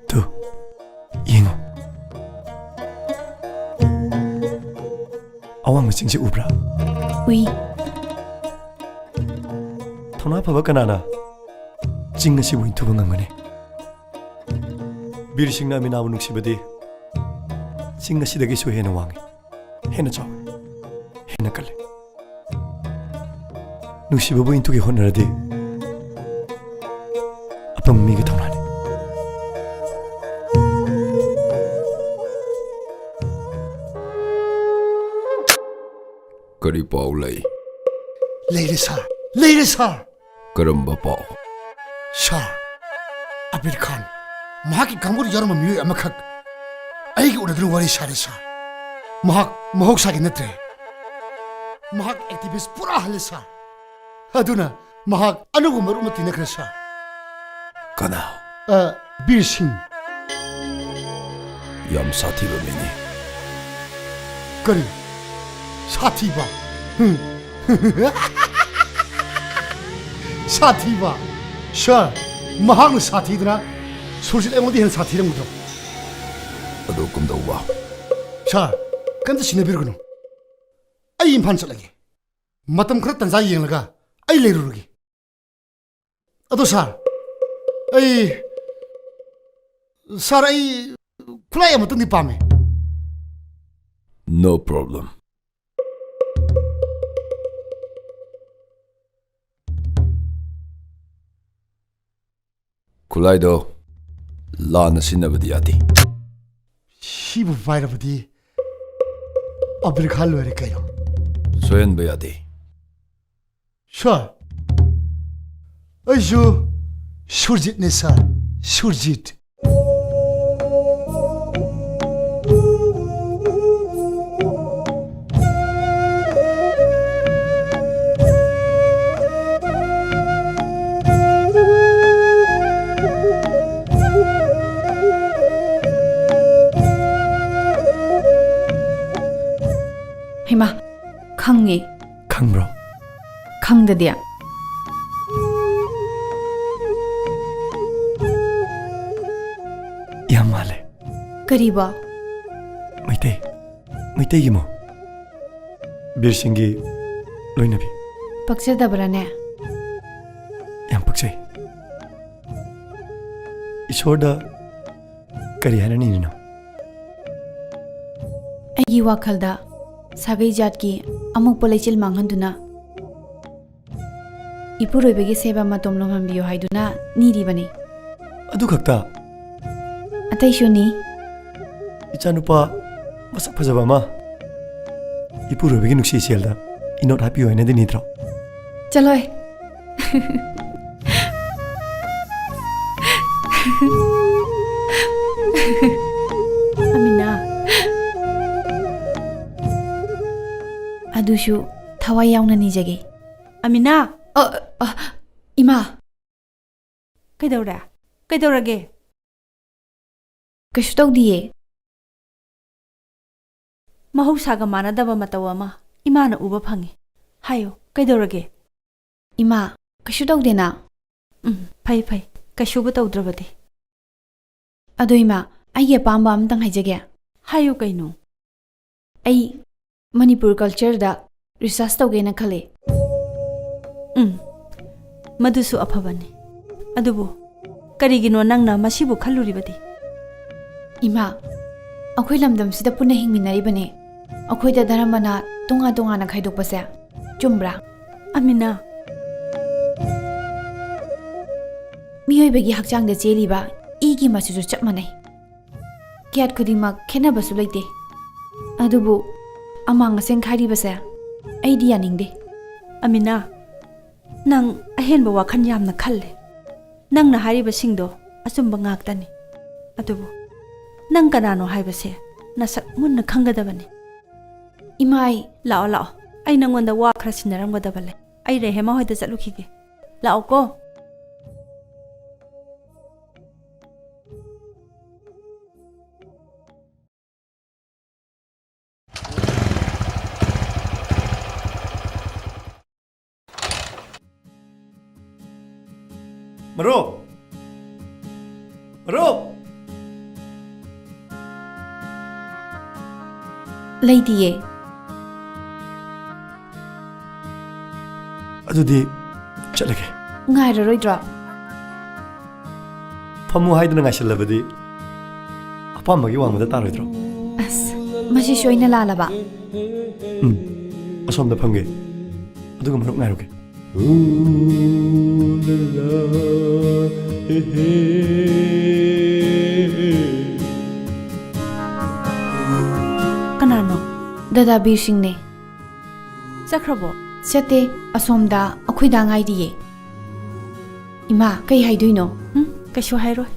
ꯇꯨ, ꯌꯦꯡꯉꯣ꯫ ꯑꯋꯥꯡꯕ ꯆꯤꯡꯁꯦ ꯎꯕ꯭ꯔꯥ? ꯎꯏ꯫ ꯊꯧꯅꯥ ꯐꯕ ꯀꯅꯥꯅ ꯆꯤꯡ ꯑꯁꯤꯕꯨ ꯏꯟꯊꯨꯕ ꯉꯝꯒꯅꯤ? ꯕꯤꯔ ꯁꯤꯡꯅ ꯑꯃꯤꯅꯥꯕꯨ ꯅꯨꯡꯁꯤꯕꯗꯤ ꯆꯤꯡ ꯑꯁꯤꯗꯒꯤꯁꯨ ꯍꯦꯟꯅ ꯋꯥꯡꯏ꯫ ꯍꯦꯟꯅ ꯆꯥꯎꯏ, ꯍꯦꯟꯅ ꯀꯜꯂꯤ꯫ ꯅꯨꯡꯁꯤꯕꯕꯨ ꯏꯟꯊꯨꯒꯦ ꯍꯣꯠꯅꯔꯗꯤ ꯑꯄꯪꯕ ꯃꯤꯒꯤ ꯊꯧꯅꯥꯅꯤ꯫ ꯀꯔꯤ ꯄꯥꯎ ꯂꯩ? ꯂꯩꯔꯦ ꯁꯥꯔ, ꯂꯩꯔꯦ ꯁꯥꯔ꯫ ꯀꯔꯝꯕ ꯄꯥꯎ? ꯁꯥꯔ, ꯑꯕꯤꯔ ꯈꯥꯟ, ꯃꯍꯥꯛꯀꯤ ꯀꯥꯡꯕꯨꯗ ꯌꯥꯎꯔꯝꯕ ꯃꯤꯑꯣꯏ ꯑꯃꯈꯛ ꯑꯩꯒ ꯎꯅꯗꯨꯅ ꯋꯥꯔꯤ ꯁꯥꯔꯦ ꯁꯥꯔ꯫ ꯃꯍꯥꯛ ꯃꯍꯧꯁꯥꯒꯤ ꯅꯠꯇ꯭ꯔꯦ꯫ ꯃꯍꯥꯛ ꯑꯦꯛꯇꯤꯚꯤꯁ ꯄꯨꯔꯥ ꯍꯜꯂꯦ ꯁꯥꯔ꯫ ꯑꯗꯨꯅ ꯃꯍꯥꯛ ꯑꯅꯧꯕ ꯃꯔꯨꯞ ꯑꯃ ꯇꯤꯟꯅꯈ꯭ꯔꯦ ꯁꯥꯔ꯫ ꯀꯅꯥ? ꯑ, ꯕꯤꯔ ꯁꯤꯡ꯫ ꯌꯥꯝ ꯁꯥꯊꯤꯕ ꯃꯤꯅꯤ꯫ ꯀꯔꯤ? ꯁꯥꯊꯤꯕ? ꯍꯨꯝ꯫ ꯁꯥꯊꯤꯕ? ꯁꯥꯔ, ꯃꯍꯥꯛꯅ ꯁꯥꯊꯤꯗꯅ ꯁꯨꯔꯖꯤꯠ ꯑꯩꯉꯣꯟꯗ ꯍꯦꯟꯅ ꯁꯥꯊꯤꯔꯝꯒꯗ꯭ꯔꯣ? ꯑꯗꯨ ꯀꯝꯗꯧꯕ? ꯁꯥꯔ, ꯀꯔꯤꯝꯇ ꯁꯤꯟꯅꯕꯤꯔꯨꯒꯅꯨ꯫ ꯑꯩ ꯏꯝꯐꯥꯜ ꯆꯠꯂꯒꯦ꯫ ꯃꯇꯝ ꯈꯔ ꯇꯟꯖꯥ ꯌꯦꯡꯂꯒ ꯑꯩ ꯂꯩꯔꯨꯔꯒꯦ꯫ ꯑꯗꯣ ꯁꯥꯔ, ꯑꯩ, ꯁꯥꯔ, ꯑꯩ ꯈꯨꯠꯂꯥꯏ ꯑꯃꯇꯪꯗꯤ ꯄꯥꯝꯃꯦ꯫ No problem. ꯈꯨꯠꯂꯥꯏꯗꯣ ꯂꯥꯟꯅ ꯁꯤꯖꯤꯟꯅꯕꯗꯤ ꯌꯥꯗꯦ꯫ ꯁꯤꯕꯨ ꯄꯥꯏꯔꯕꯗꯤ ꯑꯕꯤꯔ ꯈꯥꯟ ꯂꯣꯏꯔꯦ ꯀꯩꯅꯣ꯫ ꯁꯣꯏꯍꯟꯕ ꯌꯥꯗꯦ꯫ ꯁꯥꯔ, ꯑꯩꯁꯨ ꯁꯨꯔꯖꯤꯠꯅꯦ ꯁꯥꯔ, ꯁꯨꯔꯖꯤꯠ꯫ ꯍꯩꯃꯥ, ꯈꯪꯉꯦ꯫ ꯈꯪꯕ꯭ꯔꯣ? ꯈꯪꯗꯗꯤ? ꯌꯥꯝ ꯃꯥꯜꯂꯦ꯫ ꯀꯔꯤꯕꯣ? ꯃꯩꯇꯩ꯫ ꯃꯩꯇꯩꯒꯤ ꯃꯧ꯫ ꯕꯤꯔ ꯁꯤꯡꯒꯤ ꯂꯣꯏꯅꯕꯤ꯫ ꯄꯛꯆꯗꯕ꯭ꯔꯥꯅꯦ? ꯌꯥꯝ ꯄꯛꯆꯩ꯫ ꯏꯁꯣꯔꯗ ꯀꯔꯤ ꯍꯥꯏꯅꯅꯤꯡꯉꯤꯅꯣ? ꯑꯩꯒꯤ ꯋꯥꯈꯜꯗ ꯁꯥꯒꯩ ꯖꯥꯠꯀꯤ ꯑꯃꯣꯠꯄ ꯂꯩꯆꯤꯜ ꯃꯥꯡꯍꯟꯗꯨꯅ ꯏꯄꯨꯔꯣꯏꯕꯒꯤ ꯁꯦꯕꯥ ꯃꯇꯣꯝ ꯂꯣꯝꯍꯟꯕꯤꯌꯨ ꯍꯥꯏꯗꯨꯅ ꯅꯤꯔꯤꯕꯅꯤ꯫ ꯑꯗꯨ ꯈꯛꯇ? ꯑꯇꯩꯁꯨꯅꯤ꯫ ꯏꯆꯥꯅꯨꯄꯥ ꯃꯁꯛ ꯐꯖꯕ ꯑꯃ ꯏꯄꯨꯔꯣꯏꯕꯒꯤ ꯅꯨꯡꯁꯤ ꯏꯆꯦꯜꯗ ꯏꯅꯣꯠ ꯍꯥꯞꯄꯤꯌꯨ ꯍꯥꯏꯅꯗꯤ ꯅꯤꯗ꯭ꯔꯣ? ꯆꯠꯂꯣꯏ꯫ ꯑꯃꯤꯅꯥ, ꯑꯗꯨꯁꯨ ꯊꯋꯥꯏ ꯌꯥꯎꯅ ꯅꯤꯖꯒꯦ꯫ ꯑꯃꯤꯅꯥ! ꯑ, ꯑ, ꯏꯃꯥ! ꯀꯩꯗꯧꯔꯦ? ꯀꯩꯗꯧꯔꯒꯦ? ꯀꯩꯁꯨ ꯇꯧꯗꯤꯌꯦ꯫ ꯃꯍꯧꯁꯥꯒ ꯃꯥꯟꯅꯗꯕ ꯃꯇꯧ ꯑꯃ ꯏꯃꯥꯅ ꯎꯕ ꯐꯪꯉꯤ꯫ ꯍꯥꯏꯌꯨ, ꯀꯩꯗꯧꯔꯒꯦ? ꯏꯃꯥ, ꯀꯩꯁꯨ ꯇꯧꯗꯦꯅ꯫ ꯎꯝ, ꯐꯩ, ꯐꯩ꯫ ꯀꯩꯁꯨꯕꯨ ꯇꯧꯗ꯭ꯔꯕꯗꯤ꯫ ꯑꯗꯣ ꯏꯃꯥ, ꯑꯩꯒꯤ ꯑꯄꯥꯝꯕ ꯑꯝꯇꯪ ꯍꯥꯏꯖꯒꯦ꯫ ꯍꯥꯏꯌꯨ ꯀꯩꯅꯣ? ꯑꯩ ꯃꯅꯤꯄꯨꯔ cultureꯗ research ꯇꯧꯒꯦꯅ ꯈꯜꯂꯦ꯫ ꯎꯝ, ꯃꯗꯨꯁꯨ ꯑꯐꯕꯅꯤ꯫ ꯑꯗꯨꯕꯨ ꯀꯔꯤꯒꯤꯅꯣ ꯅꯪꯅ ꯃꯁꯤꯕꯨ ꯈꯜꯂꯨꯔꯤꯕꯗꯤ? ꯏꯃꯥ, ꯑꯩꯈꯣꯏ ꯂꯝꯗꯝꯁꯤꯗ ꯄꯨꯟꯅ ꯍꯤꯡꯃꯤꯟꯅꯔꯤꯕꯅꯦ꯫ ꯑꯩꯈꯣꯏꯗ ꯙꯔꯃꯅ ꯇꯣꯉꯥꯟ ꯇꯣꯉꯥꯟꯅ ꯈꯥꯏꯗꯣꯛꯄꯁꯦ ꯆꯨꯝꯕ꯭ꯔꯥ? ꯑꯃꯤꯅꯥ, ꯃꯤꯑꯣꯏꯕꯒꯤ ꯍꯛꯆꯥꯡꯗ ꯆꯦꯜꯂꯤꯕ ꯏꯒꯤ ꯃꯆꯨꯁꯨ ꯆꯞ ꯃꯥꯟꯅꯩ꯫ ꯀꯌꯥꯠ ꯈꯨꯗꯤꯡꯃꯛ ꯈꯦꯠꯅꯕꯁꯨ ꯂꯩꯇꯦ꯫ ꯑꯗꯨꯕꯨ ꯑꯃꯥꯡ ꯑꯁꯦꯡ ꯈꯥꯏꯔꯤꯕꯁꯦ ꯑꯩꯗꯤ ꯌꯥꯅꯤꯡꯗꯦ꯫ ꯑꯃꯤꯅꯥ, ꯅꯪ ꯑꯍꯦꯟꯕ ꯋꯥꯈꯜ ꯌꯥꯝꯅ ꯈꯜꯂꯦ꯫ ꯅꯪꯅ ꯍꯥꯏꯔꯤꯕꯁꯤꯡꯗꯣ ꯑꯆꯨꯝꯕ ꯉꯥꯛꯇꯅꯤ꯫ ꯑꯗꯨꯕꯨ ꯅꯪ ꯀꯅꯥꯅꯣ ꯍꯥꯏꯕꯁꯦ ꯅꯁꯛ ꯃꯨꯟꯅ ꯈꯪꯒꯗꯕꯅꯤ꯫ ꯏꯃꯥꯏ! ꯂꯥꯛꯑꯣ, ꯂꯥꯛꯑꯣ꯫ ꯑꯩ ꯅꯪꯉꯣꯟꯗ ꯋꯥ ꯈꯔ ꯁꯤꯟꯅꯔꯝꯒꯗꯕ ꯂꯩ꯫ ꯑꯩ ꯔꯦꯍꯦꯃꯥ ꯍꯣꯏꯗ ꯆꯠꯂꯨꯈꯤꯒꯦ꯫ ꯂꯥꯛꯑꯣꯀꯣ꯫ ꯃꯔꯨꯞ! ꯃꯔꯨꯞ! ꯂꯩꯇꯤꯌꯦ꯫ ꯑꯗꯨꯗꯤ ꯆꯠꯂꯒꯦ꯫ ꯉꯥꯏꯔꯔꯣꯏꯗ꯭ꯔꯣ? ꯐꯝꯃꯨ ꯍꯥꯏꯗꯅ ꯉꯥꯏꯁꯜꯂꯕꯗꯤ ꯑꯄꯥꯝꯕꯒꯤ ꯋꯥꯡꯃꯗ ꯇꯥꯔꯣꯏꯗ꯭ꯔꯣ? ꯑꯁ, ꯃꯁꯤꯁꯨ ꯑꯩꯅ ꯂꯥꯜꯂꯕ? ꯎꯝ, ꯑꯁꯣꯝꯗ ꯐꯝꯒꯦ, ꯑꯗꯨꯒ ꯃꯔꯨꯞ ꯉꯥꯏꯔꯨꯒꯦ꯫ ꯀꯅꯥꯅꯣ? ꯗꯗꯥ ꯕꯤꯔ ꯁꯤꯡꯅꯦ꯫ ꯆꯠꯈ꯭ꯔꯕꯣ? ꯆꯠꯇꯦ, ꯑꯁꯣꯝꯗ ꯑꯩꯈꯣꯏ ꯗꯥ ꯉꯥꯏꯔꯤꯌꯦ꯫ ꯏꯃꯥ, ꯀꯩ ꯍꯥꯏꯗꯣꯏꯅꯣ? ꯎꯝ, ꯀꯩꯁꯨ ꯍꯥꯏꯔꯣꯏ꯫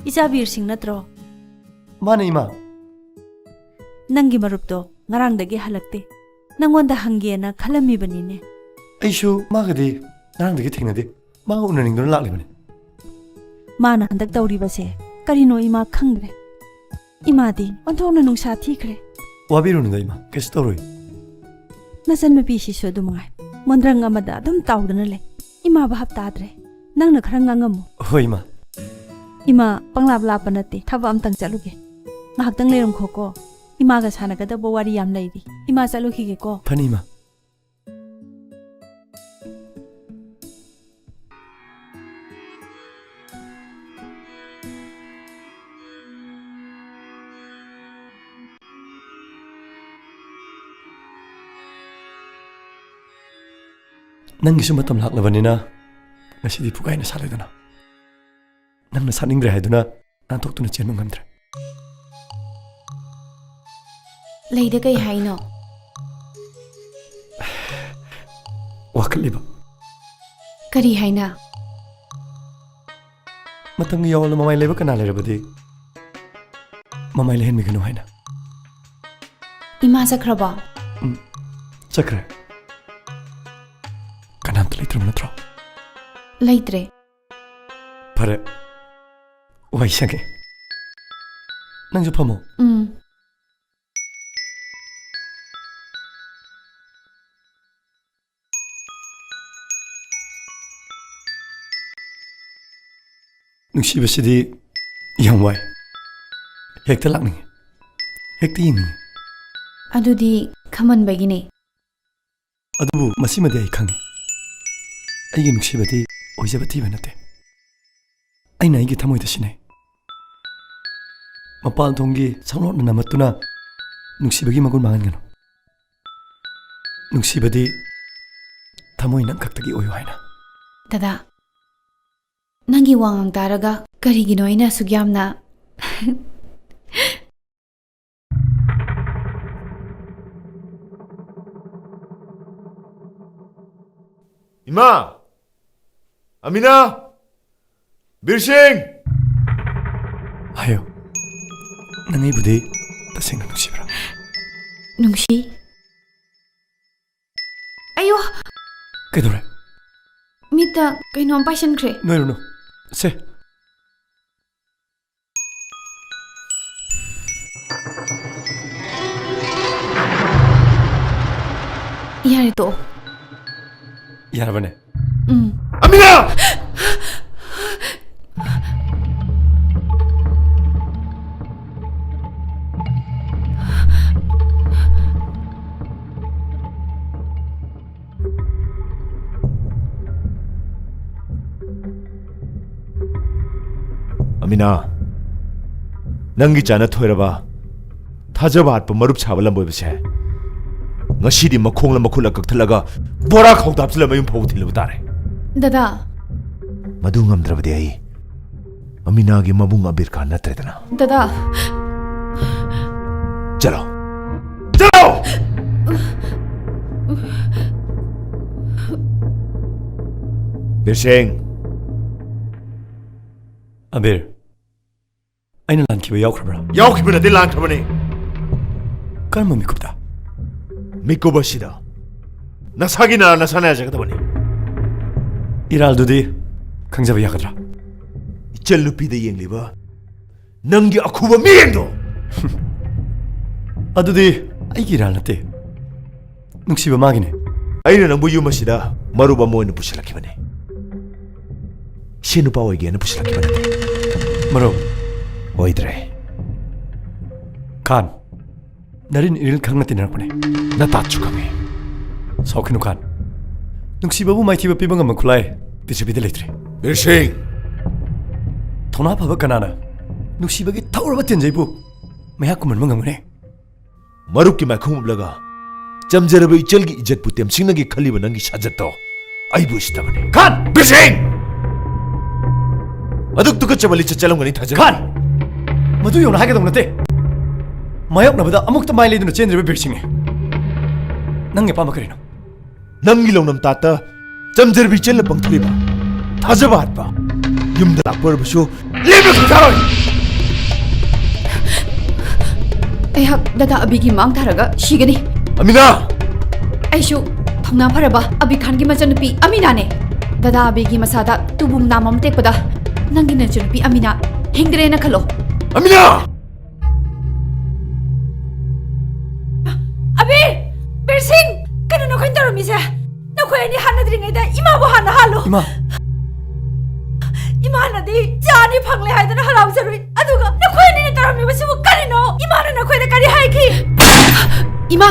ꯏꯆꯥ ꯕꯤꯔ ꯁꯤꯡ ꯅꯠꯇ꯭ꯔꯣ? ꯃꯥꯅꯦ, ꯏꯃꯥ꯫ ꯅꯪꯒꯤ ꯃꯔꯨꯞꯇꯣ ꯉꯔꯥꯡꯗꯒꯤ ꯍꯜꯂꯛꯇꯦ꯫ ꯅꯪꯉꯣꯟꯗ ꯍꯪꯒꯦꯅ ꯈꯜꯂꯝꯃꯤꯕꯅꯤꯅꯦ꯫ ꯑꯩꯁꯨ ꯃꯥꯒꯗꯤ ꯉꯔꯥꯡꯗꯒꯤ ꯊꯦꯡꯅꯗꯦ꯫ ꯃꯥꯒ ꯎꯅꯅꯤꯡꯗꯨꯅ ꯂꯥꯛꯂꯤꯕꯅꯤ꯫ ꯃꯥꯅ ꯍꯟꯗꯛ ꯇꯧꯔꯤꯕꯁꯦ ꯀꯔꯤꯅꯣ ꯏꯃꯥ ꯈꯪꯗ꯭ꯔꯦ꯫ ꯏꯃꯥꯗꯤ ꯑꯣꯟꯊꯣꯛꯅ ꯅꯨꯡꯁꯥ ꯊꯤꯈ꯭ꯔꯦ꯫ ꯋꯥꯕꯤꯔꯨꯅꯨꯗ ꯏꯃꯥ, ꯀꯩꯁꯨ ꯇꯧꯔꯣꯏ꯫ ꯅꯆꯟꯅꯨꯄꯤꯁꯤꯁꯨ ꯑꯗꯨ ꯃꯉꯥꯏ, ꯃꯣꯟꯗ꯭ꯔꯪ ꯑꯃꯗ ꯑꯗꯨꯝ ꯇꯥꯎꯗꯨꯅ ꯂꯩ꯫ ꯏꯃꯥ ꯚꯥꯞ ꯇꯥꯗ꯭ꯔꯦ꯫ ꯅꯪꯅ ꯈꯔ ꯉꯥꯡꯉꯝꯃꯨ꯫ ꯍꯣꯏ ꯏꯃꯥ꯫ ꯏꯃꯥ, ꯄꯪꯂꯥꯞ ꯂꯥꯞꯄ ꯅꯠꯇꯦ, ꯊꯕꯛ ꯑꯝꯇꯪ ꯆꯠꯂꯨꯒꯦ꯫ ꯉꯥꯏꯍꯥꯛꯇꯪ ꯂꯩꯔꯝꯈꯣꯀꯣ꯫ ꯏꯃꯥꯒ ꯁꯥꯟꯅꯒꯗꯕ ꯋꯥꯔꯤ ꯌꯥꯝ ꯂꯩꯔꯤ꯫ ꯏꯃꯥ, ꯆꯠꯂꯨꯈꯤꯒꯦꯀꯣ꯫ ꯐꯅꯤ ꯏꯃꯥ꯫ ꯅꯪꯒꯤꯁꯨ ꯃꯇꯝ ꯂꯥꯛꯂꯕꯅꯤꯅ ꯉꯁꯤꯗꯤ ꯐꯨꯒꯥꯏꯅ ꯁꯥꯠꯂꯦꯗꯅ꯫ ꯅꯪꯅ ꯁꯥꯠꯅꯤꯡꯗ꯭ꯔꯦ ꯍꯥꯏꯗꯨꯅ ꯅꯥꯟꯊꯣꯛꯇꯨꯅ ꯆꯦꯟꯕ ꯉꯝꯗ꯭ꯔꯦ꯫ ꯂꯩꯗ ꯀꯩ ꯍꯥꯏꯅꯣ? ꯋꯥꯀꯠꯂꯤꯕ꯫ ꯀꯔꯤ ꯍꯥꯏꯅ? ꯃꯇꯝꯒꯤ ꯌꯥꯋꯣꯜꯅ ꯃꯃꯥꯏ ꯂꯩꯕ ꯀꯅꯥ ꯂꯩꯔꯕꯗꯤ ꯃꯃꯥꯏ ꯂꯩꯍꯟꯕꯤꯒꯅꯨ ꯍꯥꯏꯅ꯫ ꯏꯃꯥ ꯆꯠꯈ꯭ꯔꯕꯣ? ꯎꯝ, ꯆꯠꯈ꯭ꯔꯦ꯫ ꯀꯅꯥꯝꯇ ꯂꯩꯇ꯭ꯔꯕ ꯅꯠꯇ꯭ꯔꯣ? ꯂꯩꯇ꯭ꯔꯦ꯫ ꯐꯔꯦ, ꯋꯥꯏ ꯁꯪꯉꯦ꯫ ꯅꯪꯁꯨ ꯐꯝꯃꯣ꯫ ꯎꯝ꯫ ꯅꯨꯡꯁꯤꯕꯁꯤꯗꯤ ꯌꯥꯝ ꯋꯥꯏ꯫ ꯍꯦꯛꯇ ꯂꯥꯛꯅꯤꯡꯉꯤ, ꯍꯦꯛꯇ ꯌꯦꯡꯅꯤꯡꯉꯤ꯫ ꯑꯗꯨꯗꯤ ꯈꯝꯍꯟꯕꯒꯤꯅꯦ꯫ ꯑꯗꯨꯕꯨ ꯃꯁꯤꯃꯗꯤ ꯑꯩ ꯈꯪꯉꯤ, ꯑꯩꯒꯤ ꯅꯨꯡꯁꯤꯕꯗꯤ ꯑꯣꯏꯖꯕ ꯊꯤꯕ ꯅꯠꯇꯦ꯫ ꯑꯩꯅ ꯑꯩꯒꯤ ꯊꯃꯣꯏꯗ ꯁꯤꯟꯅꯩ꯫ ꯃꯄꯥꯟ ꯊꯣꯡꯒꯤ ꯁꯪꯂꯣꯠꯅ ꯅꯝꯃꯠꯇꯨꯅ ꯅꯨꯡꯁꯤꯕꯒꯤ ꯃꯒꯨꯟ ꯃꯥꯡꯍꯟꯒꯅꯨ꯫ ꯅꯨꯡꯁꯤꯕꯗꯤ ꯊꯃꯣꯏ ꯅꯪ ꯈꯛꯇꯒꯤ ꯑꯣꯏꯌꯨ ꯍꯥꯏꯅ꯫ ꯗꯗꯥ, ꯅꯪꯒꯤ ꯋꯥꯉꯥꯡ ꯇꯥꯔꯒ ꯀꯔꯤꯒꯤꯅꯣ ꯑꯩꯅ ꯑꯁꯨꯛ ꯌꯥꯝꯅ ꯏꯃꯥ! ꯑꯃꯤꯅꯥ! ꯕꯤꯔꯁꯤꯡ! ꯍꯥꯏꯌꯨ, ꯅꯪ ꯑꯩꯕꯨꯗꯤ ꯇꯁꯦꯡꯅ ꯅꯨꯡꯁꯤꯕ꯭ꯔꯥ? ꯅꯨꯡꯁꯤ꯫ ꯑꯌꯣ! ꯀꯩꯗꯧꯔꯦ? ꯃꯤꯠꯇ ꯀꯩꯅꯣꯝ ꯄꯥꯏꯁꯟꯈ꯭ꯔꯦ꯫ ꯅꯣꯏꯔꯨꯅꯨ꯫ ꯁꯦ꯫ ꯌꯥꯔꯦ, ꯇꯣꯛꯑꯣ꯫ ꯌꯥꯔꯕꯅꯦ? ꯎꯝ꯫ ꯑꯃꯤꯅꯥ! ꯑꯃꯤꯅꯥ, ꯅꯪꯒꯤ ꯆꯥꯅ ꯊꯣꯏꯔꯕ, ꯊꯥꯖꯕ ꯍꯥꯠꯄ ꯃꯔꯨꯞ ꯁꯥꯕ ꯂꯝꯕꯣꯏꯕꯁꯦ ꯉꯁꯤꯗꯤ ꯃꯈꯣꯡꯂ ꯃꯈꯨꯠꯂ ꯀꯛꯊꯠꯂꯒ ꯕꯣꯔꯥ ꯈꯥꯎꯗ ꯍꯥꯞꯆꯤꯜꯂ ꯃꯌꯨꯝ ꯐꯥꯎꯕ ꯊꯤꯜꯂꯨꯕ ꯇꯥꯔꯦ꯫ ꯗꯗꯥ꯫ ꯃꯗꯨ ꯉꯝꯗ꯭ꯔꯕꯗꯤ ꯑꯩ ꯑꯃꯤꯅꯥꯒꯤ ꯃꯕꯨꯡ ꯑꯕꯤꯔ ꯈꯥꯟ ꯅꯠꯇ꯭ꯔꯦꯗꯅ꯫ ꯗꯗꯥ꯫ ꯆꯠꯂꯣ꯫ ꯆꯠꯂꯣ! ꯕꯤꯔꯁꯤꯡ꯫ ꯑꯕꯤꯔ, ꯑꯩꯅ ꯂꯥꯟꯈꯤꯕ ꯌꯥꯎꯈ꯭ꯔꯕ꯭ꯔꯥ? ꯌꯥꯎꯈꯤꯕ ꯅꯠꯇꯦ, ꯂꯥꯟꯈ꯭ꯔꯕꯅꯦ꯫ ꯀꯔꯝꯕ ꯃꯤꯀꯨꯞꯇ? ꯃꯤꯀꯨꯞ ꯑꯁꯤꯗ ꯅꯁꯥꯒꯤ ꯅꯔꯥꯜ ꯅꯁꯥꯅ ꯌꯥꯖꯒꯗꯕꯅꯤ꯫ ꯏꯔꯥꯜꯗꯨꯗꯤ ꯈꯪꯖꯕ ꯌꯥꯒꯗ꯭ꯔꯥ? ꯏꯆꯜ ꯅꯨꯄꯤꯗ ꯌꯦꯡꯂꯤꯕ ꯅꯪꯒꯤ ꯑꯈꯨꯕ ꯃꯤꯠꯌꯦꯡꯗꯣ! ꯑꯗꯨꯗꯤ ꯑꯩꯒꯤ ꯏꯔꯥꯜ ꯅꯠꯇꯦ, ꯅꯨꯡꯁꯤꯕ ꯃꯥꯒꯤꯅꯦ꯫ ꯑꯩꯅ ꯅꯪꯕꯨ ꯌꯨꯝ ꯑꯁꯤꯗ ꯃꯔꯨꯞ ꯑꯃ ꯑꯣꯏꯅ ꯄꯨꯁꯤꯜꯂꯛꯈꯤꯕꯅꯦ꯫ ꯏꯁꯦ ꯅꯨꯄꯥ ꯑꯣꯏꯒꯦꯅ ꯄꯨꯁꯤꯜꯂꯛꯈꯤꯕ ꯅꯠꯇꯦ꯫ ꯃꯔꯨꯞ꯫ ꯑꯣꯏꯗ꯭ꯔꯦ꯫ ꯈꯥꯟ, ꯅꯔꯤꯟ ꯏꯔꯤꯜ ꯈꯪꯅ ꯇꯤꯟꯅꯔꯛꯄꯅꯦ꯫ ꯅꯇꯥꯠꯁꯨ ꯈꯪꯉꯦ꯫ ꯁꯥꯎꯈꯤꯅꯨ ꯈꯥꯟ꯫ ꯅꯨꯡꯁꯤꯕꯕꯨ ꯃꯥꯏꯊꯤꯕ ꯄꯤꯕ ꯉꯝꯕ ꯈꯨꯠꯂꯥꯏ ꯄ꯭ꯔꯤꯊꯤꯕꯤꯗ ꯂꯩꯇ꯭ꯔꯦ꯫ ꯕꯤꯔꯁꯤꯡ! ꯊꯧꯅꯥ ꯐꯕ ꯀꯅꯥꯅ ꯅꯨꯡꯁꯤꯕꯒꯤ ꯊꯧꯔꯕ ꯇꯦꯟꯖꯩꯕꯨ ꯃꯌꯥ ꯀꯨꯝꯍꯟꯕ ꯉꯝꯒꯅꯤ? ꯃꯔꯨꯞꯀꯤ ꯃꯥꯏꯈꯣꯡ ꯎꯞꯂꯒ ꯆꯝꯖꯔꯕ ꯏꯆꯜꯒꯤ ꯏꯖꯠꯄꯨ ꯇꯦꯝꯁꯤꯡꯅꯒꯦ ꯈꯜꯂꯤꯕ ꯅꯪꯒꯤ ꯁꯥꯖꯠꯇꯣ ꯑꯩꯕꯨ ꯎꯁꯤꯠꯇꯕꯅꯤ꯫ ꯈꯥꯟ! ꯕꯤꯔꯁꯤꯡ! ꯑꯗꯨꯛ ꯇꯨꯀꯠꯆꯕ ꯂꯤꯆꯠ ꯆꯠꯂꯝꯒꯅꯤ ꯊꯥꯖ- ꯈꯥꯟ! ꯃꯗꯨ ꯌꯧꯅ ꯍꯥꯏꯒꯗꯧꯕ ꯅꯠꯇꯦ꯫ ꯃꯥꯌꯣꯛꯅꯕꯗ ꯑꯃꯨꯛꯇ ꯃꯥꯏ ꯂꯩꯗꯨꯅ ꯆꯦꯟꯗ꯭ꯔꯤꯕ ꯕꯤꯔꯁꯤꯡꯅꯤ꯫ ꯅꯪꯒꯤ ꯑꯄꯥꯝꯕ ꯀꯔꯤꯅꯣ? ꯅꯪꯒꯤ ꯂꯧꯅꯝ ꯇꯥꯠꯇ ꯆꯝꯖꯔꯕꯤ ꯏꯆꯦꯜꯅ ꯄꯪꯊꯔꯤꯕ ꯊꯥꯖꯕ ꯍꯥꯠꯄ, ꯌꯨꯝꯗ ꯂꯥꯛꯄ ꯑꯣꯏꯔꯕꯁꯨ ꯂꯦꯝꯅ ꯈꯨꯝꯊꯔꯣꯏ꯫ ꯑꯩꯍꯥꯛ ꯗꯗꯥ ꯑꯕꯤꯒꯤ ꯃꯥꯡ ꯊꯥꯔꯒ ꯁꯤꯒꯅꯤ꯫ ꯑꯃꯤꯅꯥ! ꯑꯩꯁꯨ ꯊꯧꯅꯥ ꯐꯔꯕ ꯑꯕꯤ ꯈꯥꯟꯒꯤ ꯃꯆꯟꯅꯨꯄꯤ ꯑꯃꯤꯅꯥꯅꯦ꯫ ꯗꯗꯥ ꯑꯕꯤꯒꯤ ꯃꯁꯥꯗ ꯇꯨꯕꯨꯝ ꯅꯥꯝ ꯑꯃ ꯇꯦꯛꯄꯗ ꯅꯪꯒꯤ ꯅꯆꯟꯅꯨꯄꯤ ꯑꯃꯤꯅꯥ ꯍꯤꯡꯗ꯭ꯔꯦꯅ ꯈꯜꯂꯣ꯫ ꯑꯃꯤꯅꯥ! ꯑꯕꯤꯔ! ꯕꯤꯔꯁꯤꯡ! ꯀꯩꯅꯣ ꯅꯈꯣꯏꯅ ꯇꯧꯔꯝꯃꯤꯁꯦ? ꯅꯈꯣꯏ ꯑꯅꯤ ꯍꯥꯠꯅꯗ꯭ꯔꯤꯉꯩꯗ ꯏꯃꯥꯕꯨ ꯍꯥꯟꯅ ꯍꯥꯠꯂꯨ꯫ ꯏꯃꯥ! ꯏꯃꯥꯅꯗꯤ ꯆꯥ ꯑꯅꯤ ꯐꯪꯂꯦ ꯍꯥꯏꯗꯨꯅ ꯍꯔꯥꯎꯖꯔꯨꯏ, ꯑꯗꯨꯒ ꯅꯈꯣꯏ ꯑꯅꯤꯅ ꯇꯧꯔꯝꯃꯤꯕꯁꯤꯕꯨ ꯀꯔꯤꯅꯣ? ꯏꯃꯥꯅ ꯅꯈꯣꯏꯗ ꯀꯔꯤ ꯍꯥꯏꯈꯤ? ꯏꯃꯥ!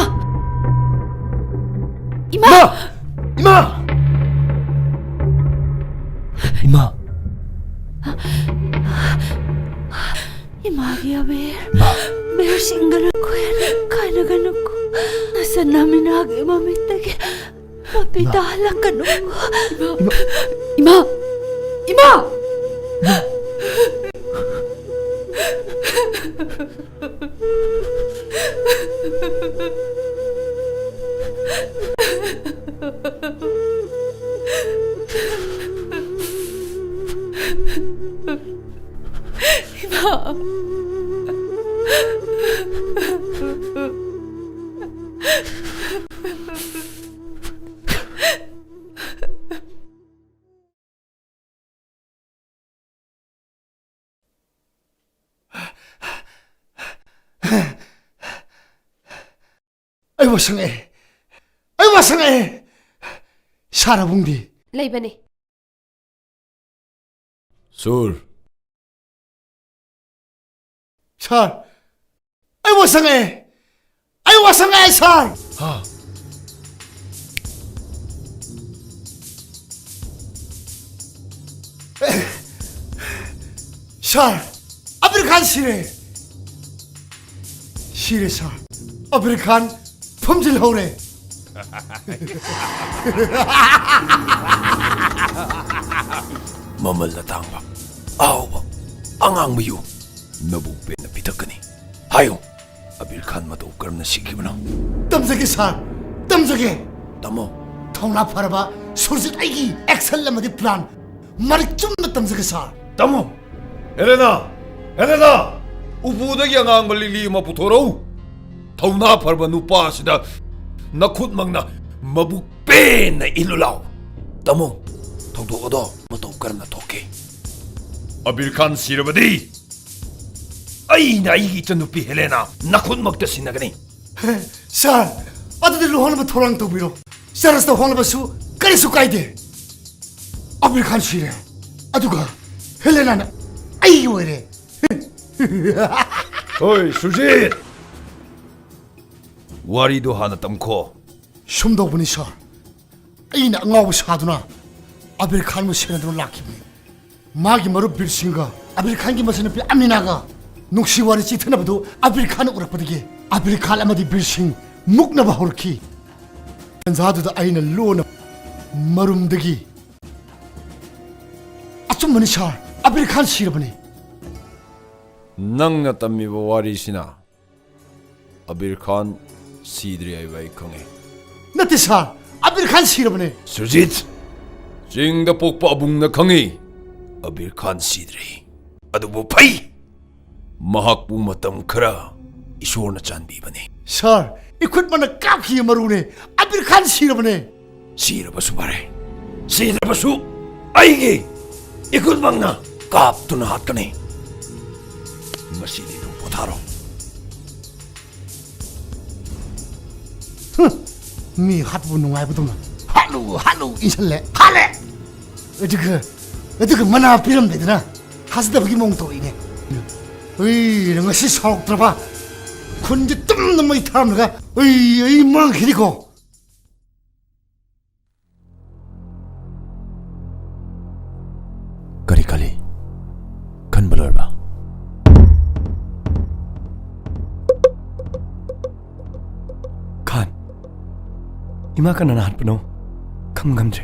ꯏꯃꯥ! ꯏꯃꯥ! ꯏꯃꯥ! ꯏꯃꯥ! ꯏꯃꯥꯒꯤ ꯑꯕꯤꯔ, ꯏꯃꯥ! ꯕꯤꯔꯁꯤꯡꯒ ꯅꯈꯣꯏ ꯑꯅꯤ ꯀꯥꯏꯅꯒꯅꯨꯀꯣ꯫ ꯅꯆꯟ ꯑꯃꯤꯅꯥꯒꯤ ꯃꯃꯤꯠꯇꯒꯤ ꯃꯄꯤ ꯏꯃꯥ! ꯇꯥꯍꯜꯂꯛꯀꯅꯨꯀꯣ꯫ ꯏꯃꯥ! ꯏꯃꯥ! ꯏꯃꯥ! ꯏꯃꯥ! ꯑꯩ ꯋꯥꯁꯪꯉꯛꯑꯦ! ꯑꯩ ꯋꯥꯁꯪꯉꯛꯑꯦ! ꯁꯥꯔ ꯑꯕꯨꯡꯗꯤ? ꯂꯩꯕꯅꯦ꯫ ꯁꯨꯔ꯫ ꯁꯥꯔ, ꯑꯩ ꯋꯥꯁꯪꯉꯛꯑꯦ! ꯑꯩ ꯋꯥꯁꯪꯉꯛꯑꯦ, ꯁꯥꯔ! ꯍꯥ? ꯁꯥꯔ, ꯑꯕꯤꯔ ꯈꯥꯟ ꯁꯤꯔꯦ꯫ ꯁꯤꯔꯦ ꯁꯥꯔ, ꯑꯕꯤꯔ ꯈꯥꯟ ꯐꯨꯝꯖꯤꯜꯍꯧꯔꯦ꯫ ꯃꯃꯜ ꯑꯇꯥꯡꯕ, ꯑꯍꯥꯎꯕ, ꯑꯉꯥꯡꯕ ꯌꯨ ꯅꯕꯨꯛ ꯄꯦꯟꯅ ꯄꯤꯊꯛꯀꯅꯤ꯫ ꯍꯥꯏꯌꯨ, ꯑꯕꯤꯔ ꯈꯥꯟ ꯃꯇꯧ ꯀꯔꯝꯅ ꯁꯤꯈꯤꯕꯅꯣ? ꯇꯝꯖꯒꯦ ꯁꯥꯔ, ꯇꯝꯖꯒꯦ꯫ ꯇꯝꯃꯣ꯫ ꯊꯧꯅꯥ ꯐꯔꯕ ꯁꯨꯔꯖꯤꯠ ꯑꯩꯒꯤ ꯑꯦꯛꯁꯟ ꯑꯃꯗꯤ ꯄ꯭ꯂꯥꯟ ꯃꯔꯤꯛ ꯆꯨꯝꯅ ꯇꯝꯖꯒꯦ ꯁꯥꯔ꯫ ꯇꯝꯃꯣ꯫ ꯍꯦꯂꯦꯅꯥ! ꯍꯦꯂꯦꯅꯥ! ꯎꯄꯨꯗꯒꯤ ꯑꯉꯥꯡꯕ ꯂꯤꯛꯂꯤ ꯑꯃ ꯄꯨꯊꯣꯔꯛꯎ꯫ ꯊꯧꯅꯥ ꯐꯔꯕ ꯅꯨꯄꯥ ꯑꯁꯤꯗ ꯅꯈꯨꯠꯃꯛꯅ ꯃꯕꯨꯛ ꯄꯦꯟꯅ ꯏꯜꯂꯨ ꯂꯥꯎ꯫ ꯇꯥꯃꯣ, ꯊꯧꯗꯣꯛ ꯑꯗꯣ ꯃꯇꯧ ꯀꯔꯝꯅ ꯊꯣꯛꯈꯤ? ꯑꯕꯤꯔ ꯈꯥꯟ ꯁꯤꯔꯕꯗꯤ ꯑꯩꯅ ꯑꯩꯒꯤ ꯏꯆꯟꯅꯨꯄꯤ ꯍꯦꯂꯦꯅꯥ ꯅꯈꯨꯠꯃꯛꯇ ꯁꯤꯟꯅꯒꯅꯤ꯫ ꯁꯥꯔ, ꯑꯗꯨꯗꯤ ꯂꯨꯍꯣꯡꯅꯕ ꯊꯧꯔꯥꯡ ꯇꯧꯕꯤꯔꯣ꯫ ꯆꯔꯆꯇ ꯍꯣꯡꯂꯕꯁꯨ ꯀꯔꯤꯁꯨ ꯀꯥꯏꯗꯦ꯫ ꯑꯕꯤꯔ ꯈꯥꯟ ꯁꯤꯔꯦ, ꯑꯗꯨꯒ ꯍꯦꯂꯦꯅꯥꯅ ꯑꯩꯒꯤ ꯑꯣꯏꯔꯦ꯫ ꯍꯣꯏ, ꯁꯨꯔꯖꯤꯠ! ꯋꯥꯔꯤꯗꯣ ꯍꯥꯟꯅ ꯇꯝꯈꯣ꯫ ꯁꯨꯝꯗꯧꯕꯅꯤ, ꯁꯥꯔ꯫ ꯑꯩꯅ ꯑꯉꯥꯎꯕ ꯁꯥꯗꯨꯅ ꯑꯕꯤꯔ ꯈꯥꯟꯕꯨ ꯁꯦꯟꯅꯗꯨꯅ ꯂꯥꯛꯈꯤꯕꯅꯤ꯫ ꯃꯥꯒꯤ ꯃꯔꯨꯞ ꯕꯤꯔ ꯁꯤꯡꯒ ꯑꯕꯤꯔ ꯈꯥꯟꯒꯤ ꯃꯆꯟꯅꯨꯄꯤ ꯑꯃꯤꯅꯥꯒ ꯅꯨꯡꯁꯤ ꯋꯥꯔꯤ ꯆꯤꯊꯅꯕꯗꯨ ꯑꯕꯤꯔ ꯈꯥꯟꯅ ꯎꯔꯛꯄꯗꯒꯤ ꯑꯕꯤꯔ ꯈꯥꯟ ꯑꯃꯗꯤ ꯕꯤꯔ ꯁꯤꯡ ꯃꯨꯛꯅꯕ ꯍꯧꯔꯛꯈꯤ꯫ ꯇꯟꯖꯥꯗꯨꯗ ꯑꯩꯅ ꯂꯣꯟꯅ ꯃꯔꯨꯝꯗꯒꯤ, "ꯑꯆꯨꯝꯕꯅꯤ ꯁꯥꯔ, ꯑꯕꯤꯔ ꯈꯥꯟ ꯁꯤꯔꯕꯅꯤ"꯫ ꯅꯪꯅ ꯇꯝꯃꯤꯕ ꯋꯥꯔꯤꯁꯤꯅ ꯑꯕꯤꯔ ꯈꯥꯟ ꯁꯤꯗ꯭ꯔꯤ ꯍꯥꯏꯕ ꯑꯩ ꯈꯪꯉꯦ꯫ ꯅꯠꯇꯦ ꯁꯥꯔ, ꯑꯕꯤꯔ ꯈꯥꯟ ꯁꯤꯔꯕꯅꯦ꯫ ꯁꯨꯔꯖꯤꯠ, ꯆꯤꯡꯗ ꯄꯣꯛꯄ ꯑꯕꯨꯡꯅ ꯈꯪꯉꯤ, ꯑꯕꯤꯔ ꯈꯥꯟ ꯁꯤꯗ꯭ꯔꯤ꯫ ꯑꯗꯨꯕꯨ ꯐꯩ, ꯃꯍꯥꯛꯄꯨ ꯃꯇꯝ ꯈꯔ ꯏꯁꯣꯔꯅ ꯆꯥꯟꯕꯤꯕꯅꯤ꯫ ꯁꯥꯔ, ꯏꯈꯨꯠꯃꯛꯅ ꯀꯥꯞꯈꯤꯕ ꯃꯔꯨꯅꯦ, ꯑꯕꯤꯔ ꯈꯥꯟ ꯁꯤꯔꯕꯅꯦ꯫ ꯁꯤꯔꯕꯁꯨ ꯐꯔꯦ, ꯁꯤꯗ꯭ꯔꯕꯁꯨ ꯑꯩꯒꯤ ꯏꯈꯨꯠꯃꯛꯅ ꯀꯥꯞꯇꯨꯅ ꯍꯥꯠꯀꯅꯤ꯫ ꯉꯁꯤꯗꯤ ꯅꯪ ꯄꯣꯊꯥꯔꯣ꯫ ꯍꯨꯝ, ꯃꯤ ꯍꯥꯠꯄꯕꯨ ꯅꯨꯡꯉꯥꯏꯕꯗꯧꯅ ꯍꯥꯠꯂꯨ, ꯍꯥꯠꯂꯨ ꯏꯟꯁꯜꯂꯦ, ꯍꯥꯠꯂꯦ꯫ ꯑꯗꯨꯒ, ꯑꯗꯨꯒ ꯃꯅꯥ ꯄꯤꯔꯝꯗꯦꯗꯅ ꯊꯥꯖꯗꯕꯒꯤ ꯃꯑꯣꯡ ꯇꯧꯔꯛꯏꯅꯦ꯫ ꯍꯨꯏ, ꯉꯁꯤ ꯁꯥꯎꯔꯛꯇ꯭ꯔꯕ? ꯈꯨꯟꯁꯦ ꯇꯨꯝꯅ ꯃꯩ ꯊꯥꯔꯝꯂꯒ, ꯍꯨꯏ, ꯑꯩ ꯃꯥꯡꯈꯤꯅꯤꯀꯣ꯫ ꯀꯔꯤ ꯈꯜꯂꯤ? ꯈꯟꯕ ꯂꯣꯏꯔꯕ? ꯏꯃꯥ ꯀꯅꯥꯅ ꯍꯥꯠꯄꯅꯣ ꯈꯪ ꯉꯝꯗ꯭ꯔꯦ꯫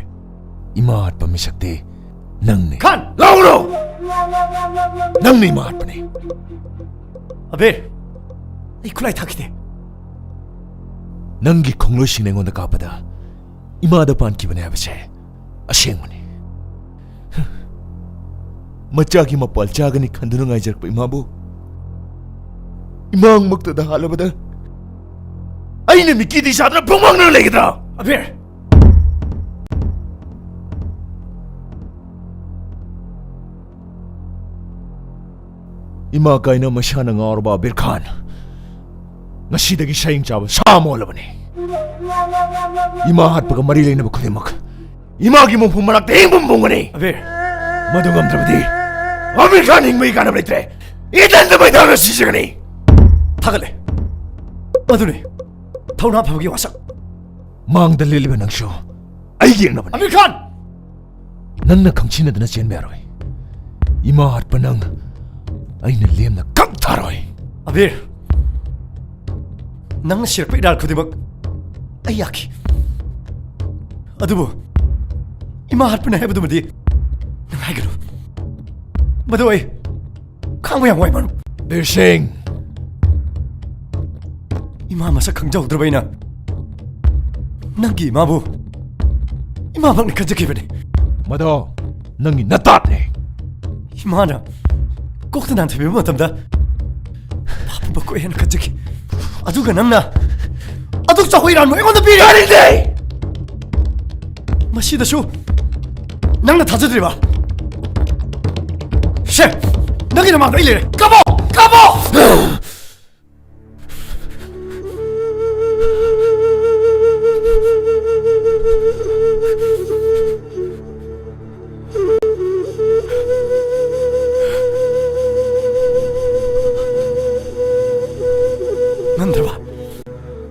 ꯏꯃꯥ ꯍꯥꯠꯄ ꯃꯤꯁꯛꯇꯤ ꯅꯪꯅꯤ꯫ ꯈꯥꯟ! ꯂꯥꯎꯔꯣ! ꯅꯪꯅ ꯏꯃꯥ ꯍꯥꯠꯄꯅꯤ꯫ ꯑꯕꯤꯔ, ꯑꯩ ꯈꯨꯠꯂꯥꯏ ꯊꯥꯈꯤꯗꯦ꯫ ꯅꯪꯒꯤ ꯈꯣꯡꯂꯣꯏꯁꯤꯡꯅ ꯑꯩꯉꯣꯟꯗ ꯀꯥꯞꯄꯗ ꯏꯃꯥꯗ ꯄꯥꯟꯈꯤꯕꯅꯦ ꯍꯥꯏꯕꯁꯦ ꯑꯁꯦꯡꯕꯅꯤ꯫ ꯃꯆꯥꯒꯤ ꯃꯄꯥꯜ ꯆꯥꯒꯅꯤ ꯈꯟꯗꯨꯅ ꯉꯥꯏꯖꯔꯛꯄ ꯏꯃꯥꯕꯨ ꯏꯃꯥꯡꯃꯛꯇꯗ ꯍꯥꯠꯂꯕꯗ ꯑꯩꯅ ꯃꯤꯀꯤꯗꯤ ꯁꯥꯗꯅ ꯄꯨꯡꯃꯥꯡꯅ ꯂꯩꯒꯗ꯭ꯔꯥ? ꯑꯕꯤꯔ! ꯏꯃꯥ ꯀꯥꯏꯅ ꯃꯁꯥꯅ ꯉꯥꯎꯔꯕ ꯑꯕꯤꯔ ꯈꯥꯟ ꯉꯁꯤꯗꯒꯤ ꯁꯌꯦꯡ ꯆꯥꯕ ꯁꯥ ꯑꯃ ꯑꯣꯜꯂꯕꯅꯤ꯫ ꯏꯃꯥ ꯍꯥꯠꯄꯒ ꯃꯔꯤ ꯂꯩꯅꯕ ꯈꯨꯗꯤꯡꯃꯛ ꯏꯃꯥꯒꯤ ꯃꯣꯡꯐꯝ ꯃꯔꯛꯇ ꯍꯤꯡꯕ ꯄꯨꯝꯒꯅꯤ꯫ ꯑꯕꯤꯔ! ꯃꯗꯨ ꯉꯝꯗ꯭ꯔꯕꯗꯤ ꯑꯕꯤꯔ ꯈꯥꯟ ꯍꯤꯡꯕꯒꯤ ꯀꯥꯟꯅꯕ ꯂꯩꯇ꯭ꯔꯦ꯫ ꯏꯊꯟꯇ ꯃꯩ ꯊꯥꯔꯒ ꯁꯤꯖꯒꯅꯤ꯫ ꯊꯥꯒꯠꯂꯦ꯫ ꯃꯗꯨꯅꯤ ꯊꯧꯅꯥ ꯐꯕꯒꯤ ꯋꯥꯁꯛ꯫ ꯃꯥꯡꯗ ꯂꯦꯜꯂꯤꯕ ꯅꯪꯁꯨ ꯑꯩꯒꯤ ꯌꯦꯛꯅꯕꯅꯤ꯫ ꯑꯕꯤꯔ ꯈꯥꯟ! ꯅꯪꯅ ꯈꯪꯁꯤꯟꯅꯗꯅ ꯆꯦꯟꯕ ꯌꯥꯔꯣꯏ꯫ ꯏꯃꯥ ꯍꯥꯠꯄ ꯅꯪ ꯑꯩꯅ ꯂꯦꯝꯅ ꯀꯛ ꯊꯥꯔꯣꯏ꯫ ꯑꯕꯤꯔ! ꯅꯪꯅ ꯁꯤꯔꯛꯄ ꯏꯔꯥꯜ ꯈꯨꯗꯤꯡꯃꯛ ꯑꯩ ꯌꯥꯈꯤ꯫ ꯑꯗꯨꯕꯨ ꯏꯃꯥ ꯍꯥꯠꯄꯅꯦ ꯍꯥꯏꯕꯗꯨꯃꯗꯤ ꯅꯪ ꯍꯥꯏꯒꯅꯨ꯫ ꯃꯗꯨ ꯑꯩ ꯈꯥꯡꯕ ꯌꯥꯝ ꯋꯥꯏ, ꯃꯔꯨꯞ꯫ ꯕꯤꯔ ꯁꯤꯡ! ꯏꯃꯥ ꯃꯁꯛ ꯈꯪꯖꯍꯧꯗ꯭ꯔꯕ ꯑꯩꯅ ꯅꯪꯒꯤ ꯏꯃꯥꯕꯨ ꯏꯃꯥꯃꯛꯅ ꯈꯟꯖꯈꯤꯕꯅꯤ꯫ ꯃꯗꯣ ꯅꯪꯒꯤ ꯅꯇꯥꯠꯅꯦ꯫ ꯏꯃꯥꯅ ꯀꯣꯛꯇ ꯅꯥꯟꯊꯕꯤꯕ ꯃꯇꯝꯗ ꯄꯥꯞꯄꯨꯝꯕ ꯀꯣꯛꯑꯦ ꯍꯥꯏꯅ ꯈꯟꯖꯈꯤ꯫ ꯑꯗꯨꯒ ꯅꯪꯅ ꯑꯗꯨꯛ ꯆꯥꯎꯕ ꯏꯔꯥꯟꯕꯨ ꯑꯩꯉꯣꯟꯗ ꯄꯤꯔꯦ꯫ ꯇꯥꯅꯤꯡꯗꯦ! ꯃꯁꯤꯗꯁꯨ ꯅꯪꯅ ꯊꯥꯖꯗ꯭ꯔꯤꯕ? ꯁꯦ, ꯅꯪꯒꯤ ꯅꯃꯥꯡꯗ ꯑꯩ ꯂꯩꯔꯦ꯫ ꯀꯥꯞꯄꯣ! ꯀꯥꯞꯄꯣ! ꯉꯝꯗ꯭ꯔꯕ?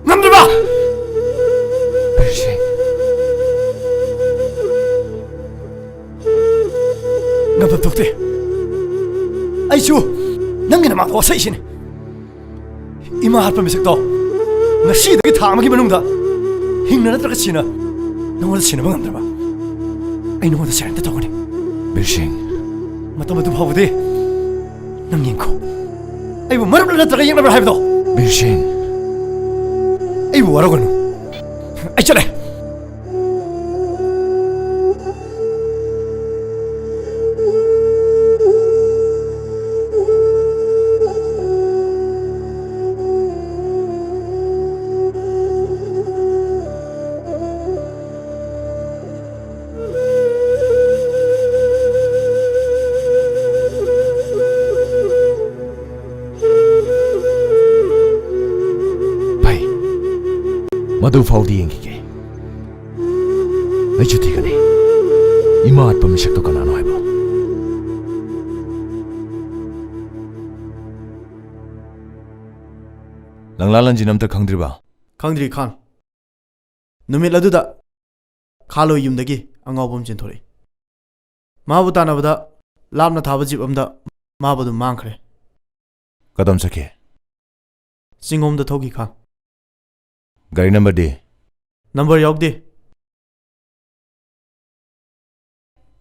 ꯉꯝꯗ꯭ꯔꯕ? ꯕꯤꯔ ꯁꯤꯡ꯫ ꯉꯝꯐꯝ ꯊꯣꯛꯇꯦ꯫ ꯑꯩꯁꯨ ꯅꯪꯒꯤ ꯅꯃꯥꯡꯗ ꯋꯥꯁꯛꯏꯁꯤꯅꯤ꯫ ꯏꯃꯥ ꯍꯥꯠꯄ ꯃꯤꯁꯛꯇꯣ ꯉꯁꯤꯗꯒꯤ ꯊꯥ ꯑꯃꯒꯤ ꯃꯅꯨꯡꯗ ꯍꯤꯡꯅ ꯅꯠꯇ꯭ꯔꯒ ꯁꯤꯅ, ꯅꯉꯣꯟꯗ ꯁꯤꯟꯅꯕ ꯉꯝꯗ꯭ꯔꯕ ꯑꯩ ꯅꯉꯣꯟꯗ surrender ꯇꯧꯒꯅꯤ꯫ ꯕꯤꯔ ꯁꯤꯡ꯫ ꯃꯇꯝ ꯑꯗꯨ ꯐꯥꯎꯕꯗꯤ ꯅꯪ ꯌꯦꯡꯈꯣ꯫ ꯑꯩꯕꯨ ꯃꯔꯨꯞꯂ ꯅꯠꯇ꯭ꯔꯒ ꯌꯦꯛꯅꯕ꯭ꯔꯥ ꯍꯥꯏꯕꯗꯣ꯫ ꯕꯤꯔ ꯁꯤꯡ꯫ ꯑꯩꯕꯨ ꯋꯥꯔꯧꯒꯅꯨ꯫ ꯑꯩ ꯆꯠꯂꯦ꯫ ꯐꯩ, ꯃꯗꯨ ꯐꯥꯎꯗꯤ ꯌꯦꯡꯈꯤꯒꯦ꯫ ꯑꯩꯁꯨ ꯊꯤꯒꯅꯤ, ꯏꯃꯥ ꯑꯠꯄ ꯃꯤꯁꯛꯇꯣ ꯀꯅꯥꯅꯣ ꯍꯥꯏꯕ꯫ ꯂꯪꯂꯥ ꯂꯟꯖꯤꯟ ꯑꯝꯇ ꯈꯪꯗ꯭ꯔꯤꯕ? ꯈꯪꯗ꯭ꯔꯤ, ꯈꯥꯟ꯫ ꯅꯨꯃꯤꯠ ꯑꯗꯨꯗ ꯈꯥꯂꯣꯏ ꯌꯨꯝꯗꯒꯤ ꯑꯉꯥꯎꯕ ꯑꯃ ꯆꯦꯟꯊꯣꯔꯛꯏ꯫ ꯃꯥꯕꯨ ꯇꯥꯟꯅꯕꯗ ꯂꯥꯞꯅ ꯊꯥꯕ ꯖꯤꯞ ꯑꯃꯗ ꯃꯥꯕꯨ ꯑꯗꯨꯝ ꯃꯥꯡꯈ꯭ꯔꯦ꯫ ꯀꯗꯣꯝ ꯆꯠꯈꯤ? ꯆꯤꯡꯂꯣꯝꯗ ꯊꯧꯈꯤ, ꯈꯥꯟ꯫ ꯒꯥꯔꯤ ꯅꯝꯕꯔꯗꯤ? ꯅꯝꯕꯔ ꯌꯥꯎꯗꯦ꯫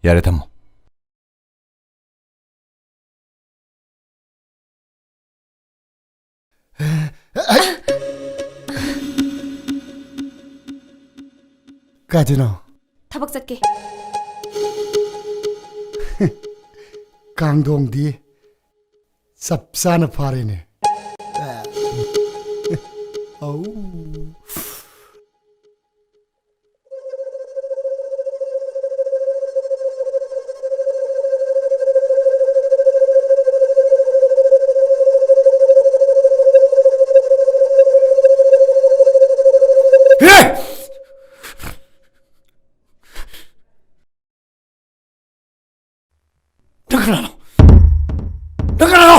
ꯌꯥꯔꯦ, ꯊꯝꯃꯣ꯫ ꯀꯥꯏꯗꯅꯣ? ꯊꯕꯛ ꯆꯠꯀꯦ꯫ ꯀꯥꯡꯗꯣꯡꯗꯤ ꯆꯞ ꯆꯥꯅ ꯐꯥꯔꯦꯅꯦ꯫ ꯑꯧ꯫ ꯅꯪ ꯀꯅꯥꯅꯣ? ꯅꯪ ꯀꯅꯥꯅꯣ?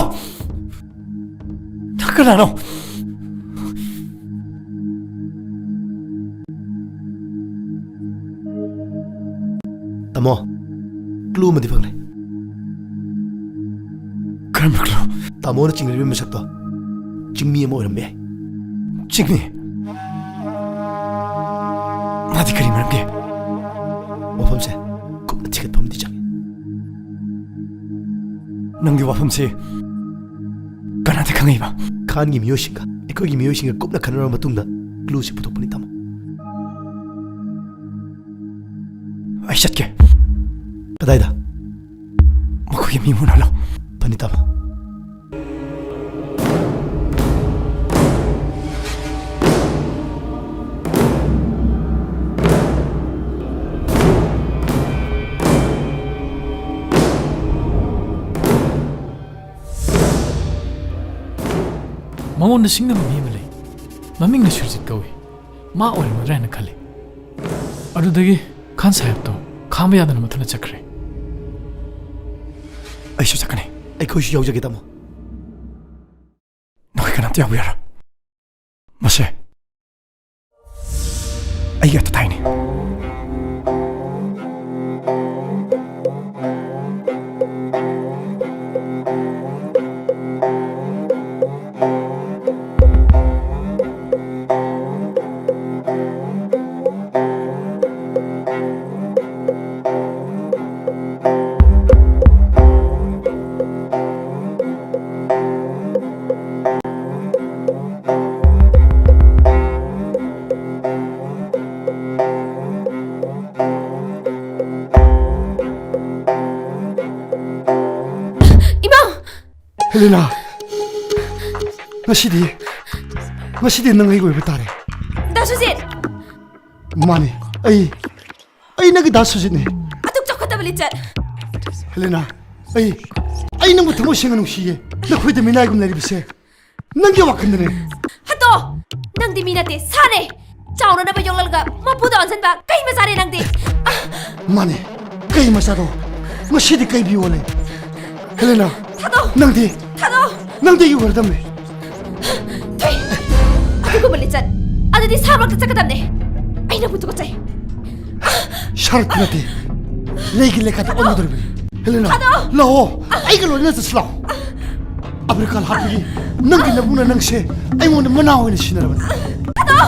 ꯅꯪ ꯀꯅꯥꯅꯣ? ꯇꯥꯃꯣ, clue ꯑꯃꯗꯤ ꯐꯪꯂꯦ꯫ ꯀꯔꯝꯕ clue? ꯇꯥꯃꯣꯅ ꯆꯤꯡꯂꯦꯝꯕꯤ ꯃꯁꯛꯇꯣ ꯆꯤꯡꯃꯤ ꯑꯃ ꯑꯣꯏꯔꯝꯕ ꯌꯥꯏ꯫ ꯆꯤꯡꯃꯤ? ꯑꯗꯤ ꯀꯔꯤ ꯃꯔꯝꯒꯤ? ꯋꯥꯐꯝꯁꯦ ꯀꯨꯞꯅ ꯊꯤꯒꯠꯄ ꯑꯃꯗꯤ ꯆꯪꯏ꯫ ꯅꯪꯒꯤ ꯋꯥꯐꯝꯁꯤ ꯀꯅꯥꯗ ꯈꯪꯉꯛꯏꯕ? ꯈꯥꯟꯒꯤ ꯃꯤꯑꯣꯏꯁꯤꯡꯒ ꯑꯩꯈꯣꯏꯒꯤ ꯃꯤꯑꯣꯏꯁꯤꯡꯒ ꯀꯨꯞꯅ ꯈꯟꯅꯔꯕ ꯃꯇꯨꯡꯗ clue ꯁꯤ ꯄꯨꯊꯣꯛꯄꯅꯤ, ꯇꯥꯃꯣ꯫ ꯑꯩ ꯆꯠꯀꯦ꯫ ꯀꯗꯥꯏꯗ? ꯃꯈꯣꯏꯒꯤ ꯃꯤ ꯎꯅꯍꯜꯂꯣ꯫ ꯐꯅꯤ, ꯇꯥꯃꯣ꯫ ꯃꯉꯣꯟꯗ ꯁꯤꯡꯅꯕ ꯃꯤ ꯑꯃ ꯂꯩ꯫ ꯃꯃꯤꯡꯅ ꯁꯨꯔꯖꯤꯠ ꯀꯧꯏ꯫ ꯃꯥ ꯑꯣꯏꯔꯝꯒꯗ꯭ꯔꯥ ꯍꯥꯏꯅ ꯈꯜꯂꯤ꯫ ꯑꯗꯨꯗꯒꯤ ꯈꯥꯟ ꯁꯥꯍꯦꯕꯇꯣ ꯈꯥꯡꯕ ꯌꯥꯗꯅ ꯃꯊꯟꯇ ꯆꯠꯈ꯭ꯔꯦ꯫ ꯑꯩꯁꯨ ꯆꯠꯀꯅꯤ꯫ ꯑꯩꯈꯣꯏꯁꯨ ꯌꯥꯎꯖꯒꯦ, ꯇꯥꯃꯣ꯫ ꯅꯈꯣꯏ ꯀꯅꯥꯝꯇ ꯌꯥꯎꯕ ꯌꯥꯔꯣꯏ꯫ ꯃꯁꯦ ꯑꯩꯒꯤ ꯑꯇꯇꯥꯏꯅꯤ꯫ ꯏꯃꯥ! ꯍꯦꯂꯦꯅꯥ! ꯉꯁꯤꯗꯤ, ꯉꯁꯤꯗꯤ ꯅꯪ ꯑꯩꯒꯤ ꯑꯣꯏꯕ ꯇꯥꯔꯦ꯫ ꯗꯥ ꯁꯨꯖꯤꯠ! ꯃꯥꯅꯦ, ꯑꯩ, ꯑꯩ ꯅꯪꯒꯤ ꯗꯥ ꯁꯨꯖꯤꯠꯅꯦ꯫ ꯑꯗꯨꯛ ꯆꯥꯎꯈꯠꯇꯕ ꯂꯤꯆꯠ! ꯍꯦꯂꯦꯅꯥ, ꯑꯩ, ꯑꯩ ꯅꯪꯕꯨ ꯊꯃꯣꯏ ꯁꯦꯡꯅ ꯅꯨꯡꯁꯤꯌꯦ꯫ ꯅꯈꯣꯏꯗ ꯃꯤꯅꯥꯏꯒꯨꯝ ꯂꯩꯔꯤꯕꯁꯦ ꯅꯪꯒꯤ ꯋꯥꯈꯜꯗꯅꯦ꯫ ꯍꯠꯇꯣ! ꯅꯪꯗꯤ ꯃꯤ ꯅꯠꯇꯦ, ꯁꯥꯅꯦ! ꯆꯥꯎꯅꯅꯕ ꯌꯣꯛꯂꯛꯂꯒ ꯃꯄꯨꯗ ꯑꯣꯟꯁꯤꯟꯕ ꯀꯩ ꯃꯆꯥꯅꯦ ꯅꯪꯗꯤ! ꯑ! ꯃꯥꯅꯦ, ꯀꯩ ꯃꯆꯥꯗꯣ ꯉꯁꯤꯗꯤ ꯀꯩꯕꯤ ꯑꯣꯜꯂꯦ꯫ ꯍꯦꯂꯦꯅꯥ, ꯊꯥꯗꯣ! ꯅꯪꯗꯤ, ꯊꯥꯗꯣ! ꯅꯪꯗꯤ ꯑꯩꯒꯤ ꯑꯣꯏꯔꯗꯝꯅꯦ꯫ ꯊꯨꯏ! ꯑꯗꯨꯒꯨꯝꯕ ꯂꯤꯆꯠ! ꯑꯗꯨꯗꯤ ꯁꯥ ꯃꯔꯛꯇ ꯆꯠꯀꯗꯕꯅꯦ꯫ ꯑꯩ ꯅꯪꯕꯨ ꯇꯨꯀꯠꯆꯩ꯫ ꯁꯔꯛꯇ ꯅꯠꯇꯦ, ꯂꯩꯒꯤ ꯂꯩꯀꯥꯗ ꯑꯣꯟꯒꯗꯧꯔꯤꯕꯅꯤ꯫ ꯍꯦꯂꯦꯅꯥ, ꯊꯥꯗꯣ! ꯂꯥꯛꯑꯣ, ꯑꯩꯒ ꯂꯣꯏꯅꯅ ꯆꯠꯁꯤ ꯂꯥꯛꯑꯣ꯫ ꯑꯃꯦꯔꯤꯀꯥ ꯍꯥꯠꯄꯒꯤ ꯅꯪꯒꯤ ꯅꯕꯨꯡꯅ ꯅꯪꯁꯦ ꯑꯩꯉꯣꯟꯗ ꯃꯅꯥ ꯑꯣꯏꯅ ꯁꯤꯟꯅꯔꯕꯅꯤ꯫ ꯊꯥꯗꯣ!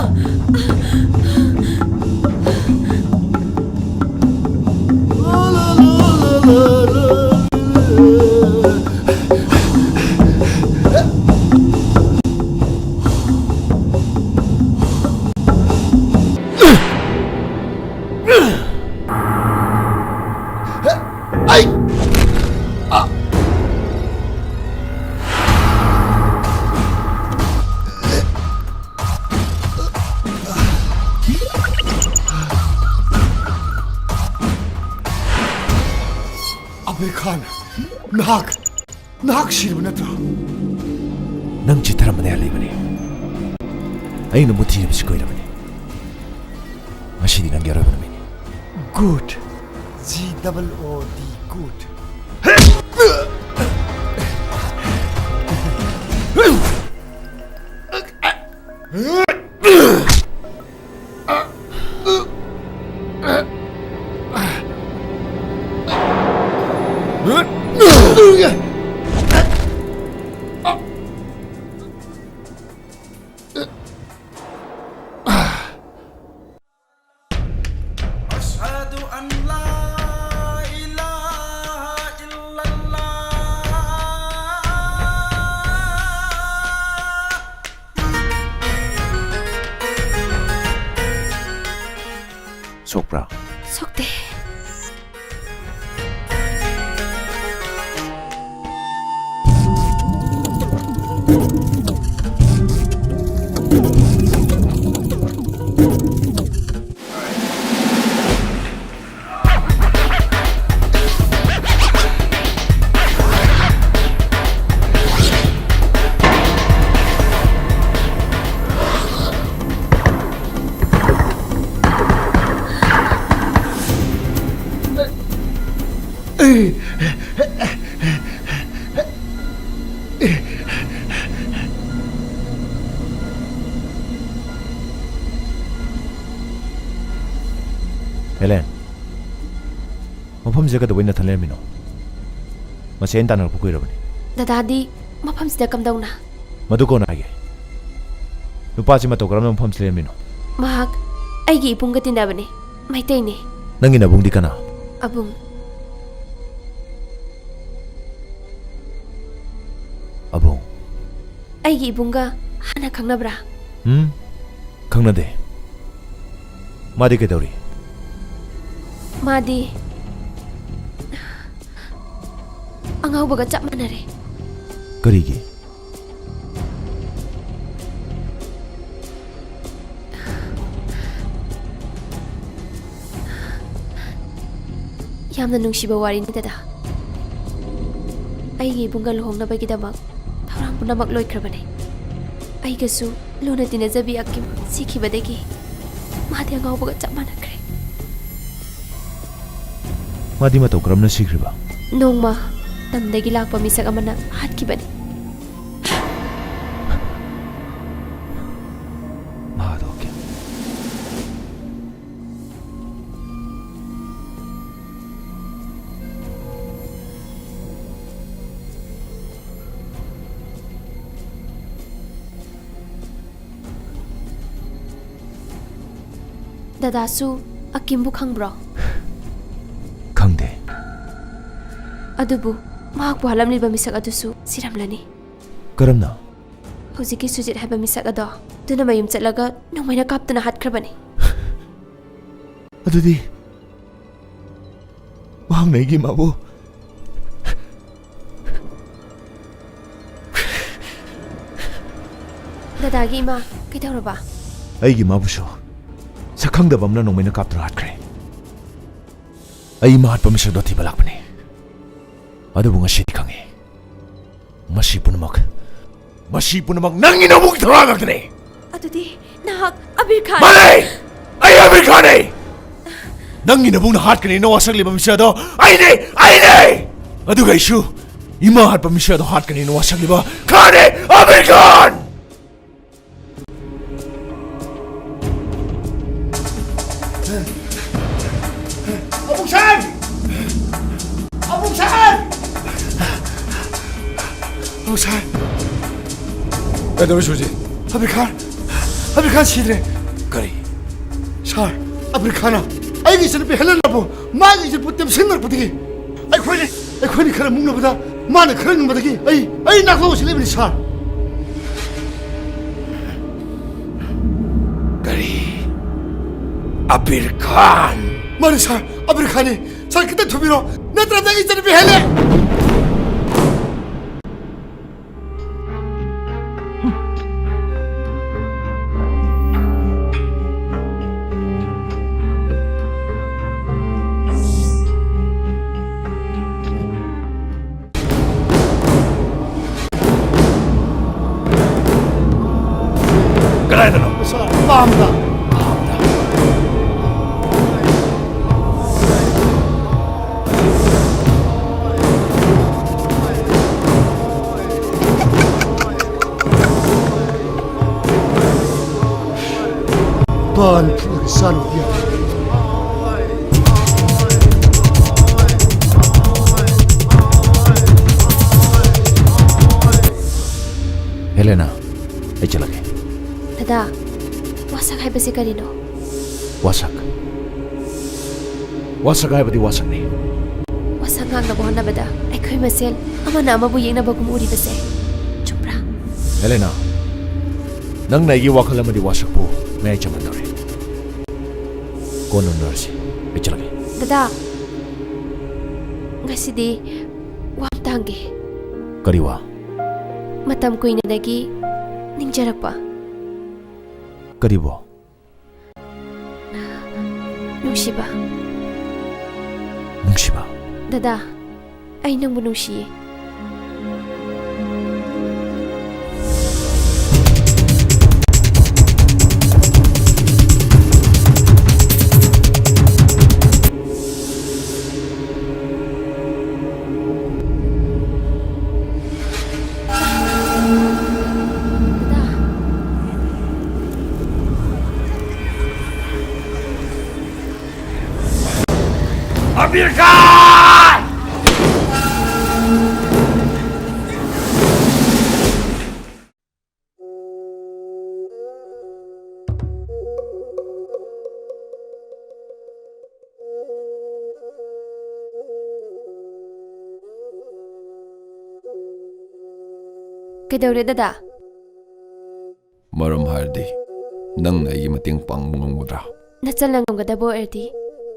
ꯑꯩ! ꯑ! ꯑꯕꯤꯔ ꯈꯥꯟ, ꯅꯍꯥꯛ, ꯅꯍꯥꯛ ꯁꯤꯔꯕ ꯅꯠꯇ꯭ꯔꯥ? ꯅꯪ ꯆꯤꯠꯊꯔꯝꯕꯅꯦ ꯍꯥꯏ ꯂꯩꯕꯅꯦ꯫ ꯑꯩꯅ ꯃꯨꯊꯤꯔꯕꯁꯤ ꯀꯨꯏꯔꯕꯅꯤ꯫ ꯉꯁꯤꯗꯤ ꯅꯪꯒꯤ ꯑꯔꯣꯏꯕ ꯅꯨꯃꯤꯠꯅꯤ꯫ Good. G double O D, good. أشهد أن لا إله إلا الله. ꯁꯣꯛꯄ꯭ꯔꯥ? ꯁꯣꯛꯇꯦ꯫ Helen, ꯃꯐꯝꯁꯤꯗ ꯀꯩꯗꯧꯕꯩ ꯅꯊꯟ ꯂꯩꯔꯝꯃꯤꯅꯣ? ꯃꯁꯤ ꯑꯩꯅ ꯇꯥꯟꯅꯔꯛꯄ ꯀꯨꯏꯔꯕꯅꯤ꯫ ꯗꯗꯥꯗꯤ ꯃꯐꯝꯁꯤꯗ ꯀꯝꯗꯧꯅ? ꯃꯗꯨ ꯀꯣꯟꯅ ꯍꯥꯏꯒꯦ꯫ ꯅꯨꯄꯥꯁꯤ ꯃꯇꯧ ꯀꯔꯝꯅ ꯃꯐꯝꯁꯤꯗ ꯂꯩꯔꯝꯃꯤꯅꯣ? ꯃꯍꯥꯛ ꯑꯩꯒꯤ ꯏꯕꯨꯡꯒ ꯇꯤꯟꯅꯕꯅꯦ꯫ ꯃꯩꯇꯩꯅꯦ꯫ ꯅꯪꯒꯤ ꯅꯕꯨꯡꯗꯤ ꯀꯅꯥ? ꯑꯕꯨꯡ꯫ ꯑꯕꯨꯡ꯫ ꯑꯩꯒꯤ ꯏꯕꯨꯡꯒ ꯍꯥꯟꯅ ꯈꯪꯅꯕ꯭ꯔꯥ? ꯎꯝ, ꯈꯪꯅꯗꯦ꯫ ꯃꯥꯗꯤ ꯀꯩꯗꯧꯔꯤ? ꯃꯥꯗꯤ ꯑꯉꯥꯎꯕꯒ ꯆꯞ ꯃꯥꯟꯅꯔꯦ꯫ ꯀꯔꯤꯒꯤ? ꯌꯥꯝꯅ ꯅꯨꯡꯁꯤꯕ ꯋꯥꯔꯤꯅꯤ, ꯗꯗꯥ꯫ ꯑꯩꯒꯤ ꯏꯕꯨꯡꯒ ꯂꯨꯍꯣꯡꯅꯕꯒꯤꯗꯃꯛ ꯊꯧꯔꯥꯡ ꯄꯨꯝꯅꯃꯛ ꯂꯣꯏꯈ꯭ꯔꯕꯅꯤ꯫ ꯑꯩꯒꯁꯨ ꯂꯨꯅ ꯇꯤꯟꯅꯖꯕꯤ ꯑꯀꯤꯝ ꯁꯤꯈꯤꯕꯗꯒꯤ ꯃꯥꯗꯤ ꯑꯉꯥꯎꯕꯒ ꯆꯞ ꯃꯥꯟꯅꯈ꯭ꯔꯦ꯫ ꯃꯥꯗꯤ ꯃꯇꯧ ꯀꯔꯝꯅ ꯁꯤꯈ꯭ꯔꯤꯕ? ꯅꯣꯡꯃ ꯇꯝꯗꯒꯤ ꯂꯥꯛꯄ ꯃꯤꯁꯛ ꯑꯃꯅ ꯍꯥꯠꯈꯤꯕꯅꯤ꯫ ꯃꯍꯥꯛ ꯑꯗꯨ ꯑꯀꯤꯝ꯫ ꯗꯗꯥꯁꯨ ꯑꯀꯤꯝꯕꯨ ꯈꯪꯕ꯭ꯔꯣ? ꯈꯪꯗꯦ꯫ ꯑꯗꯨꯕꯨ ꯃꯍꯥꯛꯄꯨ ꯍꯥꯠꯂꯝꯂꯤꯕ ꯃꯤꯁꯛ ꯑꯗꯨꯁꯨ ꯁꯤꯔꯝꯂꯅꯤ꯫ ꯀꯔꯝꯅ? ꯍꯧꯖꯤꯛꯀꯤ ꯁꯨꯖꯤꯠ ꯍꯥꯏꯕ ꯃꯤꯁꯛ ꯑꯗꯣ ꯑꯗꯨꯅ ꯃꯌꯨꯝ ꯆꯠꯂꯒ ꯅꯣꯡꯃꯩꯅ ꯀꯥꯞꯇꯨꯅ ꯍꯥꯠꯈ꯭ꯔꯕꯅꯤ꯫ ꯑꯗꯨꯗꯤ ꯃꯍꯥꯛꯅ ꯑꯩꯒꯤ ꯏꯃꯥꯕꯨ꯫ ꯗꯗꯥꯒꯤ ꯏꯃꯥ ꯀꯩꯗꯧꯔꯕ? ꯑꯩꯒꯤ ꯏꯃꯥꯕꯨꯁꯨ ꯁꯛꯈꯪꯗꯕ ꯑꯃꯅ ꯅꯣꯡꯃꯩꯅ ꯀꯥꯞꯇꯨꯅ ꯍꯥꯠꯈ꯭ꯔꯦ꯫ ꯑꯩ ꯏꯃꯥ ꯍꯥꯠꯄ ꯃꯤꯁꯛꯇꯣ ꯊꯤꯕ ꯂꯥꯛꯄꯅꯦ꯫ ꯑꯗꯨꯕꯨ ꯉꯁꯤꯗꯤ ꯈꯪꯉꯦ꯫ ꯃꯁꯤ ꯄꯨꯝꯅꯃꯛ, ꯃꯁꯤ ꯄꯨꯝꯅꯃꯛ ꯅꯪꯒꯤ ꯅꯕꯨꯡꯒꯤ ꯊꯧꯔꯥꯡ ꯉꯥꯛꯇꯅꯦ꯫ ꯑꯗꯨꯗꯤ ꯅꯍꯥꯛ ꯑꯕꯤꯔ ꯈꯥꯟ꯫ ꯃꯥꯅꯦ! ꯑꯩ ꯑꯕꯤꯔ ꯈꯥꯟꯅꯦ! ꯅꯪꯒꯤ ꯅꯕꯨꯡꯅ ꯍꯥꯠꯀꯅꯤꯅ ꯋꯥꯁꯛꯂꯤꯕ ꯃꯤꯁꯛ ꯑꯗꯣ ꯑꯩꯅꯦ! ꯑꯩꯅꯦ! ꯑꯗꯨꯒ ꯑꯩꯁꯨ ꯏꯃꯥ ꯍꯥꯠꯄ ꯃꯤꯁꯛ ꯑꯗꯣ ꯍꯥꯠꯀꯅꯤꯅ ꯋꯥꯁꯛꯂꯤꯕ ꯈꯥꯟꯅꯦ! ꯑꯕꯤꯔ ꯈꯥꯟ! ꯑꯕꯨꯡ ꯁꯥꯟ! ꯑꯕꯨꯡ ꯁꯥꯟ! ꯑꯕꯨꯡ ꯁꯥꯟ! ꯀꯩꯗꯧꯔꯦ ꯁꯨꯖꯤꯠ? ꯑꯕꯤꯔ ꯈꯥꯟ! ꯑꯕꯤꯔ ꯈꯥꯟ ꯁꯤꯗ꯭ꯔꯦ! ꯀꯔꯤ? ꯁꯥꯔ, ꯑꯕꯤꯔ ꯈꯥꯟꯅ ꯑꯩꯒꯤ ꯏꯆꯟꯅꯨꯄꯤ ꯍꯦꯂꯦꯅꯥꯕꯨ ꯃꯥꯒꯤ ꯏꯆꯟꯕꯨ ꯇꯦꯝꯁꯤꯟꯅꯔꯛꯄꯗꯒꯤ ꯑꯩꯈꯣꯏꯅꯤ, ꯑꯩꯈꯣꯏꯅꯤ ꯈꯔ ꯃꯨꯛꯅꯕꯗ ꯃꯥꯅ ꯈꯔ ꯉꯝꯕꯗꯒꯤ ꯑꯩ, ꯑꯩ ꯅꯥꯛꯂꯧ ꯑꯁꯤ ꯂꯩꯕꯅꯤ, ꯁꯥꯔ꯫ ꯀꯔꯤ? ꯑꯕꯤꯔ ꯈꯥꯟ? ꯃꯥꯅꯤ, ꯁꯥꯔ, ꯑꯕꯤꯔ ꯈꯥꯟꯅꯤ꯫ ꯁꯥꯔ, ꯈꯤꯇ ꯊꯨꯕꯤꯔꯣ, ꯅꯠꯇ꯭ꯔꯕꯗꯤ ꯑꯩ ꯏꯆꯟꯅꯨꯄꯤ ꯍꯦꯜꯂꯦ꯫ ꯀꯗꯥꯏꯗꯅꯣ? ꯁꯥꯔ, ꯄꯥꯝꯗ꯫ ꯄꯥꯝꯗ꯫ ꯄꯥꯟ ꯐꯨꯒꯤ ꯆꯥꯅꯕ ꯄꯤꯔꯛꯀꯦ꯫ ꯍꯦꯂꯦꯅꯥ, ꯑꯩ ꯆꯠꯂꯒꯦ꯫ ꯗꯗꯥ, ꯋꯥꯁꯛ ꯍꯥꯏꯕꯁꯤ ꯀꯔꯤꯅꯣ? ꯋꯥꯁꯛ? ꯋꯥꯁꯛ ꯍꯥꯏꯕꯗꯤ ꯋꯥꯁꯛꯅꯤ꯫ ꯋꯥꯁꯛ ꯉꯥꯛꯅꯕ ꯍꯣꯠꯅꯕꯗ ꯑꯩꯈꯣꯏ ꯃꯁꯦꯜ ꯑꯃꯅ ꯑꯃꯕꯨ ꯌꯦꯛꯅꯕꯒꯨꯝ ꯎꯔꯤꯕꯁꯦ ꯆꯨꯝꯕ꯭ꯔꯥ? ꯍꯦꯂꯦꯅꯥ, ꯅꯪꯅ ꯑꯩꯒꯤ ꯋꯥꯈꯜ ꯑꯃꯗꯤ ꯋꯥꯁꯛꯄꯨ ꯃꯌꯥꯏ ꯆꯝꯍꯟꯗꯧꯔꯦ꯫ ꯀꯣꯟꯅ ꯎꯅꯔꯁꯤ꯫ ꯑꯩ ꯆꯠꯂꯒꯦ꯫ ꯗꯗꯥ, ꯉꯁꯤꯗꯤ ꯋꯥ ꯑꯝꯇ ꯍꯪꯒꯦ꯫ ꯀꯔꯤ ꯋꯥ? ꯃꯇꯝ ꯀꯨꯏꯅꯗꯒꯤ ꯅꯤꯡꯖꯔꯛꯄ꯫ ꯀꯔꯤꯕꯣ? ꯅꯨꯡꯁꯤꯕ꯫ ꯅꯨꯡꯁꯤꯕ? ꯗꯗꯥ, ꯑꯩ ꯅꯪꯕꯨ ꯅꯨꯡꯁꯤꯌꯦ꯫ ꯑꯕꯤꯔ ꯈꯥꯟ! ꯀꯩꯗꯧꯔꯦ, ꯗꯗꯥ? ꯃꯔꯝ ꯍꯥꯏꯔꯗꯤ, ꯅꯪꯅ ꯑꯩꯒꯤ ꯃꯇꯦꯡ ꯄꯥꯡꯕ ꯉꯝꯒꯗ꯭ꯔꯥ? ꯅꯆꯟꯅ ꯉꯝꯒꯗꯕ ꯑꯣꯏꯔꯗꯤ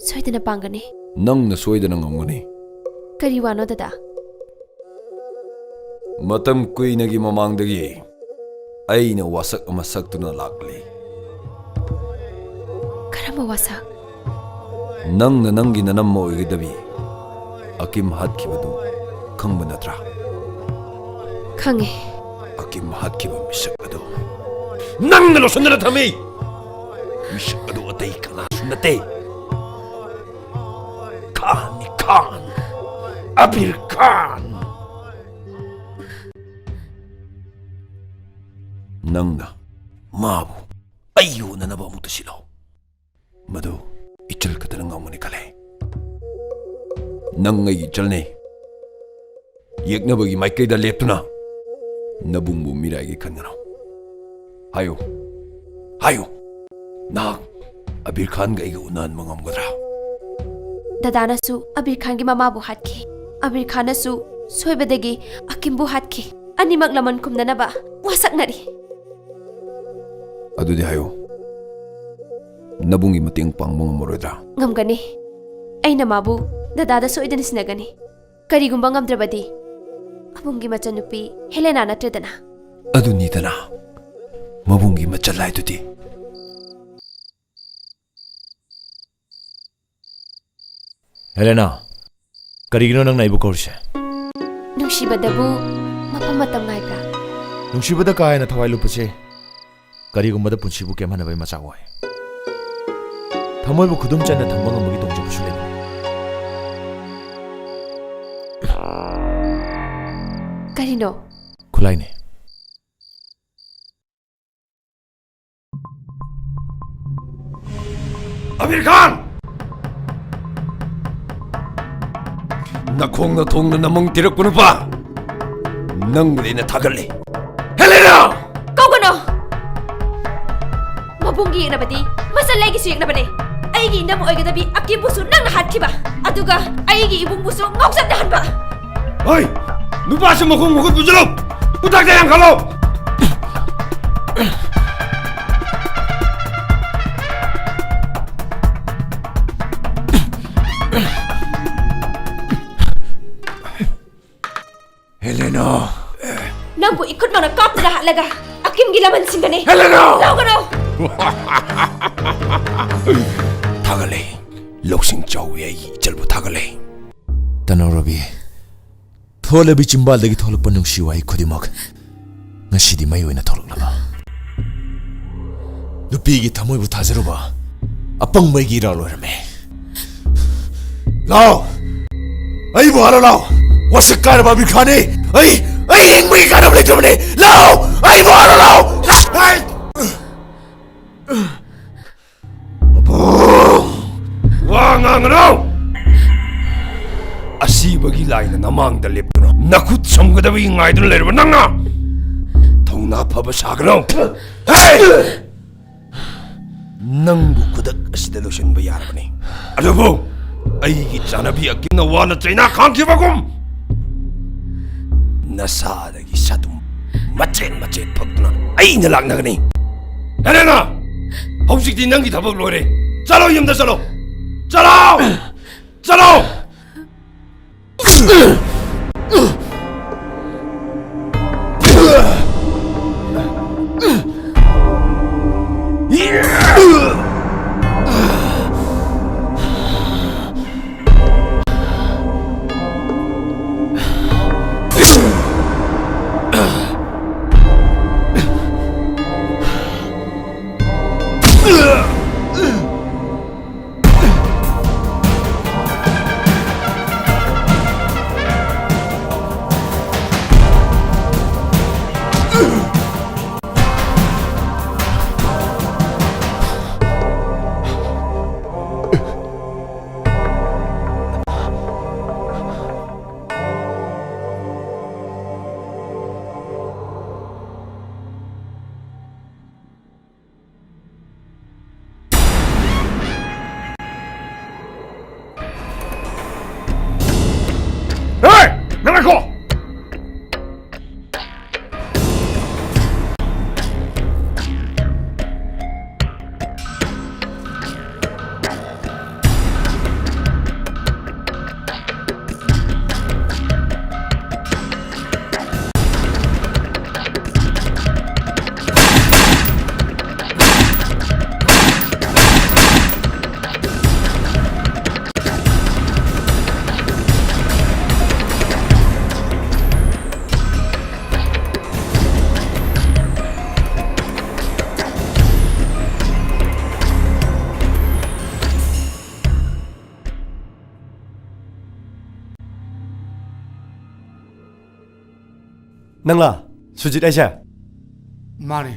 ꯁꯣꯏꯗꯅ ꯄꯥꯡꯒꯅꯤ꯫ ꯅꯪꯅ ꯁꯣꯏꯗꯅ ꯉꯝꯒꯅꯤ꯫ ꯀꯔꯤ ꯋꯥꯅꯣ, ꯗꯗꯥ? ꯃꯇꯝ ꯀꯨꯏꯅꯒꯤ ꯃꯃꯥꯡꯗꯒꯤ ꯑꯩꯅ ꯋꯥꯁꯛ ꯑꯃ ꯁꯛꯇꯨꯅ ꯂꯥꯛꯂꯤ꯫ ꯀꯔꯝꯕ ꯋꯥꯁꯛ? ꯅꯪꯅ ꯅꯪꯒꯤ ꯅꯅꯝꯃ ꯑꯣꯏꯒꯗꯕꯤ ꯑꯀꯤꯝ ꯍꯥꯠꯈꯤꯕꯗꯨ ꯈꯪꯕ ꯅꯠꯇ꯭ꯔꯥ? ꯈꯪꯉꯦ꯫ ꯑꯀꯤꯝ ꯍꯥꯠꯈꯤꯕ ꯃꯤꯁꯛ ꯑꯗꯨ ꯅꯪꯅ ꯂꯣꯠꯁꯤꯟꯗꯨꯅ ꯊꯝꯃꯤ꯫ ꯃꯤꯁꯛ ꯑꯗꯨ ꯑꯇꯩ ꯀꯅꯥꯁꯨ ꯅꯠꯇꯦ, ꯈꯥꯟꯅꯤ, ꯈꯥꯟ꯫ ꯑꯕꯤꯔ ꯈꯥꯟ꯫ ꯅꯪꯅ ꯃꯥꯕꯨ ꯑꯩꯒꯤ ꯎꯅꯅꯕ ꯑꯃꯨꯛꯇ ꯁꯤꯜꯂꯣ꯫ ꯃꯗꯨ ꯏꯆꯜ ꯈꯛꯇꯅ ꯉꯝꯒꯅꯤ ꯈꯜꯂꯦ꯫ ꯅꯪ ꯑꯩꯒꯤ ꯏꯆꯜꯅꯤ꯫ ꯌꯦꯛꯅꯕꯒꯤ ꯃꯥꯏꯀꯩꯗ ꯂꯦꯞꯇꯨꯅ ꯅꯕꯨꯡꯕꯨ ꯃꯤꯔꯥꯏꯒꯦ ꯈꯟꯒꯅꯨ꯫ ꯍꯥꯏꯌꯨ, ꯍꯥꯏꯌꯨ, ꯅꯍꯥꯛ ꯑꯕꯤꯔ ꯈꯥꯟꯒ ꯑꯩꯒ ꯎꯅꯍꯟꯕ ꯉꯝꯒꯗ꯭ꯔꯥ? ꯗꯗꯥꯅꯁꯨ ꯑꯕꯤꯔ ꯈꯥꯟꯒꯤ ꯃꯃꯥꯕꯨ ꯍꯥꯠꯈꯤ꯫ ꯑꯕꯤꯔ ꯈꯥꯟꯅꯁꯨ ꯁꯣꯏꯕꯗꯒꯤ ꯑꯀꯤꯝꯕꯨ ꯍꯥꯠꯈꯤ꯫ ꯑꯅꯤꯃꯛ ꯂꯃꯟ ꯈꯨꯝꯅꯅꯕ ꯋꯥꯁꯛꯅꯔꯤ꯫ ꯑꯗꯨꯗꯤ ꯍꯥꯏꯌꯨ, ꯅꯕꯨꯡꯒꯤ ꯃꯇꯦꯡ ꯄꯥꯡꯕ ꯉꯝꯃꯔꯣꯏꯗ꯭ꯔꯥ? ꯉꯝꯒꯅꯤ꯫ ꯑꯩꯅ ꯃꯥꯕꯨ ꯗꯗꯥꯗ ꯁꯣꯏꯗꯅ ꯁꯤꯟꯅꯒꯅꯤ꯫ ꯀꯔꯤꯒꯨꯝꯕ ꯉꯝꯗ꯭ꯔꯕꯗꯤ, ꯑꯕꯨꯡꯒꯤ ꯃꯆꯟꯅꯨꯄꯤ ꯍꯦꯂꯦꯅꯥ ꯅꯠꯇ꯭ꯔꯦꯗꯅ? ꯑꯗꯨꯅꯤꯗꯅ, ꯃꯕꯨꯡꯒꯤ ꯃꯆꯜ ꯍꯥꯏꯗꯨꯗꯤ꯫ ꯍꯦꯂꯦꯅꯥ, ꯀꯔꯤꯒꯤꯅꯣ ꯅꯪꯅ ꯑꯩꯕꯨ ꯀꯧꯔꯤꯁꯦ? ꯅꯨꯡꯁꯤꯕꯗꯕꯨ ꯃꯐꯝ ꯃꯇꯝ ꯉꯥꯏꯕ꯭ꯔꯥ? ꯅꯨꯡꯁꯤꯕꯗ ꯀꯥ ꯍꯦꯟꯅ ꯊꯋꯥꯏ ꯂꯨꯞꯄꯁꯦ ꯀꯔꯤꯒꯨꯝꯕꯗ ꯄꯨꯟꯁꯤꯕꯨ ꯀꯦꯝꯍꯟꯅꯕꯒꯤ ꯃꯆꯥꯛ ꯑꯣꯏ꯫ ꯊꯃꯣꯏꯕꯨ ꯈꯨꯗꯨꯝ ꯆꯟꯅ ꯊꯝꯕ ꯉꯝꯕꯒꯤ ꯇꯣꯡꯖꯕꯁꯨ ꯂꯩꯕꯅꯤ꯫ ꯀꯔꯤꯅꯣ? ꯈꯨꯠꯂꯥꯏꯅꯤ꯫ ꯑꯃꯤꯔ ꯈꯥꯟ! ꯅꯈꯣꯡ ꯅꯊꯣꯡꯅ ꯅꯃꯪ ꯊꯤꯔꯛꯄ ꯅꯨꯄꯥ, ꯅꯪꯕꯨꯗꯤ ꯑꯩꯅ ꯊꯥꯒꯠꯂꯤ꯫ ꯍꯦꯂꯦꯅꯥ! ꯀꯧꯒꯅꯨ! ꯃꯕꯨꯡꯒꯤ ꯌꯦꯛꯅꯕꯗꯤ ꯃꯆꯜ ꯑꯩꯒꯤꯁꯨ ꯌꯦꯛꯅꯕꯅꯦ꯫ ꯑꯩꯒꯤ ꯏꯅꯝ ꯑꯣꯏꯒꯗꯕꯤ ꯑꯀꯤꯝꯕꯨꯁꯨ ꯅꯪꯅ ꯍꯥꯠꯈꯤꯕ, ꯑꯗꯨꯒ ꯑꯩꯒꯤ ꯏꯕꯨꯡꯕꯨꯁꯨ ꯉꯥꯎꯆꯠꯅꯍꯟꯕ꯫ ꯍꯣꯏ! ꯅꯨꯄꯥꯁꯤ ꯃꯈꯣꯡ ꯃꯈꯨꯠ ꯄꯨꯟꯁꯤꯜꯂꯨ! ꯈꯨꯗꯛꯇ ꯌꯥꯡꯈꯠꯂꯣ! ꯍꯦꯂꯦꯅꯥ! ꯅꯪꯕꯨ ꯏꯈꯨꯠꯃꯛꯅ ꯀꯥꯞꯇꯨꯅ ꯍꯥꯠꯂꯒ ꯑꯀꯤꯝꯒꯤ ꯂꯃꯟꯁꯤꯡꯒꯅꯤ꯫ ꯍꯦꯂꯦꯅꯥ! ꯂꯧꯒꯅꯨ! ꯊꯥꯒꯠꯂꯦ꯫ ꯂꯧꯁꯤꯡ ꯆꯥꯎꯕꯤ ꯑꯩꯒꯤ ꯏꯆꯜꯕꯨ ꯊꯥꯒꯠꯂꯦ꯫ ꯇꯅꯧ ꯔꯕꯤ, ꯊꯣꯜꯂꯕꯤ ꯆꯤꯝꯕꯥꯜꯗꯒꯤ ꯊꯣꯛꯂꯛꯄ ꯅꯨꯡꯁꯤ ꯋꯥꯍꯩ ꯈꯨꯗꯤꯡꯃꯛ ꯉꯁꯤꯗꯤ ꯃꯩ ꯑꯣꯏꯅ ꯊꯣꯛꯂꯛꯂꯕ꯫ ꯅꯨꯄꯤꯒꯤ ꯊꯃꯣꯏꯕꯨ ꯊꯥꯖꯔꯨꯕ ꯑꯄꯪꯕ ꯑꯩꯒꯤ ꯏꯔꯥꯜ ꯑꯣꯏꯔꯝꯃꯦ꯫ ꯂꯥꯎ! ꯑꯩꯕꯨ ꯍꯥꯠꯂꯣ ꯂꯥꯎ! ꯋꯥꯁꯛ ꯀꯥꯔꯕ ꯑꯃꯤꯔ ꯈꯥꯟꯅꯤ! ꯑꯩ, ꯑꯩ ꯍꯤꯡꯕꯒꯤ ꯀꯥꯟꯅꯕ ꯂꯩꯇ꯭ꯔꯕꯅꯤ! ꯂꯥꯎ! ꯑꯩꯕꯨ ꯍꯥꯠꯂꯣ ꯂꯥꯎ! ꯑꯩ ꯋꯥ ꯉꯥꯡꯒꯅꯨ! ꯑꯁꯤꯕꯒꯤ ꯂꯥꯏꯅ ꯅꯃꯥꯡꯗ ꯂꯦꯞꯇꯨꯅ ꯅꯈꯨꯠ ꯁꯝꯒꯗꯕꯒꯤ ꯉꯥꯏꯗꯨꯅ ꯂꯩꯔꯕ ꯅꯪꯅ ꯊꯧꯅꯥ ꯐꯕ ꯁꯥꯒꯅꯨ! ꯍꯦ! ꯅꯪꯕꯨ ꯈꯨꯗꯛ ꯑꯁꯤꯗ ꯂꯣꯏꯁꯤꯟꯕ ꯌꯥꯔꯕꯅꯤ꯫ ꯑꯗꯨꯕꯨ ꯑꯩꯒꯤ ꯆꯥꯅꯕꯤ ꯑꯀꯤꯝꯅ ꯋꯥꯅ ꯆꯩꯅꯥ ꯈꯥꯡꯈꯤꯕꯒꯨꯝ, ꯅꯁꯥꯗꯒꯤ ꯁꯥꯗꯨꯝ ꯃꯆꯦꯠ ꯃꯆꯦꯠ ꯐꯛꯇꯨꯅ ꯑꯩꯅ ꯂꯥꯛꯅꯒꯅꯤ꯫ ꯍꯦꯂꯦꯅꯥ! ꯍꯧꯖꯤꯛꯇꯤ ꯅꯪꯒꯤ ꯊꯕꯛ ꯂꯣꯏꯔꯦ꯫ ꯆꯠꯂꯣ, ꯌꯨꯝꯗ ꯆꯠꯂꯣ꯫ ꯆꯠꯂꯣ! ꯆꯠꯂꯣ! ꯅꯪꯂꯥ ꯁꯨꯖꯤꯠ ꯍꯥꯏꯁꯦ? ꯃꯥꯅꯦ꯫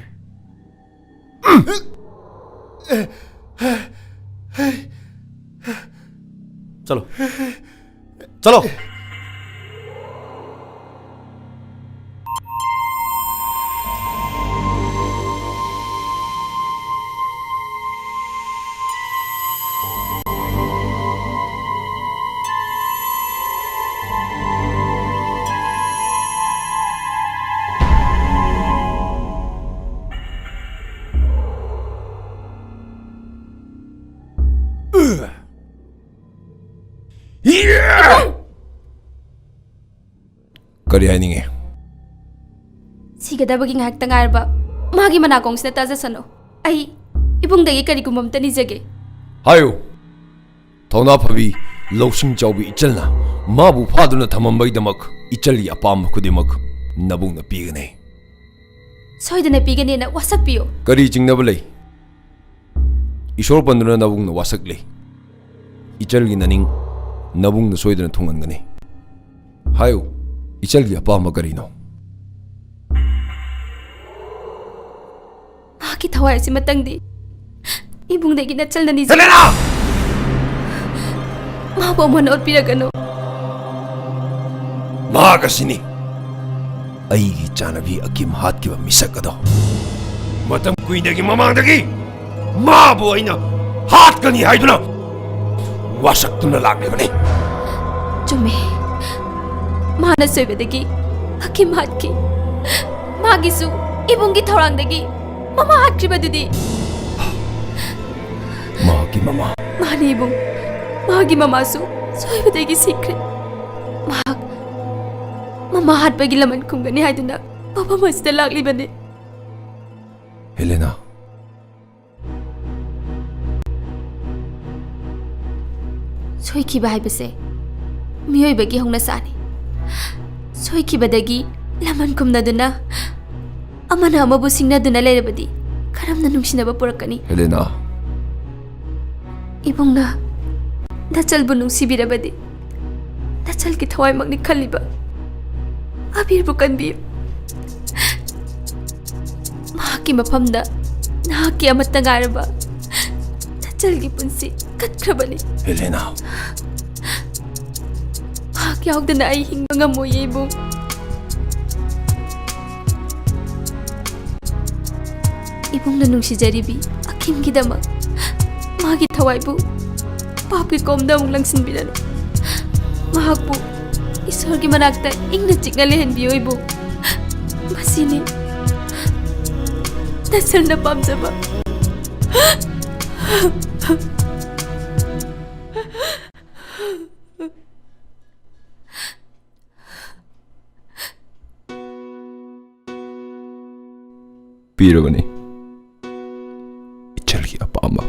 ꯆꯠꯂꯣ꯫ ꯆꯠꯂꯣ꯫ ꯀꯔꯤ ꯍꯥꯏꯅꯤꯡꯉꯤ? ꯁꯤꯒꯗꯕꯒꯤ ꯉꯥꯏꯍꯥꯛꯇ ꯉꯥꯏꯔꯕ ꯃꯥꯒꯤ ꯃꯅꯥꯀꯣꯡꯁꯤꯗ ꯇꯥꯖꯁꯅꯨ꯫ ꯑꯩ ꯏꯕꯨꯡꯗꯒꯤ ꯀꯔꯤꯒꯨꯝꯕ ꯑꯝꯇ ꯅꯤꯖꯒꯦ꯫ ꯍꯥꯏꯌꯨ꯫ ꯊꯧꯅꯥ ꯐꯕꯤ, ꯂꯧꯁꯤꯡ ꯆꯥꯎꯕꯤ ꯏꯆꯜꯅ ꯃꯥꯕꯨ ꯐꯥꯗꯨꯅ ꯊꯝꯃꯝꯕꯒꯤꯗꯃꯛ ꯏꯆꯜꯒꯤ ꯑꯄꯥꯝꯕ ꯈꯨꯗꯤꯡꯃꯛ ꯅꯕꯨꯡꯅ ꯄꯤꯒꯅꯤ꯫ ꯁꯣꯏꯗꯅ ꯄꯤꯒꯅꯦꯅ ꯋꯥꯁꯛꯄꯤꯌꯨ꯫ ꯀꯔꯤ ꯆꯤꯡꯅꯕ ꯂꯩ? ꯏꯁꯣꯔ ꯄꯟꯗꯨꯅ ꯅꯕꯨꯡꯅ ꯋꯥꯁꯛꯂꯤ꯫ ꯏꯆꯜꯒꯤ ꯅꯅꯤꯡ ꯅꯕꯨꯡꯅ ꯁꯣꯏꯗꯅ ꯊꯨꯡꯍꯟꯒꯅꯤ꯫ ꯍꯥꯏꯌꯨ, ꯏꯆꯜꯒꯤ ꯑꯄꯥꯝꯕ ꯀꯔꯤꯅꯣ? ꯃꯍꯥꯛꯀꯤ ꯊꯋꯥꯏ ꯑꯁꯤ ꯃꯇꯪꯗꯤ ꯏꯕꯨꯡꯗꯒꯤ ꯅꯆꯜꯅ ꯅꯤꯖꯩ꯫ ꯍꯦꯂꯦꯅꯥ! ꯃꯍꯥꯛꯄꯨ ꯑꯃꯨꯛ ꯍꯟꯅ ꯑꯣꯠꯄꯤꯔꯒꯅꯨ꯫ ꯃꯍꯥꯛ ꯑꯁꯤꯅꯤ ꯑꯩꯒꯤ ꯏꯆꯥꯅꯨꯄꯤ ꯑꯀꯤꯝ ꯍꯥꯠꯈꯤꯕ ꯃꯤꯁꯛ ꯑꯗꯣ꯫ ꯃꯇꯝ ꯀꯨꯏꯅꯒꯤ ꯃꯃꯥꯡꯗꯒꯤ ꯃꯥꯕꯨ ꯑꯩꯅ ꯍꯥꯠꯀꯅꯤ ꯍꯥꯏꯗꯨꯅ ꯋꯥꯁꯛꯇꯨꯅ ꯂꯥꯛꯂꯤꯕꯅꯤ꯫ ꯆꯨꯝꯃꯦ꯫ ꯃꯥꯅ ꯁꯣꯏꯕꯗꯒꯤ ꯑꯀꯤꯝ ꯍꯥꯠꯈꯤ꯫ ꯃꯥꯒꯤꯁꯨ ꯏꯕꯨꯡꯒꯤ ꯊꯧꯔꯥꯡꯗꯒꯤ ꯃꯃꯥ ꯍꯥꯠꯈ꯭ꯔꯤꯕꯗꯨꯗꯤ꯫ ꯃꯍꯥꯛꯀꯤ ꯃꯃꯥ꯫ ꯃꯥꯅꯤ ꯏꯕꯨꯡ꯫ ꯃꯥꯒꯤ ꯃꯃꯥꯁꯨ ꯁꯣꯏꯕꯗꯒꯤ ꯁꯤꯈ꯭ꯔꯦ꯫ ꯃꯍꯥꯛ ꯃꯃꯥ ꯍꯥꯠꯄꯒꯤ ꯂꯃꯟ ꯈꯨꯝꯒꯅꯤ ꯍꯥꯏꯗꯨꯅ ꯃꯐꯝ ꯑꯁꯤꯗ ꯂꯥꯛꯂꯤꯕꯅꯤ꯫ ꯍꯦꯂꯦꯅꯥ꯫ ꯁꯣꯏꯈꯤꯕ ꯍꯥꯏꯕꯁꯦ ꯃꯤꯑꯣꯏꯕꯒꯤ ꯍꯧꯅꯁꯥꯅꯤ꯫ ꯁꯣꯏꯈꯤꯕꯗꯒꯤ ꯂꯃꯟ ꯈꯨꯝꯅꯗꯨꯅ ꯑꯃꯅ ꯑꯃꯕꯨ ꯁꯤꯡꯅꯗꯨꯅ ꯂꯩꯔꯕꯗꯤ ꯀꯔꯝꯅ ꯅꯨꯡꯁꯤꯅꯕ ꯄꯨꯔꯛꯀꯅꯤ? ꯍꯦꯂꯦꯅꯥ꯫ ꯏꯕꯨꯡꯅ ꯅꯆꯜꯕꯨ ꯅꯨꯡꯁꯤꯕꯤꯔꯕꯗꯤ ꯅꯆꯜꯒꯤ ꯊꯋꯥꯏꯃꯛꯅꯤ ꯈꯜꯂꯤꯕ ꯑꯕꯤꯔꯕꯨ ꯀꯟꯕꯤꯌꯨ꯫ ꯃꯍꯥꯛꯀꯤ ꯃꯐꯝꯗ ꯅꯍꯥꯛꯀꯤ ꯑꯃꯠꯇ ꯉꯥꯏꯔꯕ ꯅꯆꯜꯒꯤ ꯄꯨꯟꯁꯤ ꯀꯠꯈ꯭ꯔꯕꯅꯤ꯫ ꯍꯦꯂꯦꯅꯥ꯫ ꯃꯍꯥꯛ ꯌꯥꯎꯗꯅ ꯑꯩ ꯍꯤꯡꯕ ꯉꯝꯃꯣꯏꯌꯦ, ꯏꯕꯨꯡ꯫ ꯏꯕꯨꯡꯅ ꯅꯨꯡꯁꯤꯖꯔꯤꯕꯤ ꯑꯈꯤꯝꯒꯤꯗꯃꯛ ꯃꯥꯒꯤ ꯊꯋꯥꯏꯕꯨ ꯄꯥꯞꯀꯤ ꯀꯣꯝꯗ ꯑꯃꯨꯛ ꯂꯪꯁꯤꯟꯕꯤꯔꯅꯨ꯫ ꯃꯍꯥꯛꯄꯨ ꯏꯁꯣꯔꯒꯤ ꯃꯅꯥꯛꯇ ꯏꯪꯅ ꯆꯤꯛꯅ ꯂꯩꯍꯟꯕꯤꯌꯨ, ꯏꯕꯨꯡ꯫ ꯃꯁꯤꯅꯤ ꯅꯆꯜꯅ ꯄꯥꯝꯖꯕ꯫ ꯄꯤꯔꯕꯅꯤ ꯏꯆꯜꯒꯤ ꯑꯄꯥꯝꯕ꯫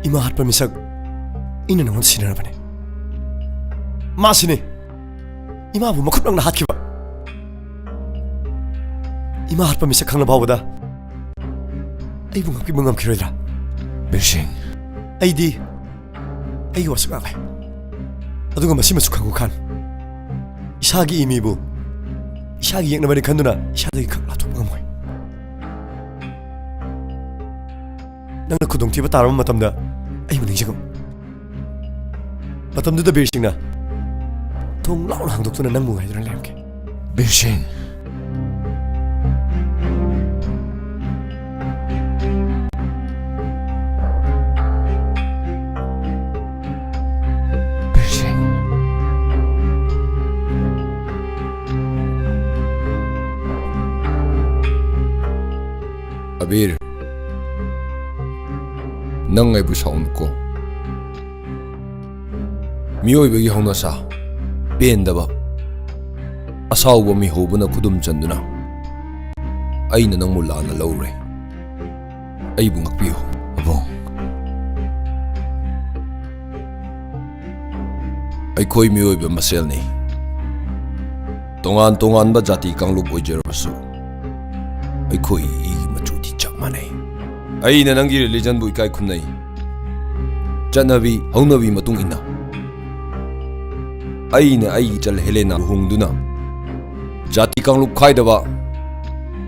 ꯏꯃꯥ ꯍꯥꯠꯄ ꯃꯤꯁꯛ ꯑꯩꯅ ꯅꯉꯣꯟꯗ ꯁꯤꯟꯅꯔꯕꯅꯤ꯫ ꯃꯥꯁꯤꯅꯤ ꯏꯃꯥꯕꯨ ꯃꯈꯨꯠꯃꯛꯅ ꯍꯥꯠꯈꯤꯕ꯫ ꯏꯃꯥ ꯍꯥꯠꯄ ꯃꯤꯁꯛ ꯈꯪꯂ ꯐꯥꯎꯕꯗ ꯑꯩꯕꯨ ꯉꯥꯛꯄꯤꯕ ꯉꯝꯈꯤꯔꯣꯏꯗ꯭ꯔꯥ? ꯕꯤꯔꯁꯤꯡ꯫ ꯑꯩꯗꯤ ꯑꯩꯒꯤ ꯋꯥꯁꯛ ꯉꯥꯛꯂꯦ꯫ ꯑꯗꯨꯒ ꯃꯁꯤꯃꯁꯨ ꯈꯪꯉꯨ ꯈꯥꯟ, ꯏꯁꯥꯒꯤ ꯏꯃꯤꯕꯨ ꯏꯁꯥꯒꯤ ꯌꯦꯛꯅꯕꯅꯤ ꯈꯟꯗꯨꯅ ꯏꯁꯥꯗꯒꯤ ꯈꯛ ꯂꯥꯞꯊꯣꯛꯄ ꯉꯝꯃꯣꯏ꯫ ꯅꯪꯅ ꯈꯨꯗꯣꯡꯊꯤꯕ ꯇꯥꯔꯕ ꯃꯇꯝꯗ ꯑꯩꯕꯨ ꯅꯤꯡꯁꯤꯡꯉꯨ꯫ ꯃꯇꯝꯗꯨꯗ ꯕꯤꯔꯁꯤꯡꯅ ꯊꯣꯡ ꯂꯥꯎꯅ ꯍꯥꯡꯗꯣꯛꯇꯨꯅ ꯅꯪꯕꯨ ꯉꯥꯏꯗꯨꯅ ꯂꯩꯔꯝꯒꯦ꯫ ꯕꯤꯔꯁꯤꯡ꯫ ꯕꯤꯔꯁꯤꯡ꯫ ꯑꯕꯤꯔ, ꯅꯪ ꯑꯩꯕꯨ ꯁꯥꯎꯅꯨꯀꯣ꯫ ꯃꯤꯑꯣꯏꯕꯒꯤ ꯍꯧꯅꯁꯥ, ꯄꯦꯟꯗꯕ, ꯑꯁꯥꯎꯕ ꯃꯤꯍꯧꯕꯅ ꯈꯨꯗꯨꯝ ꯆꯟꯗꯨꯅ ꯑꯩꯅ ꯅꯪꯕꯨ ꯂꯥꯟꯅ ꯂꯧꯔꯦ꯫ ꯑꯩꯕꯨ ꯉꯥꯛꯄꯤꯌꯨ꯫ ꯑꯕꯨꯡ꯫ ꯑꯩꯈꯣꯏ ꯃꯤꯑꯣꯏꯕ ꯃꯁꯦꯜꯅꯤ꯫ ꯇꯣꯉꯥꯟ ꯇꯣꯉꯥꯟꯕ ꯖꯥꯇꯤ ꯀꯥꯡꯂꯨꯞ ꯑꯣꯏꯖꯔꯕꯁꯨ, ꯑꯩꯈꯣꯏ ꯏꯒꯤ ꯃꯆꯨꯗꯤ ꯆꯞ ꯃꯥꯟꯅꯩ꯫ ꯑꯩꯅ ꯅꯪꯒꯤ ꯔꯤꯂꯤꯖꯟꯕꯨ ꯏꯀꯥꯏ ꯈꯨꯝꯅꯩ꯫ ꯆꯠꯅꯕꯤ ꯍꯧꯅꯕꯤ ꯃꯇꯨꯡ ꯏꯟꯅ ꯑꯩꯅ ꯑꯩꯒꯤ ꯏꯆꯜ ꯍꯦꯂꯦꯅꯥ ꯂꯨꯍꯣꯡꯗꯨꯅ ꯖꯥꯇꯤ ꯀꯥꯡꯂꯨꯞ ꯈꯥꯏꯗꯕ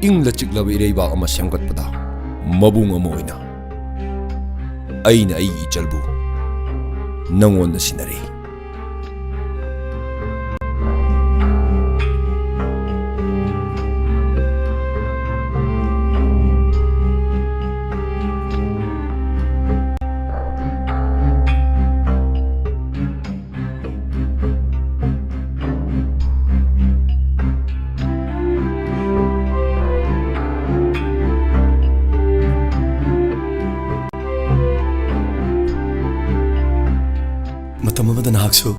ꯏꯪꯂ ꯆꯤꯛꯂꯕ ꯏꯔꯩꯕꯥꯛ ꯑꯃ ꯁꯦꯝꯒꯠꯄꯗ ꯃꯕꯨꯡ ꯑꯃ ꯑꯣꯏꯅ ꯑꯩꯅ ꯑꯩꯒꯤ ꯏꯆꯜꯕꯨ ꯅꯪꯉꯣꯟꯗ ꯁꯤꯟꯅꯔꯤ꯫ ꯃꯇꯝ ꯑꯃꯗ ꯅꯍꯥꯛꯁꯨ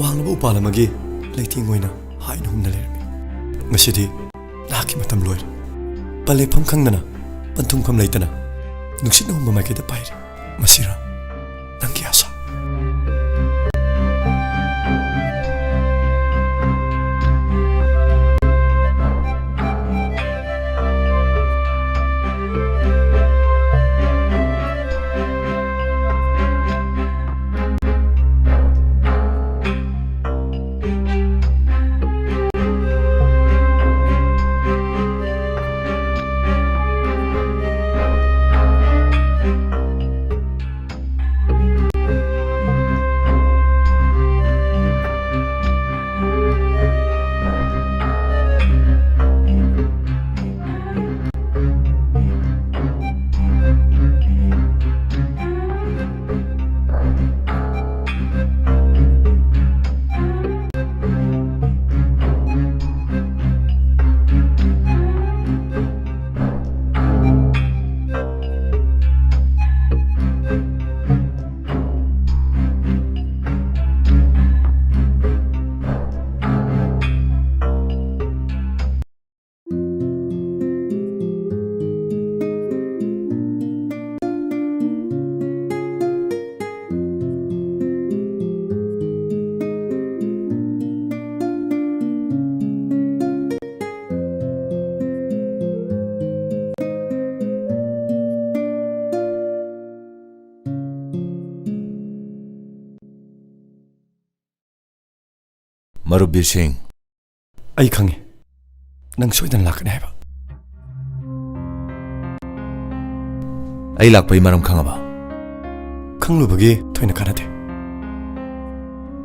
ꯋꯥꯡꯂꯕ ꯎꯄꯥꯜ ꯑꯃꯒꯤ ꯂꯩꯇꯦꯡ ꯑꯣꯏꯅ ꯍꯥꯏꯅ ꯍꯨꯝꯅ ꯂꯩꯔꯝꯃꯤ꯫ ꯉꯁꯤꯗꯤ ꯅꯍꯥꯛꯀꯤ ꯃꯇꯝ ꯂꯣꯏꯔꯦ꯫ ꯄꯟ ꯂꯩꯐꯝ ꯈꯪꯗꯅ, ꯄꯟꯊꯨꯡꯐꯝ ꯂꯩꯇꯅ ꯅꯨꯡꯁꯤꯠꯅ ꯍꯨꯝꯕ ꯃꯥꯏꯀꯩꯗ ꯄꯥꯏꯔꯦ꯫ ꯃꯁꯤꯔꯥ ꯅꯪꯒꯤ ꯑꯁꯥ? ꯃꯔꯨꯞ ꯕꯤꯔ ꯁꯤꯡ, ꯑꯩ ꯈꯪꯉꯤ, ꯅꯪ ꯁꯣꯏꯗꯅ ꯂꯥꯛꯀꯅꯤ ꯍꯥꯏꯕ꯫ ꯑꯩ ꯂꯥꯛꯄꯒꯤ ꯃꯔꯝ ꯈꯪꯉꯕ? ꯈꯪꯂꯨꯕꯒꯤ ꯊꯣꯏꯅ ꯀꯥꯟꯅꯗꯦ꯫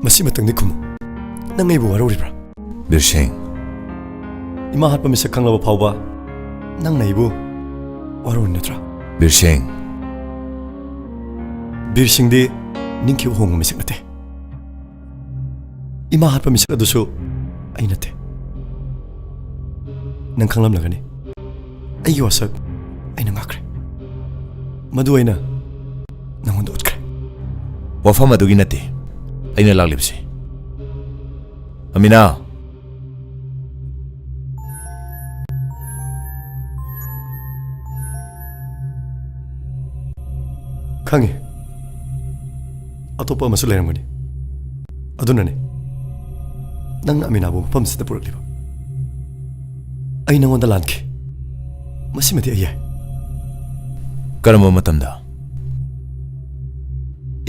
ꯃꯁꯤꯃꯇꯪꯗꯤ ꯈꯨꯝꯃꯨ, ꯅꯪ ꯑꯩꯕꯨ ꯋꯥꯔꯧꯔꯤꯕ꯭ꯔꯥ? ꯕꯤꯔ ꯁꯤꯡ, ꯏꯃꯥ ꯍꯥꯠꯄ ꯃꯤꯁꯛ ꯈꯪꯂꯕ ꯐꯥꯎꯕ ꯅꯪꯅ ꯑꯩꯕꯨ ꯋꯥꯔꯧꯔꯤ ꯅꯠꯇ꯭ꯔꯥ? ꯕꯤꯔ ꯁꯤꯡ, ꯕꯤꯔ ꯁꯤꯡꯗꯤ ꯅꯤꯡꯈꯤꯕ ꯍꯣꯡꯕ ꯃꯤꯁꯛ ꯅꯠꯇꯦ꯫ ꯏꯃꯥ ꯍꯥꯠꯄ ꯃꯤꯁꯛ ꯑꯗꯨꯁꯨ ꯑꯩ ꯅꯠꯇꯦ꯫ ꯅꯪ ꯈꯪꯂꯝꯂꯒꯅꯤ, ꯑꯩꯒꯤ ꯋꯥꯁꯛ ꯑꯩꯅ ꯉꯥꯛꯈ꯭ꯔꯦ꯫ ꯃꯗꯨ ꯑꯩꯅ ꯅꯪꯉꯣꯟꯗ ꯎꯠꯈ꯭ꯔꯦ꯫ ꯋꯥꯐꯝ ꯑꯗꯨꯒꯤ ꯅꯠꯇꯦ ꯑꯩꯅ ꯂꯥꯛꯂꯤꯕꯁꯤ꯫ ꯑꯃꯤꯅꯥ! ꯈꯪꯉꯤ, ꯑꯇꯣꯞꯄ ꯑꯃꯁꯨ ꯂꯩꯔꯝꯒꯅꯤ꯫ ꯑꯗꯨꯅꯅꯦ ꯅꯪꯅ ꯑꯃꯤꯅꯥꯕꯨ ꯃꯐꯝꯁꯤꯗ ꯄꯨꯔꯛꯂꯤꯕ꯫ ꯑꯩ ꯅꯉꯣꯟꯗ ꯂꯥꯟꯈꯤ, ꯃꯁꯤꯃꯗꯤ ꯑꯩ ꯌꯥꯏ꯫ ꯀꯔꯝꯕ ꯃꯇꯝꯗ?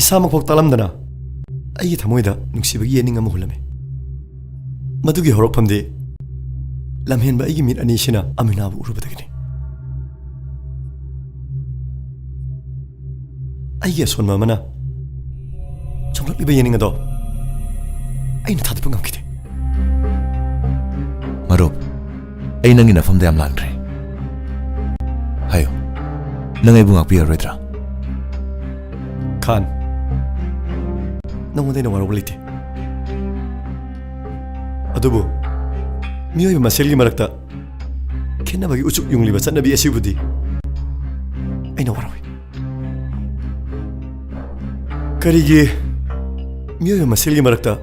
ꯏꯁꯥꯃꯛꯐꯥꯎ ꯇꯥꯂꯝꯗꯅ ꯑꯩꯒꯤ ꯊꯃꯣꯏꯗ ꯅꯨꯡꯁꯤꯕꯒꯤ ꯌꯦꯅꯤꯡ ꯑꯃ ꯍꯨꯜꯂꯝꯃꯤ꯫ ꯃꯗꯨꯒꯤ ꯍꯧꯔꯛꯐꯝꯗꯤ ꯂꯝꯍꯦꯟꯕ ꯑꯩꯒꯤ ꯃꯤꯠ ꯑꯅꯤꯁꯤꯅ ꯑꯃꯤꯅꯥꯕꯨ ꯎꯔꯨꯕꯗꯒꯤꯅꯤ꯫ ꯑꯩꯒꯤ ꯑꯁꯣꯟꯕ ꯑꯃꯅ ꯆꯣꯡꯂꯛꯂꯤꯕ ꯌꯦꯅꯤꯡ ꯑꯗꯣ ꯑꯩꯅ ꯊꯥꯗꯣꯛꯄ ꯉꯝꯈꯤꯗꯦ꯫ ꯃꯔꯨꯞ, ꯑꯩ ꯅꯪꯒꯤ ꯅꯐꯝꯗ ꯌꯥꯝ ꯂꯥꯟꯈ꯭ꯔꯦ꯫ ꯍꯥꯏꯌꯨ, ꯅꯪ ꯑꯩꯕꯨ ꯉꯥꯛꯄꯤꯔꯔꯣꯏꯗ꯭ꯔꯥ? ꯈꯥꯟ, ꯅꯉꯣꯟꯗ ꯑꯩꯅ ꯋꯥꯔꯧꯕ ꯂꯩꯇꯦ꯫ ꯑꯗꯨꯕꯨ ꯃꯤꯑꯣꯏꯕ ꯃꯁꯦꯜꯒꯤ ꯃꯔꯛꯇ ꯈꯦꯠꯅꯕꯒꯤ ꯎꯆꯨꯛ ꯌꯨꯡꯂꯤꯕ ꯆꯠꯅꯕꯤ ꯑꯁꯤꯕꯨꯗꯤ ꯑꯩꯅ ꯋꯥꯔꯧꯏ꯫ ꯀꯔꯤꯒꯤ ꯃꯤꯑꯣꯏꯕ ꯃꯁꯦꯜꯒꯤ ꯃꯔꯛꯇ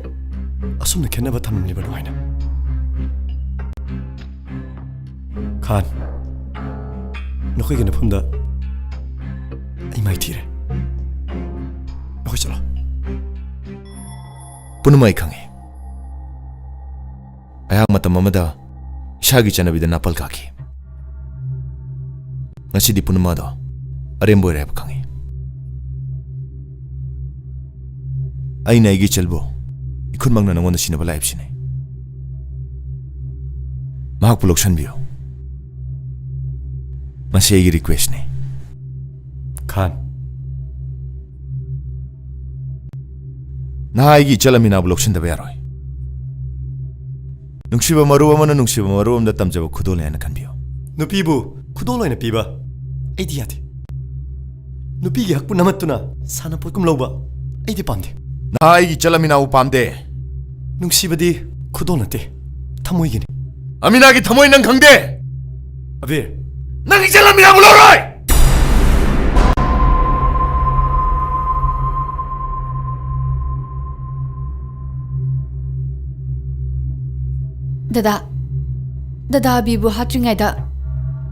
ꯑꯁꯨꯝꯅ ꯈꯦꯠꯅꯕ ꯊꯝꯂꯤꯕꯅꯣ ꯍꯥꯏꯅ? ꯈꯥꯟ, ꯅꯈꯣꯏꯒꯤ ꯅꯐꯝꯗ ꯑꯩ ꯃꯥꯏꯊꯤꯔꯦ꯫ ꯅꯈꯣꯏ ꯆꯠꯂꯣ꯫ ꯄꯨꯝꯅꯃꯛ ꯑꯩ ꯈꯪꯏ꯫ ꯑꯩꯍꯥꯛ ꯃꯇꯝ ꯑꯃꯗ ꯏꯁꯥꯒꯤ ꯆꯠꯅꯕꯤꯗ ꯅꯥꯄꯜ ꯀꯥꯈꯤ꯫ ꯉꯁꯤꯗꯤ ꯄꯨꯝꯅꯃꯛ ꯑꯗꯣ ꯑꯔꯦꯝꯕ ꯑꯣꯏꯔꯦ ꯍꯥꯏꯕ ꯈꯪꯏ꯫ ꯑꯩꯅ ꯑꯩꯒꯤ ꯏꯆꯜꯕꯨ ꯈꯨꯗꯤꯡꯃꯛꯅ ꯅꯉꯣꯟꯗ ꯁꯤꯟꯅꯕ ꯂꯥꯛꯏꯕꯁꯤꯅꯤ꯫ ꯃꯍꯥꯛꯄꯨ ꯂꯧꯁꯤꯟꯕꯤꯌꯨ꯫ ꯃꯁꯤ ꯑꯩꯒꯤ ꯔꯤꯀ꯭ꯋꯦꯁꯅꯤ꯫ ꯈꯥꯟ, ꯅꯍꯥꯛ ꯑꯩꯒꯤ ꯏꯆꯜ ꯑꯃꯤꯅꯥꯕꯨ ꯂꯧꯁꯤꯟꯗꯕ ꯌꯥꯔꯣꯏ꯫ ꯅꯨꯡꯁꯤꯕ ꯃꯔꯨꯞ ꯑꯃꯅ ꯅꯨꯡꯁꯤꯕ ꯃꯔꯨꯞ ꯑꯃꯗ ꯇꯝꯖꯕ ꯈꯨꯗꯣꯜꯅꯤ ꯍꯥꯏꯅ ꯈꯟꯕꯤꯌꯨ꯫ ꯅꯨꯄꯤꯕꯨ ꯈꯨꯗꯣꯜ ꯑꯣꯏꯅ ꯄꯤꯕ ꯑꯩꯗꯤ ꯌꯥꯗꯦ꯫ ꯅꯨꯄꯤꯒꯤ ꯍꯛꯄꯨ ꯅꯝꯃꯠꯇꯨꯅ ꯁꯥꯟꯅꯄꯣꯠꯀꯨꯝ ꯂꯧꯕ ꯑꯩꯗꯤ ꯄꯥꯝꯗꯦ꯫ ꯅꯍꯥꯛ ꯑꯩꯒꯤ ꯏꯆꯜ ꯑꯃꯤꯅꯥꯕꯨ ꯄꯥꯝꯗꯦ꯫ ꯅꯨꯡꯁꯤꯕꯗꯤ ꯈꯨꯗꯣꯜ ꯅꯠꯇꯦ, ꯊꯃꯣꯏꯒꯤꯅꯤ꯫ ꯑꯃꯤꯅꯥꯒꯤ ꯊꯃꯣꯏ ꯅꯪ ꯈꯪꯗꯦ꯫ ꯑꯕꯤꯔ, ꯅꯪ ꯏꯆꯜ ꯑꯃꯤꯅꯥꯕꯨ ꯂꯧꯔꯣꯏ! ꯗꯗꯥ, ꯗꯗꯥ ꯑꯕꯤꯕꯨ ꯍꯥꯠꯇ꯭ꯔꯤꯉꯩꯗ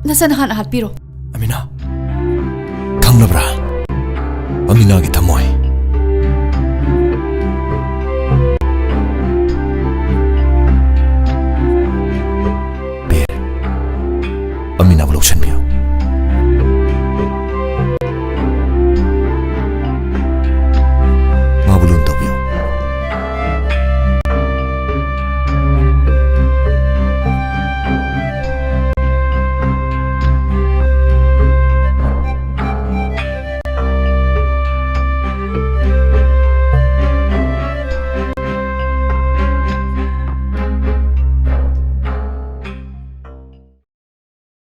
ꯅꯆꯟ ꯍꯥꯟꯅ ꯍꯥꯠꯄꯤꯔꯣ꯫ ꯑꯃꯤꯅꯥ, ꯈꯪꯂꯕ꯭ꯔꯥ? ꯑꯃꯤꯅꯥꯒꯤ ꯊꯃꯣꯏ꯫ ꯕꯤꯔ, ꯑꯃꯤꯅꯥꯕꯨ ꯂꯧꯁꯤꯟꯕꯤꯌꯨ꯫